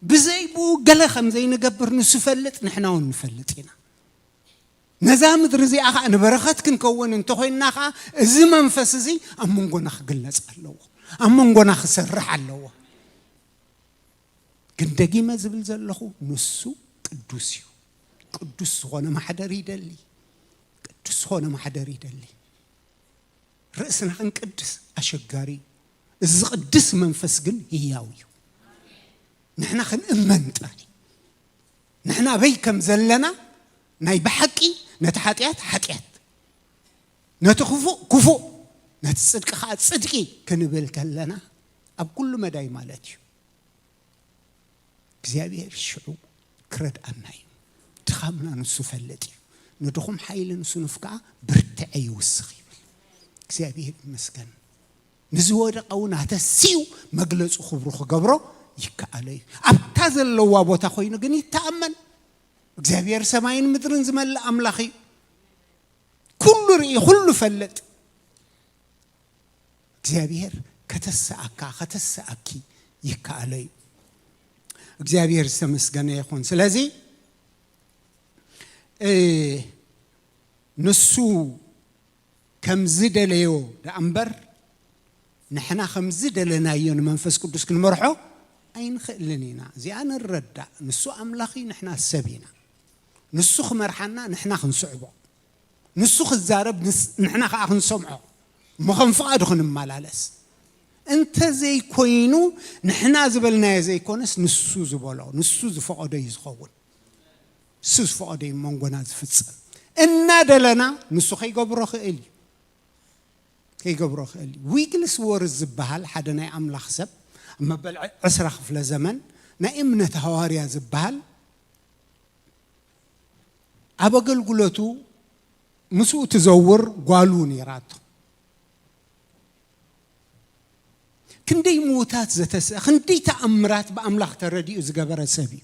ብዘይ ብኡ ገለ ከም ዘይንገብር ንሱ ይፈልጥ፣ ንሕና እውን ንፈልጥ ኢና። ነዛ ምድሪ እዚኣ ኸዓ ንበረኸት ክንከውን እንተኾይንና ኸዓ፣ እዚ መንፈስ እዚ ኣብ መንጎና ክግለጽ ኣለዎ፣ ኣብ መንጎና ክሰርሕ ኣለዎ። ግን ደጊመ ዝብል ዘለኹ፣ ንሱ ቅዱስ እዩ። ቅዱስ ዝኾነ ማሕደር ይደሊ፣ ቅዱስ ዝኾነ ማሕደር ይደሊ። ርእስና ክንቅድስ ኣሸጋሪ እዩ። እዚ ዝቕድስ መንፈስ ግን ህያው እዩ። ንሕና ክንእመን ጥራይ። ንሕና ኣበይ ከም ዘለና ናይ ብሓቂ፣ ነቲ ሓጢኣት ሓጢኣት፣ ነቲ ክፉእ ክፉእ፣ ነቲ ጽድቂ ኸዓ ጽድቂ ክንብል ከለና፣ ኣብ ኩሉ መዳይ ማለት እዩ። እግዚኣብሔር ሽዑ ክረድኣና እዩ። ድኻምና ንሱ ፈልጥ እዩ። ንድኹም ሓይሊ ንሱ ንፍቃ ብርትዐ ይውስኽ ይብል። እግዚኣብሔር ይመስገን። ንዝወደቐ እውን ኣተሲኡ መግለጹ ክብሩ ክገብሮ ይከኣሎ እዩ። ኣብታ ዘለዋ ቦታ ኮይኑ ግን ይተኣመን። እግዚኣብሔር ሰማይን ምድርን ዝመልእ ኣምላኽ እዩ። ኩሉ ርኢ፣ ኩሉ ፈልጥ። እግዚኣብሔር ከተሰኣካ፣ ከተሰኣኪ ይከኣሎ እዩ። እግዚኣብሔር ዝተመስገነ ይኹን። ስለዚ፣ እ፣ ንሱ ከም ዝደለዮ ደኣ እምበር፣ ንሕና ከም ዝደለናዮ ንመንፈስ ቅዱስ ክንመርሖ ኣይንኽእልን ኢና። እዚኣ ንረዳእ። ንሱ ኣምላኽ እዩ፣ ንሕና ሰብ ኢና። ንሱ ክመርሓና፣ ንሕና ክንስዕቦ። ንሱ ክዛረብ፣ ንስ-፣ ንሕና ከኣ ክንሰምዖ። እሞ ከም ፍቓዱ ክንመላለስ። እንተ ዘይኮይኑ፣ ንሕና ዝበልናዮ ዘይኮነስ፣ ንሱ ዝበሎ፣ ንሱ ዝፈቐዶ እዩ ዝኸውን። ንሱ ዝፈቐዶ እዩ መንጎና ዝፍጸም። እናደለና፣ ንሱ ከይገብሮ ክእል እዩ። ከይገብሮ ክእል እዩ። ዊግልስዎርዝ ዝበሃል ሓደ ናይ ኣምላኽ ሰብ፣ ኣብ መበል ዕስራ ክፍለ ዘመን ናይ እምነት ሃዋርያ ዝበሃል፣ ኣብ ኣገልግሎቱ ምስኡ ትዘውር ጓሉ ነይራቶ። ክንደይ ምዉታት ዘተስአ፣ ክንደይ ተኣምራት ብኣምላኽ ተረዲኡ ዝገበረ ሰብ እዩ።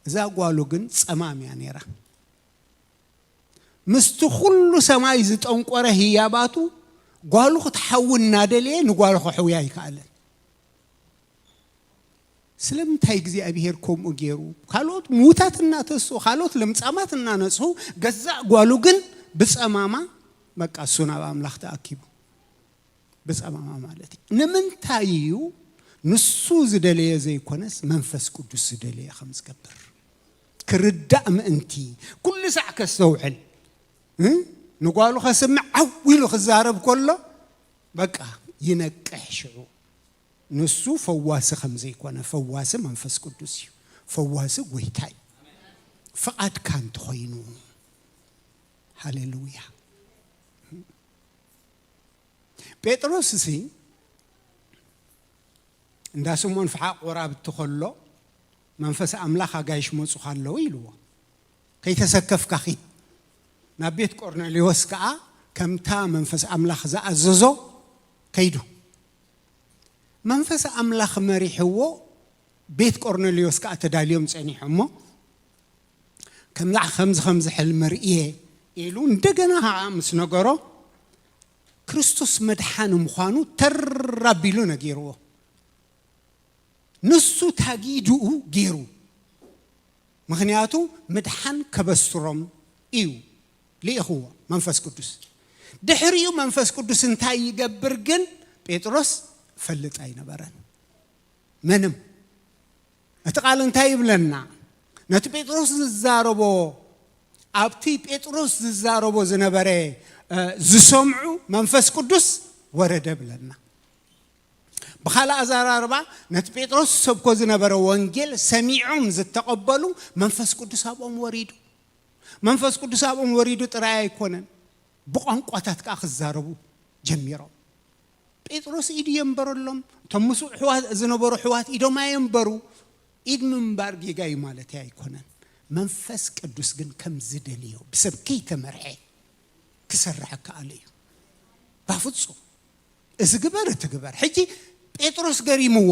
እዛ ጓሉ ግን ጸማም እያ ነይራ። ምስቲ ኩሉ ሰማይ ዝጠንቆረ ህያባቱ፣ ጓሉ ክትሓዊ እናደለየ ንጓሉ ከሕውያ ኣይከኣለን። ስለምንታይ እግዚኣብሔር ከምኡ ገይሩ? ካልኦት ምዉታት እናተስኡ፣ ካልኦት ለምጻማት እናነጽሁ፣ ገዛእ ጓሉ ግን ብጸማማ፣ በቃ፣ እሱ ናብ ኣምላኽ ተኣኪቡ። ብጸማማ ማለት እዩ። ንምንታይ እዩ ንሱ ዝደለየ ዘይኮነስ መንፈስ ቅዱስ ዝደለየ ከም ዝገብር ክርዳእ ምእንቲ፣ ኩሉ ሳዕ ከስተውዕል፣ እ? ንጓሉ ከስምዕ ዓው ኢሉ ክዛረብ ከሎ፣ በቃ፣ ይነቅሕ ሽዑ። ንሱ ፈዋሲ ከም ዘይኮነ፣ ፈዋሲ መንፈስ ቅዱስ እዩ። ፈዋሲ ጎይታ እዩ። ፍቓድካ እንተኾይኑ። ሃሌሉያ። ጴጥሮስ እሲ እንዳ ስምዖን ፍሓቕ ወራብቲ ከሎ፣ መንፈስ ኣምላኽ ኣጋይሽ መጹኻ ኣለዉ ኢልዎ። ከይተሰከፍካ ኺድ። ናብ ቤት ቆርኔሌዎስ ከኣ ከምታ መንፈስ ኣምላኽ ዝኣዘዞ ከይዱ። መንፈስ ኣምላኽ መሪሕዎ፣ ቤት ቆርኔሌዎስ ከኣ ተዳልዮም ጸኒሖሞ፣ ከምዛ-፣ ከምዚ ከምዚ ሕልሚ ርእየ ኢሉ እንደገና ከኣ ምስ ነገሮ፣ ክርስቶስ መድሓኒ ምዃኑ ተር ኣቢሉ ነጊርዎ። ንሱ ታጊድኡ ገይሩ። ምኽንያቱ ምድሓን ከበስሮም እዩ ልኢኽዎ መንፈስ ቅዱስ። ድሕሪኡ መንፈስ ቅዱስ እንታይ ይገብር ግን? ጴጥሮስ ፈልጥ ኣይነበረን። ምንም። እቲ ቃል እንታይ ይብለና? ነቲ ጴጥሮስ ዝዛረቦ፣ ኣብቲ ጴጥሮስ ዝዛረቦ ዝነበረ፣ እ፣ ዝሰምዑ መንፈስ ቅዱስ ወረደ ብለና። ብኻልእ ኣዘራርባ፣ ነቲ ጴጥሮስ ዝሰብኮ ዝነበረ ወንጌል ሰሚዖም ዝተቐበሉ መንፈስ ቅዱስ ኣብኦም ወሪዱ። መንፈስ ቅዱስ ኣብኦም ወሪዱ ጥራይ ኣይኮነን፣ ብቋንቋታት ከኣ ክዛረቡ ጀሚሮም። ጴጥሮስ ኢዱ የንበረሎም። እቶም ምስኡ ኣሕዋት ዝነበሩ ኣሕዋት ኢዶም ኣየንበሩ። ኢድ ምንባር ጌጋ እዩ ማለተይ ኣይኮነን። መንፈስ ቅዱስ ግን ከም ዝደልዮ ብሰብ ከይተመርሐ ክሰርሕ ከኣለ እዩ። ባፍጹም እዚ ግበር እቲ ግበር። ሕጂ ጴጥሮስ ገሪምዎ፣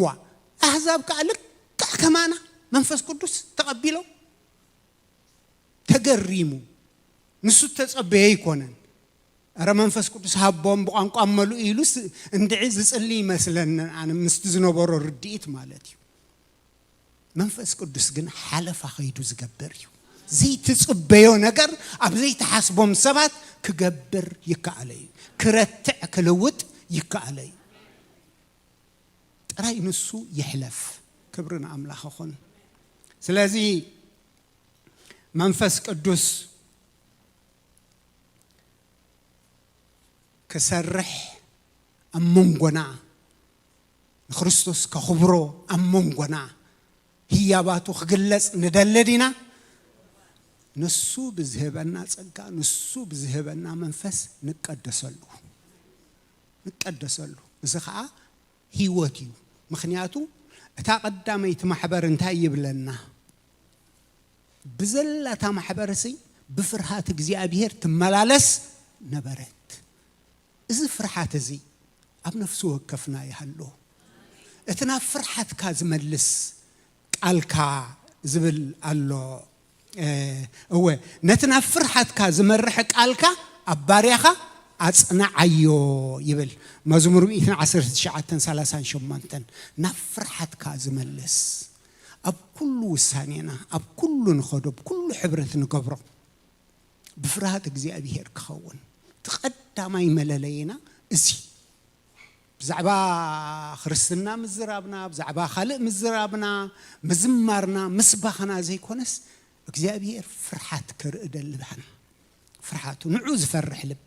ዋ፣ ኣህዛብ ከኣ ልክዕ ከማና መንፈስ ቅዱስ ተቐቢሎም። ተገሪሙ። ንሱ ተጸበየ ኣይኮነን። ኣረ መንፈስ ቅዱስ ሃቦም ብቋንቋ መሉ ኢሉስ እንድዒ ዝጽሊ ይመስለኒ፣ ኣነ ምስቲ ዝነበሮ ርድኢት ማለት እዩ። መንፈስ ቅዱስ ግን ሓለፋ ከይዱ ዝገብር እዩ። ዘይትጽበዮ ነገር ኣብ ዘይትሓስቦም ሰባት ክገብር ይከኣለ እዩ። ክረትዕ ክልውጥ ይከኣለ እዩ። ጥራይ ንሱ ይሕለፍ። ክብሪ ንኣምላኽ ይኹን። ስለዚ መንፈስ ቅዱስ ክሰርሕ ኣብ መንጎና፣ ንክርስቶስ ከኽብሮ ኣብ መንጎና ህያባቱ ክግለጽ ንደለ ዲና? ንሱ ብዝህበና ጸጋ፣ ንሱ ብዝህበና መንፈስ ንቀደሰሉ፣ ንቀደሰሉ። እዚ ኸኣ ህይወት እዩ። ምኽንያቱ እታ ቀዳመይቲ ማሕበር እንታይ ይብለና? ብዘላታ ማሕበርሲ ብፍርሃት እግዚኣብሔር ትመላለስ ነበረት። እዚ ፍርሃት እዚ ኣብ ነፍሲ ወከፍና ይሃሎ። እቲ ናብ ፍርሃትካ ዝመልስ ቃልካ ዝብል ኣሎ። እ፣ እወ፣ ነቲ ናብ ፍርሃትካ ዝመርሕ ቃልካ ኣብ ባርያኻ ኣጽንዓዮ ይብል መዝሙር ሚእትን ዓሰርተ ትሽዓተን ሰላሳን ሸሞንተን። ናብ ፍርሃትካ ዝመልስ፣ ኣብ ኩሉ ውሳኔና፣ ኣብ ኩሉ ንኸዶ፣ ኣብ ኩሉ ሕብረት ንገብሮ ብፍርሃት እግዚኣብሔር ክኸውን። እቲ ቀዳማይ መለለይና እዚ። ብዛዕባ ክርስትና ምዝራብና፣ ብዛዕባ ካልእ ምዝራብና፣ ምዝማርና፣ ምስባኽና ዘይኮነስ እግዚኣብሔር ፍርሃት ክርኢ ደሊ ባህና። ፍርሃቱ፣ ንዑ ዝፈርሕ ልቢ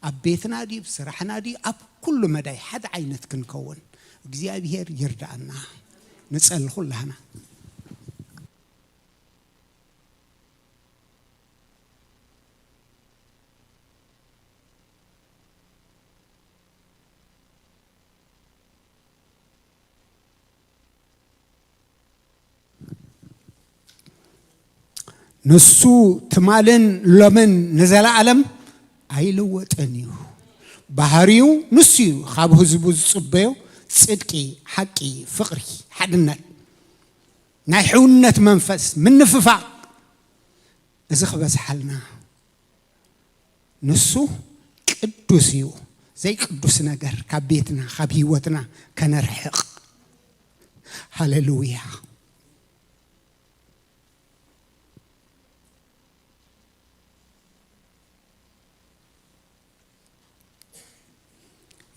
ኣብ ቤትና ድዩ፣ ኣብ ስራሕና ድዩ፣ ኣብ ኩሉ መዳይ ሓደ ዓይነት ክንከውን እግዚኣብሔር ይርዳኣና። ንጸሊ ኩላህና። ንሱ ትማልን ሎምን ንዘለኣለም ኣይልወጥን እዩ። ባህሪኡ ንሱ እዩ። ካብ ህዝቡ ዝጽበዮ ጽድቂ፣ ሓቂ፣ ፍቕሪ፣ ሓድነት፣ ናይ ሕውነት መንፈስ፣ ምንፍፋቕ፣ እዚ ክበዝሓልና። ንሱ ቅዱስ እዩ። ዘይቅዱስ ነገር ካብ ቤትና፣ ካብ ህይወትና ከነርሕቕ። ሃሌሉያ።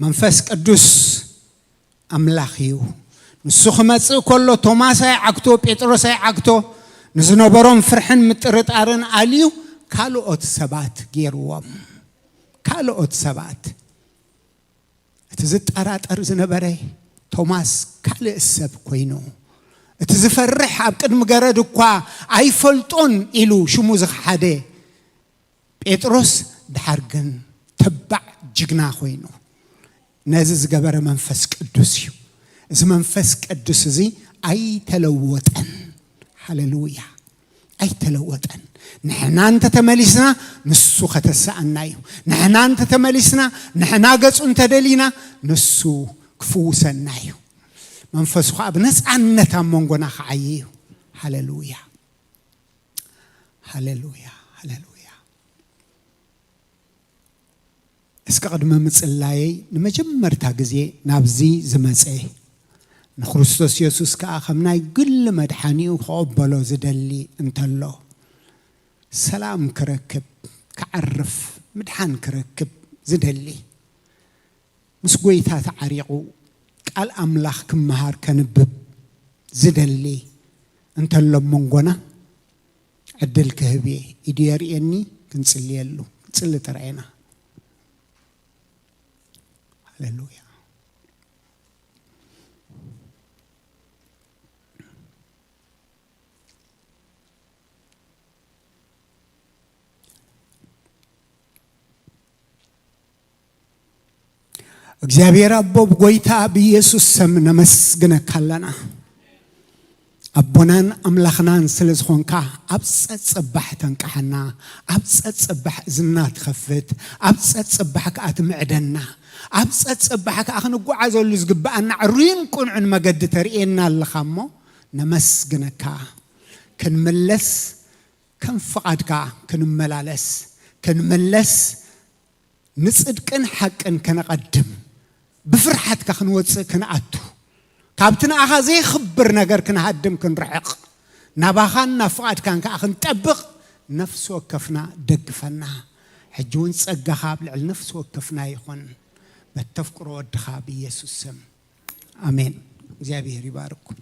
መንፈስ ቅዱስ ኣምላኽ እዩ። ንሱ ክመጽእ ከሎ ቶማስ ኣይዓግቶ፣ ጴጥሮስ ኣይዓግቶ። ንዝነበሮም ፍርሕን ምጥርጣርን ኣልዩ ካልኦት ሰባት ገይርዎም። ካልኦት ሰባት። እቲ ዝጠራጠር ዝነበረ ቶማስ ካልእ ሰብ ኮይኑ፣ እቲ ዝፈርሕ ኣብ ቅድሚ ገረድ እኳ ኣይፈልጦን ኢሉ ሽሙ ዝኸሓደ ጴጥሮስ ድሓር ግን ተባዕ ጅግና ኮይኑ ነዚ ዝገበረ መንፈስ ቅዱስ እዩ። እዚ መንፈስ ቅዱስ እዚ ኣይተለወጠን። ሃሌሉያ። ኣይተለወጠን። ንሕና እንተተመሊስና ንሱ ከተስኣና እዩ። ንሕና እንተተመሊስና፣ ንሕና ገጹ እንተደሊና ንሱ ክፍውሰና እዩ። መንፈሱ ኸዓ ብነጻነት ኣብ መንጎና ክዓዪ እዩ። ሃሌሉያ። ሃሌሉያ። ሃሌሉያ። እስከ ቅድሚ ምጽላየይ ንመጀመርታ ግዜ ናብዚ ዝመጸ ንክርስቶስ የሱስ ከኣ ከም ናይ ግሊ መድሓኒኡ ክቕበሎ ዝደሊ እንተሎ፣ ሰላም ክረክብ፣ ክዓርፍ፣ ምድሓን ክረክብ ዝደሊ፣ ምስ ጐይታ ተዓሪቑ ቃል ኣምላኽ ክመሃር ከንብብ ዝደሊ እንተሎ ኣብ መንጎና ዕድል ክህብ እየ። ኢዱ የርእየኒ፣ ክንጽልየሉ። ክንጽሊ ጥራይ ኢና። ሃሌሉያ። እግዚኣብሔር ኣቦ፣ ብጎይታ ብኢየሱስ ስም ነመስግነካ ኣለና። ኣቦናን ኣምላኽናን ስለ ዝኾንካ፣ ኣብ ጸጸባሕ ተንቅሓና፣ ኣብ ጸጸባሕ እዝና ትኸፍት፣ ኣብ ጸጸባሕ ከኣ ትምዕደና፣ ኣብ ጸጸባሕ ከኣ ክንጓዓዘሉ ዝግብኣና ዕሩይን ቅኑዕን መገዲ ተርእየና ኣለኻ እሞ፣ ነመስግነካ። ክንምለስ፣ ከም ፍቓድካ ክንመላለስ፣ ክንምለስ፣ ንጽድቅን ሓቅን ከነቐድም፣ ብፍርሓትካ ክንወጽእ ክንኣቱ፣ ካብቲ ንኣኻ ዘይኽብር ነገር ክንሃድም ክንርሕቕ፣ ናባኻን ናብ ፍቓድካን ከኣ ክንጠብቕ ነፍሲ ወከፍና ደግፈና። ሕጂ እውን ጸጋኻ ኣብ ልዕሊ ነፍሲ ወከፍና ይኹን። በቲ ተፍቅሮ ወድኻ ብኢየሱስ ስም። ኣሜን። እግዚኣብሔር ይባርኩም።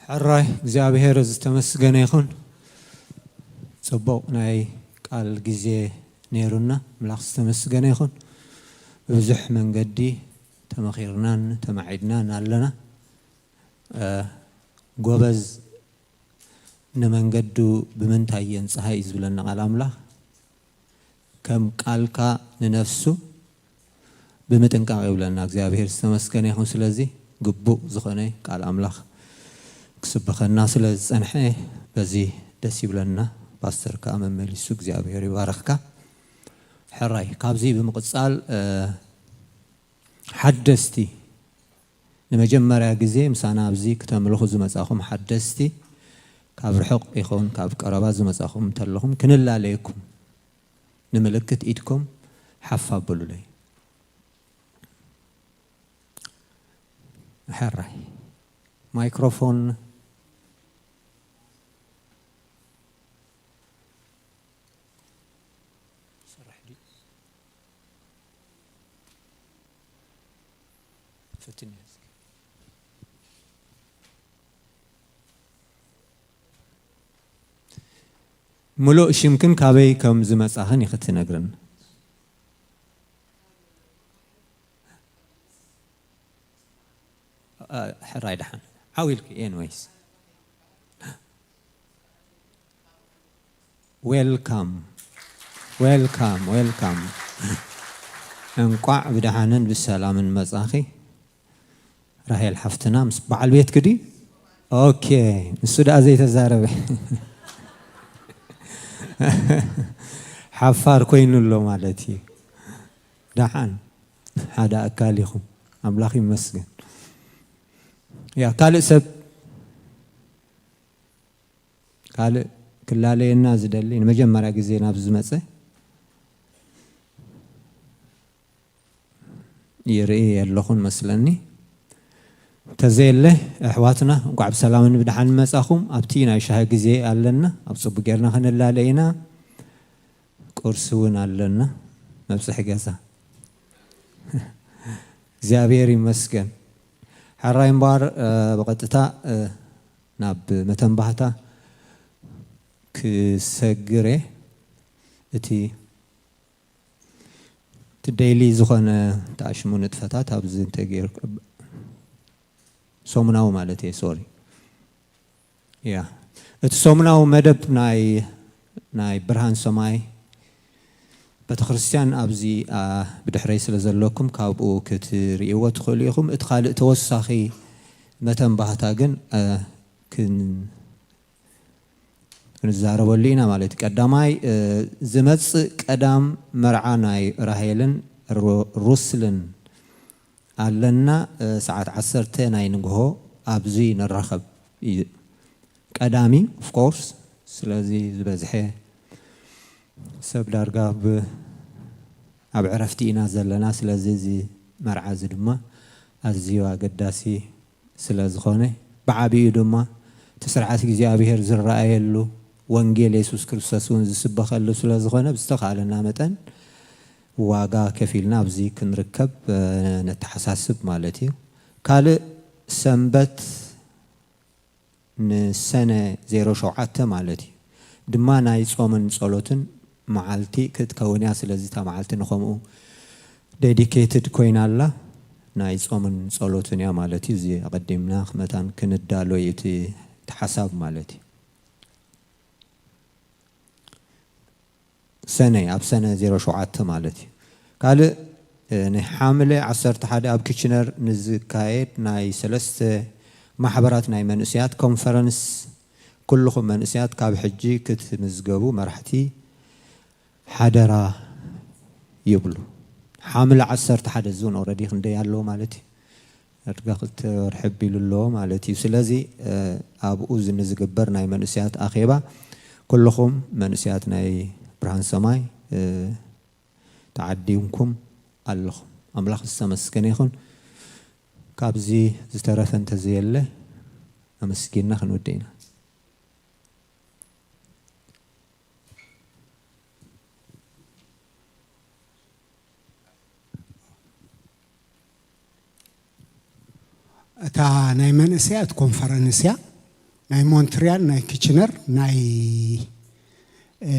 ሕራይ እግዚኣብሔር ዝተመስገነ ይኹን። ጽቡቕ ናይ ቃል ግዜ ነይሩና። ኣምላኽ ዝተመስገነ ይኹን። ብብዙሕ መንገዲ ተመኺርናን ተማዒድናን ኣለና። እ፣ ጎበዝ ንመንገዱ ብምንታይ የንጽሃ እዩ ዝብለና ቃል ኣምላኽ። ከም ቃልካ ንነፍሱ ብምጥንቃቕ ይብለና። እግዚኣብሔር ዝተመስገነ ይኹን። ስለዚ ግቡእ ዝኾነ ቃል ኣምላኽ ክስበኸና ስለ ዝጸንሐ በዚ ደስ ይብለና። ፓስተር ከኣ መመሊሱ እግዚኣብሔር ይባረኽካ። ሕራይ ካብዚ ብምቕጻል፣ እ፣ ሓደስቲ ንመጀመርያ ግዜ ምሳና ኣብዚ ክተምልኹ ዝመጻኹም ሓደስቲ፣ ካብ ርሑቕ ይኹን ካብ ቀረባ ዝመጻኹም እንተለኹም ክንላለየኩም ንምልክት ኢድኩም ሓፍ ኣብሉለይ። ሕራይ ማይክሮፎን ይሰርሕ ድዩ? ፈትንዮ እስኪ። ምሉእ ሽምክን ካበይ ከም ዝመጻኽን ኢኺ ትነግርኒ። እ፣ ሕራይ ደሓን። ዓው ኢልኪ፣ ኤንዌይስ። ዌልካም፣ ዌልካም፣ ዌልካም። እንቋዕ ብደሓንን ብሰላምን መጻኺ ራሄል ሓፍትና። ምስ በዓል ቤትኪ ድዩ? ኦኬ፣ ንሱ ደኣ ዘይተዛረበ። ሓፋር ኮይኑ ኣሎ ማለት እዩ። ደሓን ሓደ ኣካል ኢኹም። ኣምላኽ ይመስገን። ያ፣ ካልእ ሰብ፣ ካልእ ክላለየና ዝደሊ፣ ንመጀመርያ ግዜ ናብ ዝመጸ ይርኢ የለኹን መስለኒ። ተዘየለ፣ ኣሕዋትና፣ እንቋዕ ብሰላምን ብደሓን መጻኹም። ኣብቲ ናይ ሻሂ ግዜ ኣለና፣ ኣብ ጽቡቅ ጌርና ክንላለ ኢና። ቁርሲ እውን ኣለና፣ መብጽሒ ገዛ። እግዚኣብሔር ይመስገን። ሕራይ እምበኣር፣ እ፣ ብቐጥታ፣ እ፣ ናብ መተንባህታ ክሰግር እየ። እቲ፣ እቲ ዴይሊ ዝኾነ ተኣሽሙ ንጥፈታት ኣብዚ እንተገይሩ፣ ሰሙናዊ ማለት እየ፣ ሶሪ። ያ፣ እቲ ሰሙናዊ መደብ ናይ፣ ናይ ብርሃን ሰማይ ቤተክርስትያን ኣብዚ፣ ኣ፣ ብድሕረይ ስለ ዘለኩም ካብኡ ክትርእይዎ ትኽእሉ ኢኹም። እቲ ካልእ ተወሳኺ መተንባህታ ግን፣ ኣ፣ ክን-፣ ክንዛረበሉ ኢና ማለት እዩ። ቀዳማይ፣ እ፣ ዝመጽእ ቀዳም መርዓ ናይ ራሄልን ሩ-፣ ሩስልን ኣለና፣ እ፣ ሰዓት ዓሰርተ ናይ ንግሆ ኣብዚ ንራኸብ እዩ። ቀዳሚ፣ ኦፍ ኮርስ፣ ስለዚ ዝበዝሐ ሰብ ዳርጋ ብ-፣ ኣብ ዕረፍቲ ኢና ዘለና። ስለዚ እዚ መርዓ እዚ ድማ ኣዝዩ ኣገዳሲ ስለ ዝኾነ፣ ብዓቢኡ ድማ እቲ ስርዓት እግዚኣብሔር ዝረኣየሉ፣ ወንጌል የሱስ ክርስቶስ እውን ዝስበኸሉ ስለ ዝኾነ፣ ብዝተኻእለና መጠን ዋጋ ከፊልና ኣብዚ ክንርከብ፣ እ፣ ነተሓሳስብ ማለት እዩ። ካልእ ሰንበት ንሰነ ዜሮ ሸውዓተ ማለት እዩ ድማ ናይ ጾምን ጸሎትን መዓልቲ ክትከውን እያ። ስለዚ እታ መዓልቲ ንኸምኡ ዴዲኬትድ ኮይና ኣላ፣ ናይ ጾምን ጸሎትን እያ ማለት እዩ። እዚ ኣቐዲምና መታን ክንዳሎ እዩ እቲ፣ እቲ ሓሳብ ማለት እዩ። ሰነ፣ ኣብ ሰነ ዜሮ ሸውዓተ ማለት እዩ። ካልእ፣ እ፣ ንሓምለ ዓሰርተ ሓደ ኣብ ኪችነር ንዝካየድ ናይ ሰለስተ ማሕበራት ናይ መንእሰያት ኮንፈረንስ፣ ኩልኹም መንእሰያት ካብ ሕጂ ክትምዝገቡ መራሕቲ ሓደራ ይብሉ። ሓምለ ዓሰርተ ሓደ፣ እዚ እውን ኦልሬዲ ክንደይ ኣለዎ ማለት እዩ? ዕድጋ ክልተ ወርሒ ኣቢሉ ኣለዎ ማለት እዩ። ስለዚ፣ እ፣ ኣብኡ ዝ-፣ ንዝግበር ናይ መንእሰያት ኣኼባ፣ ኩልኹም መንእሰያት ናይ ብርሃን ሰማይ፣ እ፣ ተዓዲምኩም ኣለኹም። ኣምላኽ ዝተመስገነ ይኹን። ካብዚ ዝተረፈ እንተዘየለ፣ ኣመስጊንና ክንውድእ ኢና። እታ ናይ መንእሰያት ኮንፈረንስ እያ። ናይ ሞንትሪያል፣ ናይ ኪችነር፣ ናይ፣ እ፣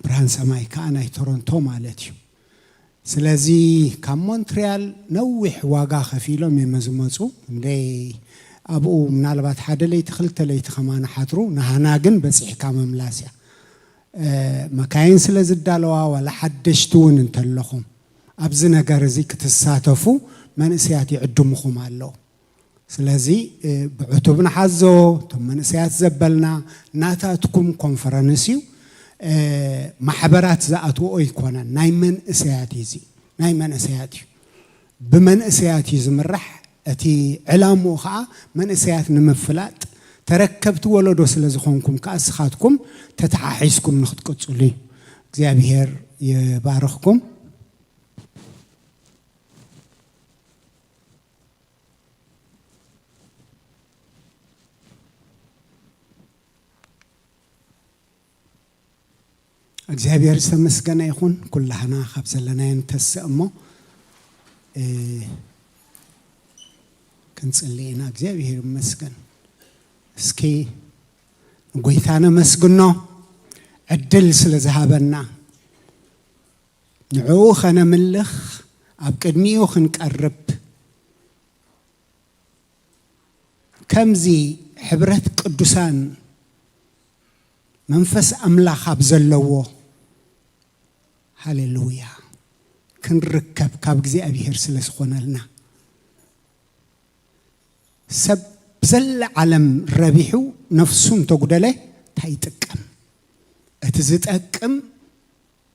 ብርሃን ሰማይ ከኣ ናይ ቶሮንቶ ማለት እዩ። ስለዚ ካብ ሞንትሪያል ነዊሕ ዋጋ ከፊሎም እዮም ዝመጹ። እንደይ ኣብኡ ምናልባት ሓደ ለይቲ፣ ክልተ ለይቲ ከማን ሓትሩ፣ ንሃና ግን በጺሕካ ምምላስ እያ። እ፣ መካይን ስለ ዝዳለዋ፣ ዋላ ሓደሽቲ እውን እንተለኹም ኣብዚ ነገር እዚ ክትሳተፉ መንእሰያት ይዕድምኹም ኣለዉ። ስለዚ፣ እ፣ ብዕቱብ ንሓዞ፣ እቶም መንእሰያት ዘበልና ናታትኩም ኮንፈረንስ እዩ። እ፣ ማሕበራት ዝኣትዎ ኣይኮነን፣ ናይ መንእሰያት እዩ እዚ፣ ናይ መንእሰያት እዩ። ብመንእሰያት እዩ ዝምራሕ። እቲ ዕላምኡ ኸዓ መንእሰያት ንምፍላጥ፣ ተረከብቲ ወለዶ ስለ ዝኾንኩም ከኣ፣ እስኻትኩም ተተሓሒዝኩም ንኽትቅጽሉ እዩ። እግዚኣብሔር ይባርኽኩም። እግዚኣብሔር ዝተመስገነ ይኹን። ኩላህና ካብ ዘለናዮ ንተስእ እሞ፣ እ፣ ክንጽሊ ኢና። እግዚኣብሔር ይመስገን። እስኪ ንጎይታ ነመስግኖ፣ ዕድል ስለ ዝሃበና፣ ንዕኡ ኸነምልኽ፣ ኣብ ቅድሚኡ ክንቀርብ፣ ከምዚ ሕብረት ቅዱሳን መንፈስ ኣምላኽ ኣብ ዘለዎ፣ ሃሌሉያ፣ ክንርከብ ካብ እግዚኣብሔር ስለ ዝኾነልና። ሰብ ብዘላ ዓለም ረቢሑ ነፍሱ እንተጉደለ እንታይ ይጥቀም? እቲ ዝጠቅም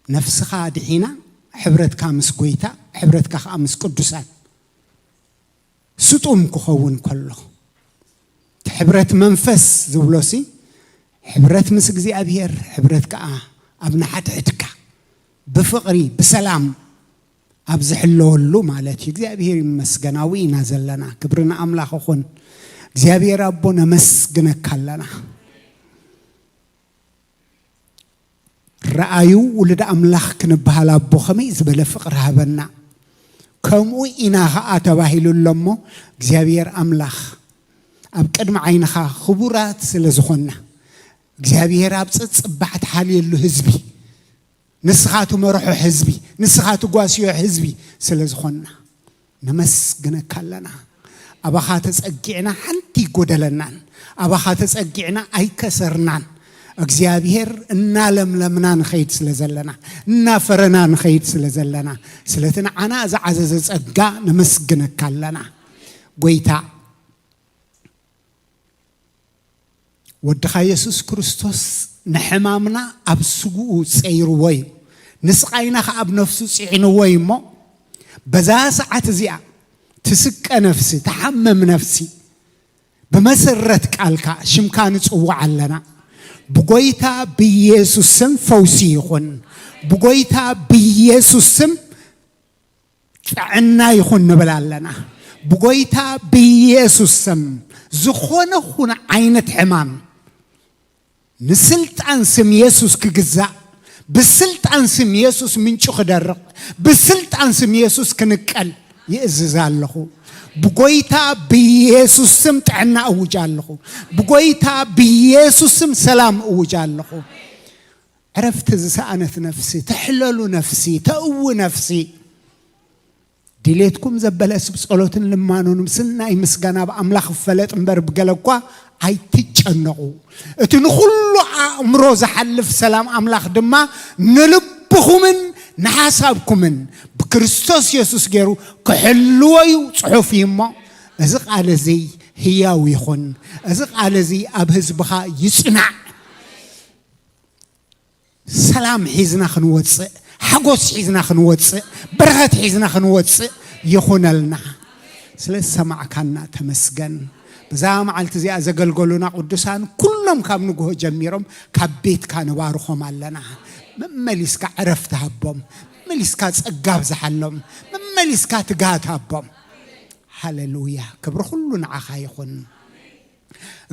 ነፍስኻ ድሒና፣ ሕብረትካ ምስ ጎይታ፣ ሕብረትካ ከኣ ምስ ቅዱሳን ስጡም ክኸውን ከሎ፣ እቲ ሕብረት መንፈስ ዝብሎሲ፣ ሕብረት ምስ እግዚኣብሔር፣ ሕብረት ከኣ ኣብ ንሓድሕድካ ብፍቕሪ፣ ብሰላም ኣብ ዝሕለወሉ ማለት እዩ። እግዚኣብሔር ይመስገን፣ ኣብኡ ኢና ዘለና። ክብሪ ንኣምላኽ ይኹን። እግዚኣብሔር ኣቦ፣ ነመስግነካ ኣለና። ረኣዩ፣ ውሉድ ኣምላኽ ክንበሃል ኣቦ ከመይ ዝበለ ፍቕሪ ሃበና። ከምኡ ኢና ኸኣ ተባሂሉ ኣሎ እሞ፣ እግዚኣብሔር ኣምላኽ፣ ኣብ ቅድሚ ዓይንኻ ክቡራት ስለ ዝኾንና፣ እግዚኣብሔር ኣብ ጽጽባሕ ትሓልየሉ ህዝቢ፣ ንስኻ ትመርሖ ህዝቢ፣ ንስኻ ትጓስዮ ህዝቢ ስለ ዝኾንና፣ ነመስግነካ ኣለና። ኣባኻ ተጸጊዕና ሓንቲ ይጎደለናን፣ ኣባኻ ተጸጊዕና ኣይከሰርናን። እግዚኣብሔር፣ እናለምለምና ንኸይድ ስለ ዘለና፣ እናፈረና ንኸይድ ስለ ዘለና፣ ስለቲ ንዓና ዝዓዘዘ ጸጋ ነመስግነካ ኣለና። ጎይታ፣ ወድኻ የሱስ ክርስቶስ ንሕማምና ኣብ ስግኡ ጸይርዎ እዩ። ንስቓይና ኸኣ ኣብ ነፍሱ ጽዒንዎ እዩ እሞ፣ በዛ ሰዓት እዚኣ ትስቀ ነፍሲ፣ ትሓመም ነፍሲ፣ ብመሰረት ቃልካ ሽምካ ንጽውዕ ኣለና። ብጎይታ ብኢየሱስ ስም ፈውሲ ይኹን። ብጎይታ ብኢየሱስ ስም ጥዕና ይኹን ንብል ኣለና። ብጎይታ ብኢየሱስ ስም ዝኾነ ኹነ ዓይነት ሕማም ንስልጣን ስም የሱስ ክግዛእ፣ ብስልጣን ስም የሱስ ምንጩ ክደርቕ፣ ብስልጣን ስም የሱስ ክንቀል ይእዝዝ ኣለኹ። ብጎይታ ብኢየሱስ ስም ጥዕና እውጅ ኣለኹ። ብጎይታ ብኢየሱስ ስም ሰላም እውጅ ኣለኹ። ዕረፍቲ ዝሰኣነት ነፍሲ፣ ተሕለሉ ነፍሲ፣ ተእዊ ነፍሲ። ድሌትኩም ዘበለ ስብ ጸሎትን ልማኖን ምስናይ ምስጋና ኣብ ኣምላኽ ይፈለጥ እምበር ብገለ እኳ ኣይትጨነቑ። እቲ ንኹሉ ኣእምሮ ዝሓልፍ ሰላም ኣምላኽ ድማ ንልቡ ልብኹምን ንሓሳብኩምን ብክርስቶስ የሱስ ገይሩ ክሕልዎ እዩ ጽሑፍ እዩ እሞ፣ እዚ ቃል እዚ ህያው ይኹን። እዚ ቃል እዚ ኣብ ህዝብኻ ይጽናዕ። ሰላም ሒዝና ክንወጽእ፣ ሓጎስ ሒዝና ክንወጽእ፣ በረኸት ሒዝና ክንወጽእ ይኹነልና። ስለ ዝሰማዕካና ተመስገን። በዛ መዓልቲ እዚኣ ዘገልገሉና ቅዱሳን ኩሎም ካብ ንግሆ ጀሚሮም ካብ ቤትካ ንባርኾም ኣለና። መመሊስካ ዕረፍቲ ሃቦም፣ መመሊስካ ጸጋ ኣብዝሓሎም፣ መመሊስካ ትግሃት ሃቦም። ሃሌሉያ፣ ክብሪ ኩሉ ንዓኻ ይኹን።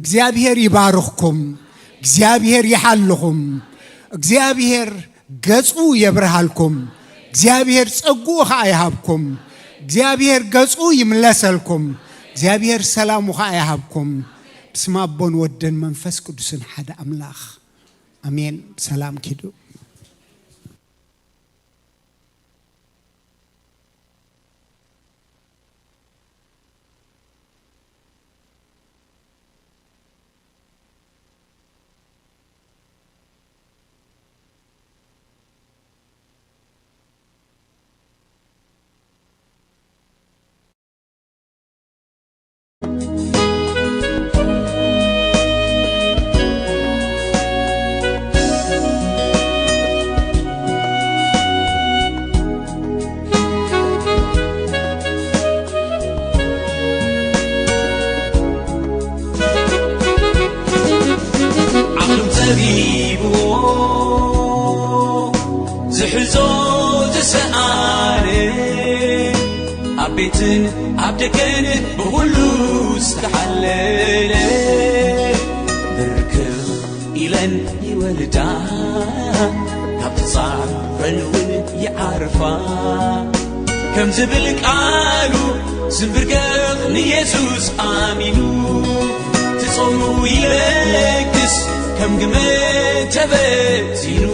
እግዚኣብሔር ይባርኽኩም፣ እግዚኣብሔር ይሓልኹም፣ እግዚኣብሔር ገጹ የብርሃልኩም፣ እግዚኣብሔር ጸጉኡ ኸዓ ይሃብኩም፣ እግዚኣብሔር ገጹ ይምለሰልኩም፣ እግዚኣብሔር ሰላሙ ኸዓ ይሃብኩም። ብስም ኣቦን ወድን መንፈስ ቅዱስን ሓደ ኣምላኽ ኣሜን። ሰላም ኪዱ። ዓቕሉ ጸቢብዎ ዝሕዞ ዝሰኣነ፣ ኣብ ቤትን ኣብ ደገን ብኹሉ ዝተሓለለ፣ ብርክኽ ኢለን ይወልዳ፣ ካብ ተጻረን እውን ይዓርፋ። ከም ዝብል ቃሉ ዝንብርከኽ ንየሱስ ኣሚኑ፣ ትጾሙ ይለግስ ከም ግመ ተበቲኑ።